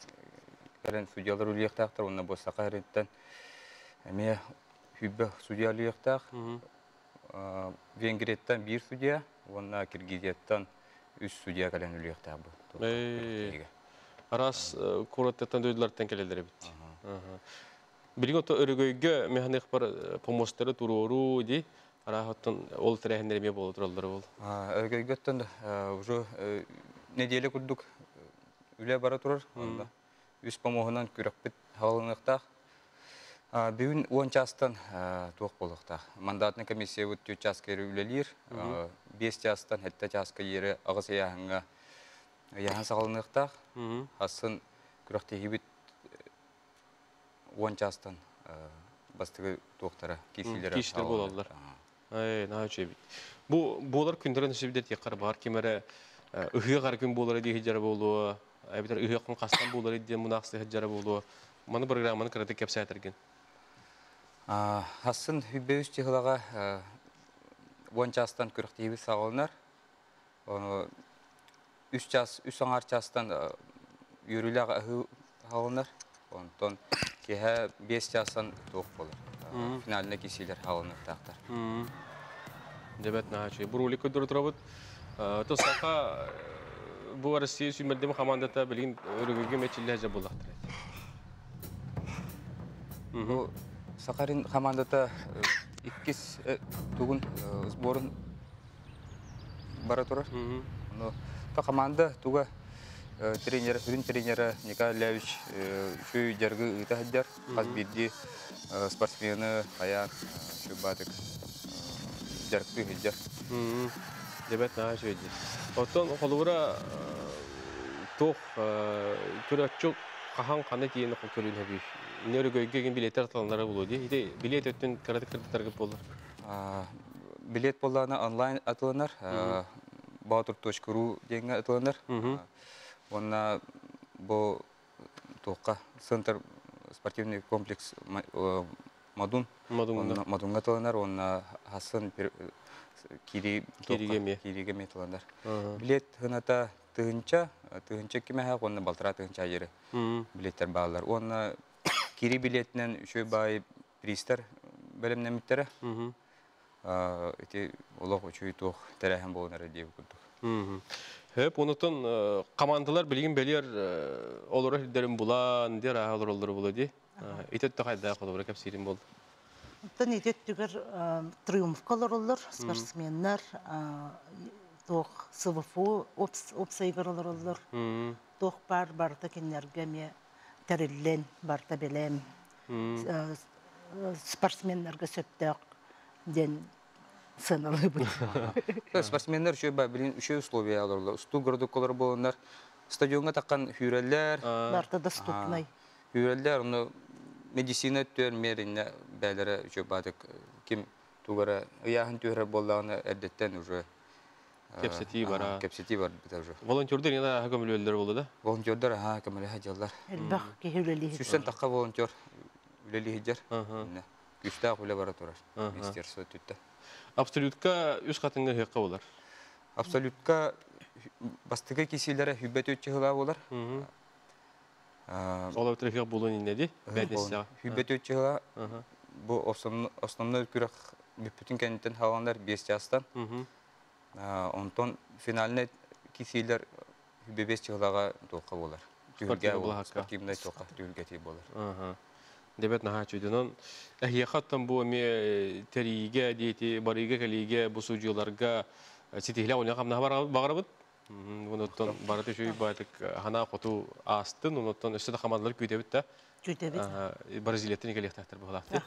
кэлэн судьялар үлүөхтээхтэр, уонна бу Саха сириттэн эмиэ хүббэ судья үлүөхтээх. Венгрияттан биир судья уонна Киргизияттан үс судья кэлэн үлүөхтээх бу. Арас куораттан дойдулартан келелер эбит. Билигин ото өрөгөйгө механик бар помостары туруору ди арахоттон ол тирээһиннер эмиэ буола тураллар бол. Өрөгөйгөттөн уже неделя курдук үлэ бара турар. Онда үс помоһунан күрэхпит хаалыныахтаах. Бүгүн 10 частан туох буолуохтаах. Мандатный комиссия бут 4 часка үлэлиир. 5 частан 7 часка иэри аҕыс ыйааһыҥҥа ыйааһын саҕаланыахтаах. Асын күрэхтэһиибит 10 частан бастыгы туохтара киисилere Киисилер буолаллар. Ай, наһаа үчүгэй. Бу буолар күндөрөн сөбүдэр тиэххэр бар ким эрэ ыһыах күн буолар дии сылдьара буолуо, эбэтэр ыһыах күн хастан буолар диэн мунаахсыы сылдьара буолуо. Маны программаны кыратык кэпсээтэргин. Хасын хүббэ үс чыһылаҕа 10 частан күрэхтэһиибит саҕаланар. Үс час, үс аҥаар частан үөрүүлээх аһыы хаалынар. Онтон киэһэ 5 частан туох буолар. Финальный кисилер хаалыныктаахтар. Дебет наһаа Бу ролик көрдөрө турабыт. То саха бу Россия сүүмэрдеми командата билигин өрөгөйгө мечиллэ жа буллахтар. Бу Сахарин командата иккис тугун сборун бара турар. Но та команда туга тренер, сүрүн тренера Николай Левич үчү жаргы ыыта сылдьар. Хас биирдии спортсмены хайаан шубатык жаргы сылдьар. Дебет наһаа үчүгэй. Оттон холобура туох көрөччү хаһан хана тиийэн көрүүн хэбүү. Нөрөгөйгө билеттер таланнара болу ди. Ити билет өттүн кыраты кырдытаргы болар. Билет боллаана онлайн атыланар. Batur.ru диэҥҥэ атыланар. Онна бу туохха центр спортивный комплекс Мадун. Мадунга атыланар. Онна хасын кири кириге метыланар. Билет хыната тыһынча, тыһынча кимэһэ, онна балтара тыһынча айыры билеттер баалар. Онна кири билетинен үчү бай пристер бэлэмнэмиттере. Ити олох үчүй туох тәрәһен болунар дип курдук. Хөп, онутун командалар билигин белер олору хилдерин булан, дер аха олоролору була ди. Итет тахайда холобура кепсирин болду. Оттон итет түгер триумфка олороллор, спортсменнар, туох СВФУ опсайгар олороллор. Туох бар барта киннерге ме териллен, барта белем. Спортсменнерге сөптөк ден сыналыбыт. Спортсменнер үшө ба билин үшө условия алырлар. Усту городоколор болоннар. Стадионга таккан хүреллер. Барта доступный. Хүреллер, оны медицина түөр меринне бәлере үшө бадык ким тугара ыяхын түөрө боллагына эрдеттен уже Кепсети бар. Кепсети бар бит уже. Волонтердер яна көмөлөлөр болду да? Волонтердер ха көмөлө жаллар. Элбэх киһи Сүстен такка волонтер үлелиһиджер. Күстәк үле бара турар. Министерство түттә. Абсолютка үс катыңга хыйка болар. Абсолютка бастыгы кисиләре хүббәт өтче болар. Олар өтө болун иннеди. Бәднесә. Хүббәт өтче бу основной күрәк бүтүн кенттен халандар 5 жастан. Онтон финальный кисилер хүббәт чыгылага тоққа болар. Спортивный тоққа түлгә ти болар. Дебет наһаа чүйдөнөн. Эхиэхаттан бу эми терииге диэти барыга кэлииге бу судьяларга ситихлэ оня хамнаха багарабыт. Онуттан барыты чүй байтык хана хоту астын, онуттан өссө да хамандалар күйдөбүт да. Күйдөбүт. Бразилияттан келиэхтээхтэр буһалаахты.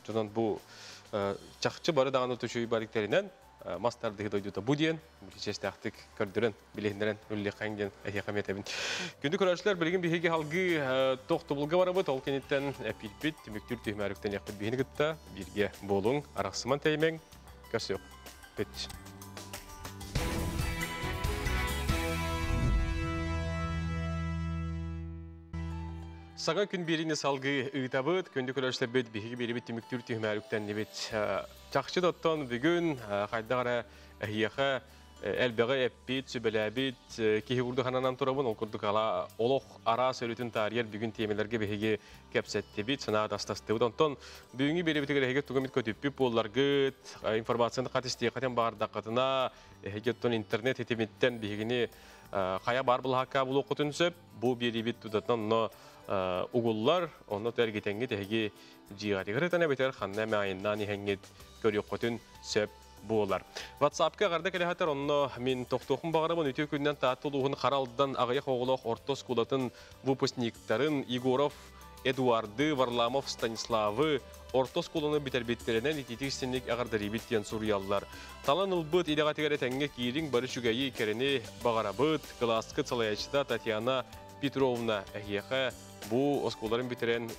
Жонон бу чахчы бары даҕаны түшүй бариктеринен мастар дыгы дойдута бу диэн, честяхтык көрдөрөн, билehиннерен үлле каңден эхе метебин. Күндү көрөшлөр билген биһиги халгы тохтобулга барабыт, ол кенеттен эпилпит, түмүктүр түһмәрүктен яқпыт биһини гытта, бирге болуң, арақсыман теймең, көсөк. Бит. Сага күн берини салгы ыытабыт, күндү көрөшлөр бит биһиги берибит түмүктүр түһмәрүктен небит. Чахчы доттон бүгүн хайдагара эхиэхэ Элбэҕи эппит, сүбэлээбит киһи курдук хананан турабын, ол курдук ала олох араас өрүтүн таарыйар бүгүн тиэмэлэргэ биһиги кэпсэттибит, санаа атастастыбыт. Онтон бүгүҥҥү биэрэбитигэр эһиги тугу эмит көтүппүт буолларгыт, информацияны хат истиэххитин баҕардаххытына, эһиги оттон интернет ситимиттэн биһигини хайа баар былаһаакка булуоххутун сөп. Бу биэриибит тутатынан онно угуллар, онно эргитэҥҥит эһиги дьиэҕитигэр ытан эбэтэр ханна эмэ айаннаан иһэҥҥит көрүөххүтүн сөп буолар. WhatsApp-ка эҕэрдэ кэлэһэтэр, онно мин тохтуохпун баҕарабын үтүө күнүнэн Таатта улууһун Хара Алдан аҕыйах оҕолоох орто оскуолатын выпускниктарын Егоров Эдуарды, Варламов Станиславы орто оскуоланы бүтэрбиттэринэн итиитик истинник эҕэрдэлиибит диэн суруйаллар. Талан ылбыт идэҕитигэр этэҥҥэ киириҥ, бары үчүгэйи, кэрэни баҕарабыт. Кылааскыт салайааччыта Татьяна Петровна эһиэхэ бу оскуоларын бүтэрэн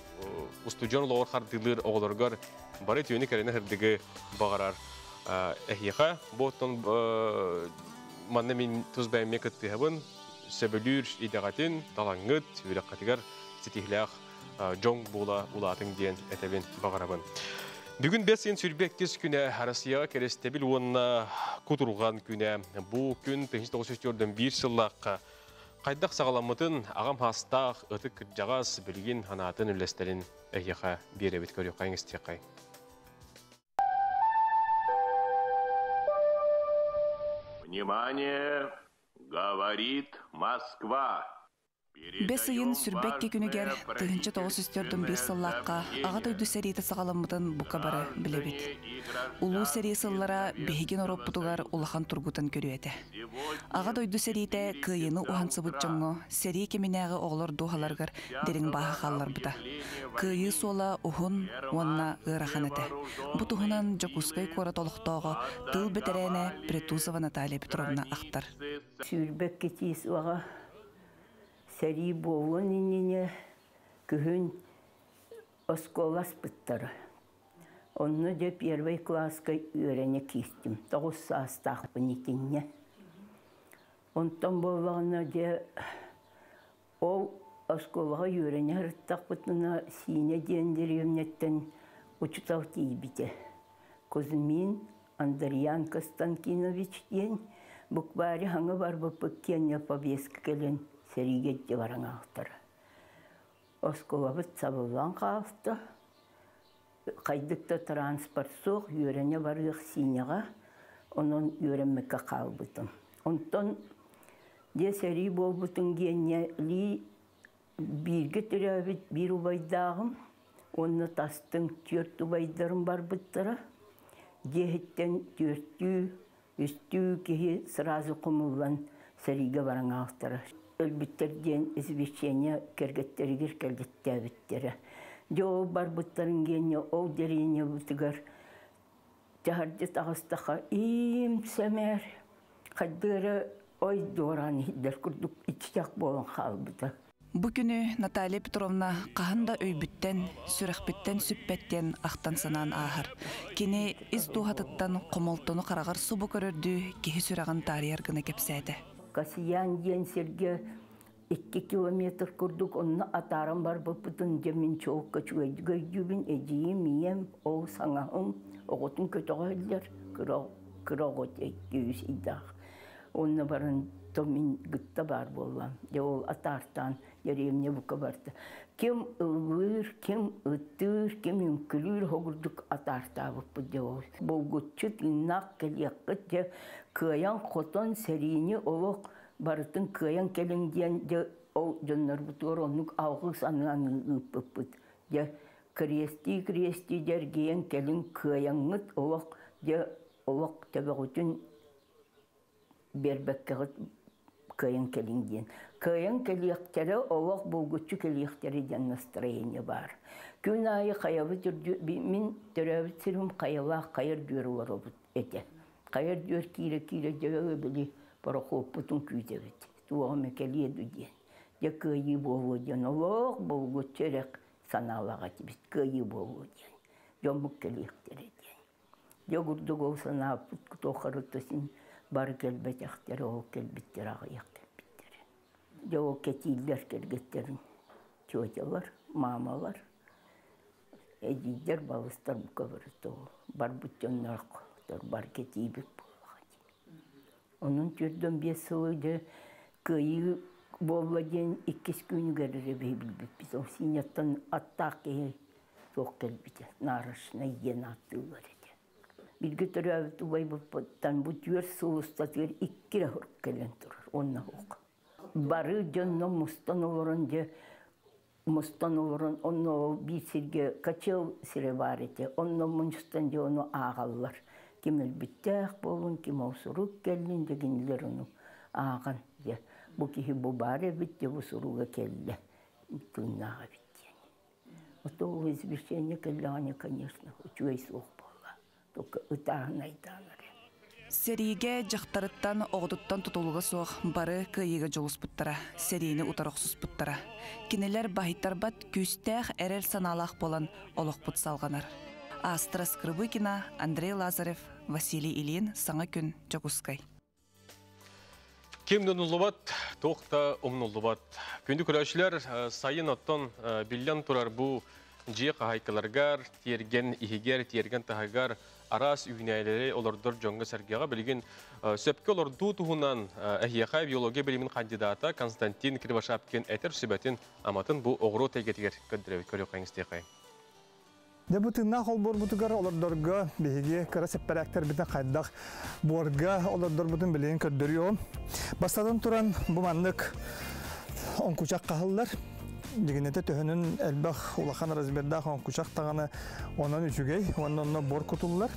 устудьуон олоҕор хардыылыыр оҕолоругар бары үтүөнү кэрэни сырдыгы баҕарар. Эһиэхэ бу оттон манна мин тус бэйэм кыттыһабын сөбүлүүр идэҕитин талаҥҥыт үөрэххитигэр ситиһилээх дьоҥ буола улаатыҥ диэн этэбин баҕарабын. Бүгүн 5 сүүс күнэ Россияҕа Кэрэстэбил уонна кутурҕан күнэ. Бу күн 1941 сыллаахха хайдах саҕаламмытын аҕам саастаах ытык кырдьаҕас билигин санаатын үллэстэрин эһиэхэ биэрэбит көрүөххэйиҥ истиэххэйиҥ. Внимание! Говорит Москва. Бэс ыйын 22 күнүгэр 1941 сыллаахха Аҕа дойду сэриитэ саҕаламмытын бука бары билэбит. Улуу сэрии сыллара биһиги норуоппутугар улахан тургутан көрүү этэ. Аҕа дойду сэриитэ кыайыыны уһансыбыт дьоҥҥо сэрии кэминээҕи оҕолор дууһаларыгар дириҥ бааһы хаалларбыта. Кыайыы суола уһун уонна ыарахан этэ. Бу туһунан Дьокуускай куорат олохтооҕо тыыл бэтэрээнэ Притузова Наталья Петровна ахтар. 22 числоҕа сэрии буолуон иннинэ күһүн оскуола аспыттара. Онно дьэ первый класска үөрэнэ кииртим. 9 саастаахпын итиннэ. Онтон буоллаҕына дьэ ол оскуолаҕа үөрэнэ сырыттахпытына Сиинэ диэн деревняттан учуутал тиийбитэ. Кузьмин Андриан Константинович диэн буквари хаҥа барбыппыт киэннэ повестка кэлэн сэриигэ илдьэ баран аахтара. Оскуолабыт сабыллан хаалта. Хайдык да транспорт суох, үөрэнэ барыах Сиинэҕэ, онон үөрэммэккэ хаалбытым. Онтон дьэ сэрии буолбутун гиэннэ лии бииргэ төрөөбүт биир убайдааҕым уонна тастыҥ түөрт убайдарым барбыттара. Дьиэһиттэн түөртүү, үстүү киһи сразу хомуллан сэриигэ баран аахтара. Өлбүттэр диэн извещение кэргэттэригэр кэлгэттээбиттэрэ. Дьэ ол барбыттарын гиэннэ ол дэриэньэбытыгар таһырдьа таҕыстаха иим сэмээр хайдыара ой дуораан иһиллэр курдук иччитэх буолан хаалбыта. Бу күнү Наталья Петровна хаһан да өйбүттэн, сүрэхпиттэн сүппэт диэн ахтан санаан ааһар. Кини ис дууһатыттан хомолтону хараҕар субу көрөрдүү киһи сүрэҕин таарыйар гына кэпсээтэ. Касьян диэн сиргэ 2 километр курдук онно атааран барбыппытын дьэ мин чуолка үчүгэйдик өйдүүбүн эдьиийим ийэм ол саҥаһым оҕотун көтөҕө иһиллэр кыра кыра оҕо 2-3 ыйдаах онно баран то мин гытта баар буоллам дьэ ол атаартаан деревня бука барда ким ыллыыр ким ыттыыр ким үҥкүлүүр хогурдук атаартаабыппыт дьэ ол булгуччу тыыннаах кэлиэххит дьэ кыайан хотон сэриини олох барытын кыайан кэлиҥ диэн дьэ ол дьоннорбутугар оннук алгыс аныан ыыппыппыт дьэ крестии крестии дьэргийэн кэлиҥ кыайаҥҥыт олох дьэ олох төбөҕүтүн биэрбэккэҕит кыайан кэлиҥ диэн. Кыайан кэлиэхтэрэ, олох булгуччу кэлиэхтэрэ диэн настроение баар. Күн аайы хайабыт үрдү мин төрөөбүт сирим хайалаах хайа үрдүгэр олоробут этэ. Хайа үрдүгэр киирэ-киирэ дьэ били пароходпутун күүтэбит. Туоҕа эмэ кэлиэ дуу диэн. Дьэ кыайыы буолуо диэн олох булгуччу эрэ санаалаах этибит. Кыайыы буолуо диэн. Дьоммут кэлиэхтэрэ диэн. Дьэ курдук ол санааппыт туоххарыта син бары кэлбэтэхтэрэ, ол кэлбиттэр аҕыйах кэлбиттэрэ. Дьэ ол кэтииллэр кэргэттерин тетялар, мамалар, эдьиийдэр, балыстар бука барыта ол барбыт дьоннор бар кэтиибит буоллаҕа дии. Онон 45 сылы дьэ кыайыы буолла диэн иккис күнүгэр эрэ биһи билбиппит. Ол синяттан аттаах киһи туох кэлбитэ, нарочнай диэн ааттыыллар этэ. Бииргэ төрөөбүт убайбыттан бу 4 сыл устатыгар икки эрэ сурук кэлэн турар, уонна суох. Бары дьонно мустан олорон дьэ мустан олорон онно биир сиргэ качел сирэ баар этэ. Онно мунньустан дьэ ону ааҕаллар. Ким өлбүттээх буолун, ким ол сурук кэллин дьэ кинилэр ону ааҕан дьэ бу киһи бу баар эбит дьэ бу суруга кэллэ тыыннаах эбит диэн. Ото ол извещение кэллэҕинэ, конечно, үчүгэй суох буолла. Только ытааһын айдаан эрэ. Сэриигэ дьахтарыттан, оҕотуттан тутулуга суох бары кыайыыга дьулуспуттара, сэриини утары охсуспуттара. Кинилэр баһыйтарбат күүстээх эрэл санаалаах буолан олохпут салҕанар. Астра Скрыбыкина, Андрей Лазарев, Василий Ильин, Саҥа күн, Дьокуускай. Ким да умнуллубат, туох да умнуллубат. Күндү көрөөччүлэр, сайын оттон биллэн турар бу дьиэ хаһайкаларыгар, тиэргэн иһигэр, тиэргэн таһыгар араас үүнээйилэри олордор дьоҥҥо-сэргэҕэ билигин сөпкө олордуу туһунан эһиэхэ биология билимин кандидата Константин Кривошапкин этэр сүбэтин аматын бу оҕуруот эйгэтигэр көрдөрөбүт көрүөххэҥ истиэхэй. Дьэ бу тыыннаах олбуорбутугар олордорго биһиги кыра сэппэрээктэрбитин хайдах буорга олордорбутун билигин көрдөрүөҕүм. Бастатан туран бу маннык оҥкучах хаһыллар. Дьигинэтэ төһөнүн элбэх улахан размердаах оҥкучах даҕаны онон үчүгэй уонна онно буор кутуллар.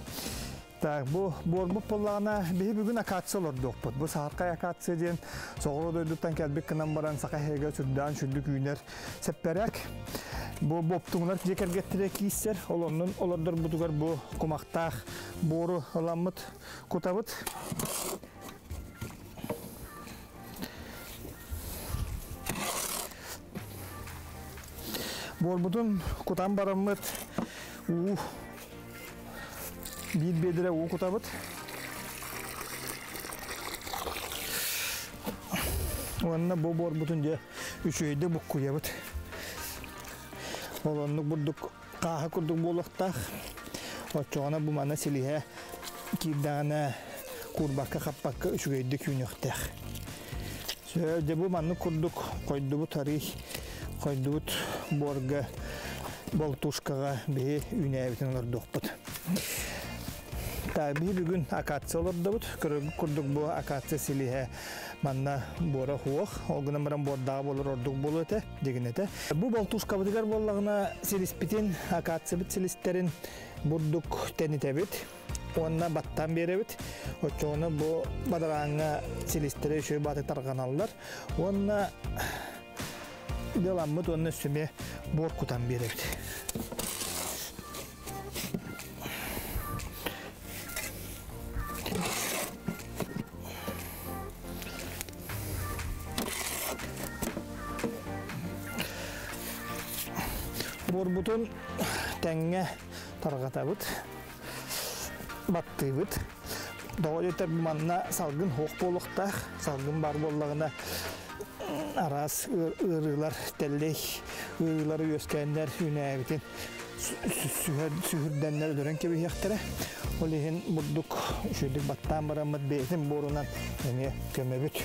Так, бу буорбут буоллаҕына биһи бүгүн акация олордуохпут. Бу саһархай акация диэн соҕуруу дойдуттан кэлбит гынан баран саха иһигэ сүрдээн сүрдүк үүнэр сэппэрээк. Бу боптуҥнар дьиэ кэргэттэрэ кииссэр, ол оннун олордорбутугар бу кумахтаах буору ыламмыт кутабыт. Буорбутун кутан бараммыт уу биир биэдэрэ уу кутабыт. Уонна бу буорбутун дьэ үчүгэйдик буккуйабыт. Ол оннук бурдук хааһы курдук буолуохтаах. Оччоҕуна бу манна силиһэ киирдэҕинэ куурбакка хаппакка үчүгэйдик үүнүөхтээх. Дьэ бу маннык курдук хойдубут арый хойдубут буорга болтушкаҕа биһи үүнээбитин олордуохпут. Биһи бүгүн акация олордобут. Көрөргүт курдук бу акация силиһэ манна буора хуох. Ол гынан баран буордааҕы буолар ордук буолуо этэ, дигин этэ. Бу болтушкабытыгар буоллаҕына силиспитин, акациябыт силистерин бурдук тэнитэбит уонна баттаан биэрэбит. Оччоҕуна бу бадарааҥҥа силистэрэ үчүгэй бааты тарҕаналлар. Уонна дыаламмыт уонна сүмэ буор кутан биэрэбит. Буорбутун тэҥҥэ тарҕатабыт, баттыыбыт. Тоҕо диэтэр манна салгын суох буолуохтаах. Салгын баар буоллаҕына араас ыарыылар, тэллэй ыарыылары үөскээннэр үүнээбитин сүһүрдэннэр өлөрөн кэбиһиэхтэрэ. Ол иһин бурдук үчүгэйдик баттаан бараммыт бэйэтин буорунан эмиэ көмөбүт.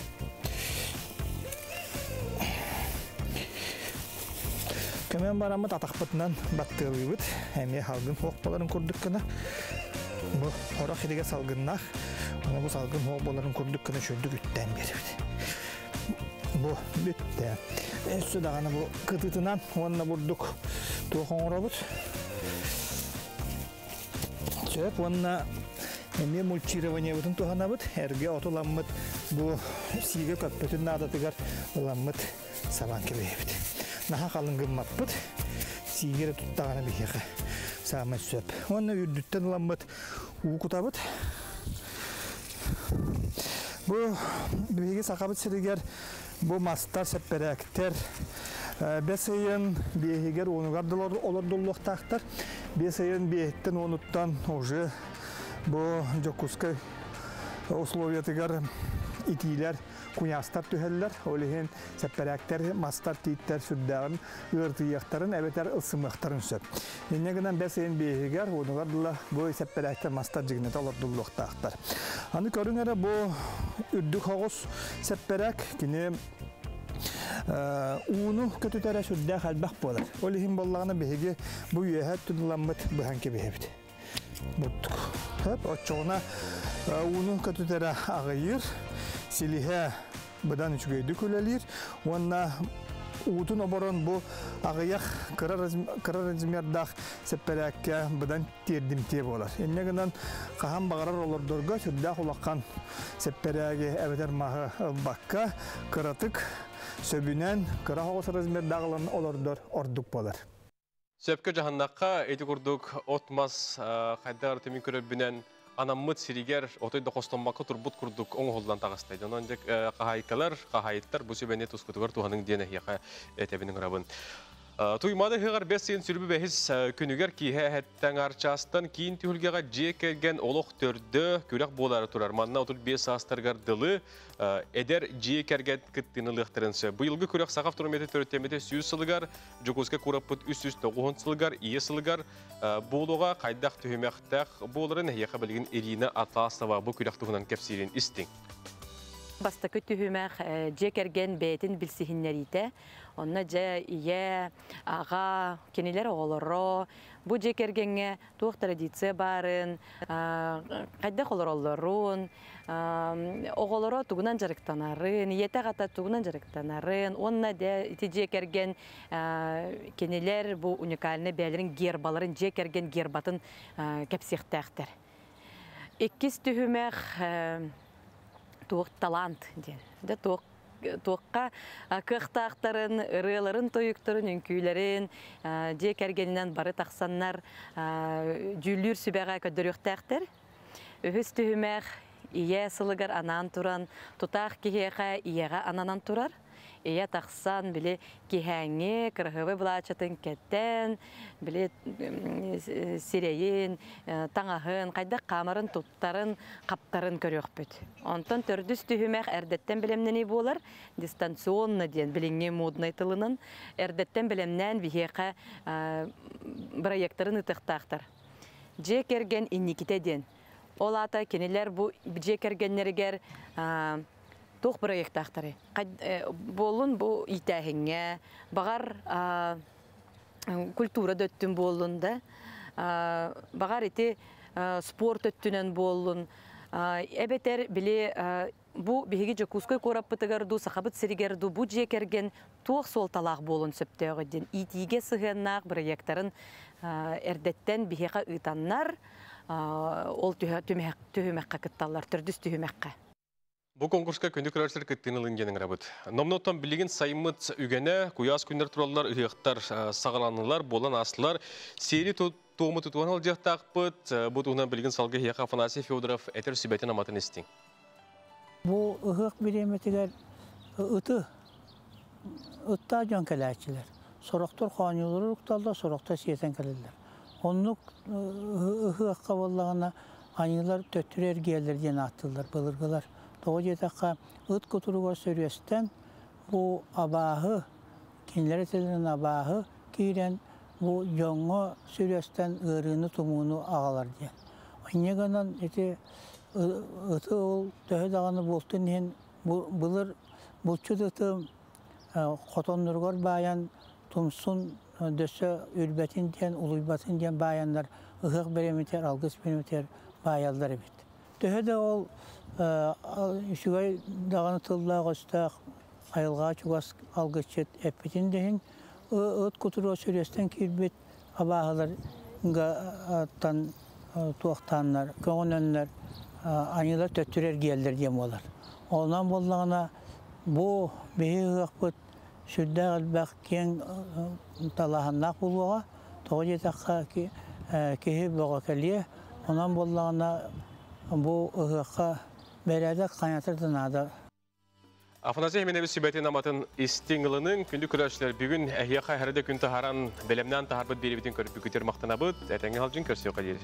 Көмөн бараммыт атахпытынан баттыалыыбыт. Эмиэ салгын суох буоларын курдук гына. Бу хорох иригэ салгыннаах. Оны бу салгын суох буоларын курдук гына үчүгэйдик үттээн биэрэбит. Бу бүттэ. Өссө даҕаны бу кытытынан уонна бурдук туох оҥоробут. Сөп уонна эмиэ мульчированиебытын туһанабыт. Эргэ отуламмыт бу сиигэ көппөтүн наадатыгар ыламмыт сабан кэбиһэбит. Наһаа халыҥ гыммаппыт. Сииги эрэ туттаҕына биһиэхэ саамай сөп. Уонна үрдүттэн ыламмыт уу кутабыт. Бу биһиги Сахабыт сиригэр бу мастар, сэппэрээктэр бэс ыйын биэһигэр уонугар да олордуллуохтаахтар. Бэс ыйын биэһиттэн уонуттан уже бу Дьокуускай условиятыгар итиилэр куйаастар түһэллэр. Ол иһин сэппэрээктэр, мастар, тииттэр сүрдээҕин ыартыйыахтарын эбэтэр ылсымыахтарын сөп. Инньэ гынан бэс ыйын биэһигэр, уонугар дылы бу сэппэрээктэр мастар дьигинэтэ олордуллуохтаахтар. Аны көрүҥ эрэ бу үрдүк хоҕус сэппэрээк кини ууну көтүтэрэ сүрдээх элбэх буолар. Ол иһин буоллаҕына биһиги бу үөһэ өттүн быһан кэбиһэбит. Бурдук. Хөп, оччоҕуна ууну көтүтэрэ аҕыйыыр, силиһэ быдан үчүгэйдик үлэлиир уонна уутун оборон бу аҕыйах кыра размердаах сэппэрээккэ быдан тиэрдимтиэ буолар. Инньэ гынан хаһан баҕарар олордорго сүрдээх улахан сэппэрээги эбэтэр маһы ылбакка кыратык сөбүнэн кыра соҕус размердаах ылан олордор ордук буолар. Сөпкө дьаһаннахха, ити курдук от-мас хайдах түмүн көрөрбүнэн анаммыт сиригэр отой да хостоммакка турбут курдук оҥоһуллан таҕыста. Онон дьэ хаһаайкалар, хаһаайыттар бу сүбэни тускутугар туһаныҥ диэн эһиэхэ этэбин ыҥырабын. Туймаада ыһыаҕар бэс ыйын сүрбү бэһис күнүгэр киэһэ эһэттэн арчаастан киин түһүлгэҕэ дьиэ кэргэн олох төрдө күрэх буолаары турар. Манна 35 саастарыгар дылы эдэр дьиэ кэргэн кыттыыны ылыахтарын сөп. Быйылгы күрэх Саха автономията төрүттэммитэ 100 сылыгар, Дьокуускай куораппыт 309 сылыгар, Ийэ сылыгар буолуоҕа хайдах түһүмэхтээх буоларын эһиэхэ билигин Ирина Атласова бу күрэх туһунан кэпсиирин истиҥ. Бастакы түһүмэх дьиэ кэргэн бэйэтин билсиһиннэриитэ. Онно дьэ ийэ, аҕа, кинилэр оҕолоро бу дьиэ кэргэҥҥэ туох традиция баарын, хайдах олороллорун, оҕолоро тугунан дьарыктанарын, ийэтэ аҕата тугунан дьарыктанарын уонна дьэ ити дьиэ кэргэн кинилэр бу уникальнай бэйэлэрин гербаларын, дьиэ кэргэн гербатын кэпсиэхтээхтэр. Иккис түһүмэх туох талант диэн. Дьэ туох туохха кыахтаахтарын, ырыаларын, тойуктарын, үҥкүүлэрин дьиэ кэргэнинэн бары тахсаннар дьүүллүүр сүбэҕэ көрдөрүөхтээхтэр. Үһүс түһүмэх ийэ сылыгар анаан туран, тутаах киһиэхэ ийэҕэ ананан турар. Ийэ тахсан, били киһээҥҥи кыраһыабай былаачатын кэтэн, били сирэйин, таҥаһын, хайдах хаамарын туттарын, хаптарын көрүөхпүт. Онтон төрдүс түһүмэх эрдэттэн бэлэмнэнии буолар, дистанционно диэн билиҥҥи моднай тылынан эрдэттэн бэлэмнээн биһиэхэ бырайыактарын ыытыахтаахтар. Дьиэ кэргэн инникитэ диэн. Ол аата кинилэр бу дьиэ кэргэннэригэр туох бырайыактаахтарый? Буоллун бу иитээһиҥҥэ, баҕар культура да өттүн буоллун да, баҕар ити спорт өттүнэн буоллун, эбэтэр били бу биһиги Дьокуускай куораппытыгар дуу, Сахабыт сиригэр дуу бу дьиэ кэргэн туох суолталаах буолуон сөптөөҕүй диэн иитиигэ сыһыаннаах бырайыактарын эрдэттэн биһиэхэ ыытаннар, ол түһүмэххэ кытталлар, төрдүс түһүмэххэ. Бу конкурска күндү көрөөччүлэр кыттыыны ылын диэн ыҥырабыт. Номнуоттан билигин сайыммыт үгэнэ, куйаас күннэр тураллар, ыһыахтар саҕаланнылар, буолан аастылар. Сиэри туому тутуһан сылдьыахтаахпыт. Бу туһунан билигин салгыы эһиэхэ Афанасий Федоров этэр сүбэтин аматын истиҥ. Бу ыһыах бириэмэтигэр ыты, ыттаах дьон кэлээччилэр. Сорохтор хоонньуулары укталлар, сорохтор сиэтэн кэлэллэр. Оннук ыһыахха буоллаҕына аньыылар төттөрү эргийэллэр диэн ааттыыллар былыргылар. Тоҕо диэтэххэ, ыт кутуругар сөрүөстэн бу абааһы, кинилэр этэллэринэн абааһы киирэн бу дьоҥҥо сөрүөстэн ыарыыны-тумууну аҕалар диэн. Инньэ гынан ити ыты ол төһө даҕаны буолтун иһин былыр булчут ыты хотонноругар баайан тумсун дөссө үрбэтин диэн, улуйбатын диэн баайаннар ыһыах бириэмэтигэр, алгыс бириэмэтигэр баайаллар эбит. Төһө да ол үчүгэй даҕаны тыллаах-өстөөх айылҕаҕа чугас алгысчыт эппитин да иһин, ыт кутуруга сүрүөстэн киирбит абааһыларгаттан туохтааннар, көҕүнэннэр аньыылар төттөрү эргийэллэр диэн буолар. Онон буоллаҕына бу биһи ыһыахпыт сүрдээх элбэх киэҥ талааһыннаах буолуоҕа. Тоҕо диэтэххэ, киһи бөҕө кэлиэ. Онон буоллаҕына бу ыһыахха бэрээдэк хайатар да наада. Афанасий Хименевич сүбэтин аматын истиҥ ылыныҥ. Күндү көрөөччүлэр, бүгүн эһиэхэ эһэрдэ күн таһааран, бэлэмнээн таһаарбыт биэриибитин көрбүккүтүгэр махтанабыт. Этэҥҥэ сылдьыҥ, көрсүөххэ диэри.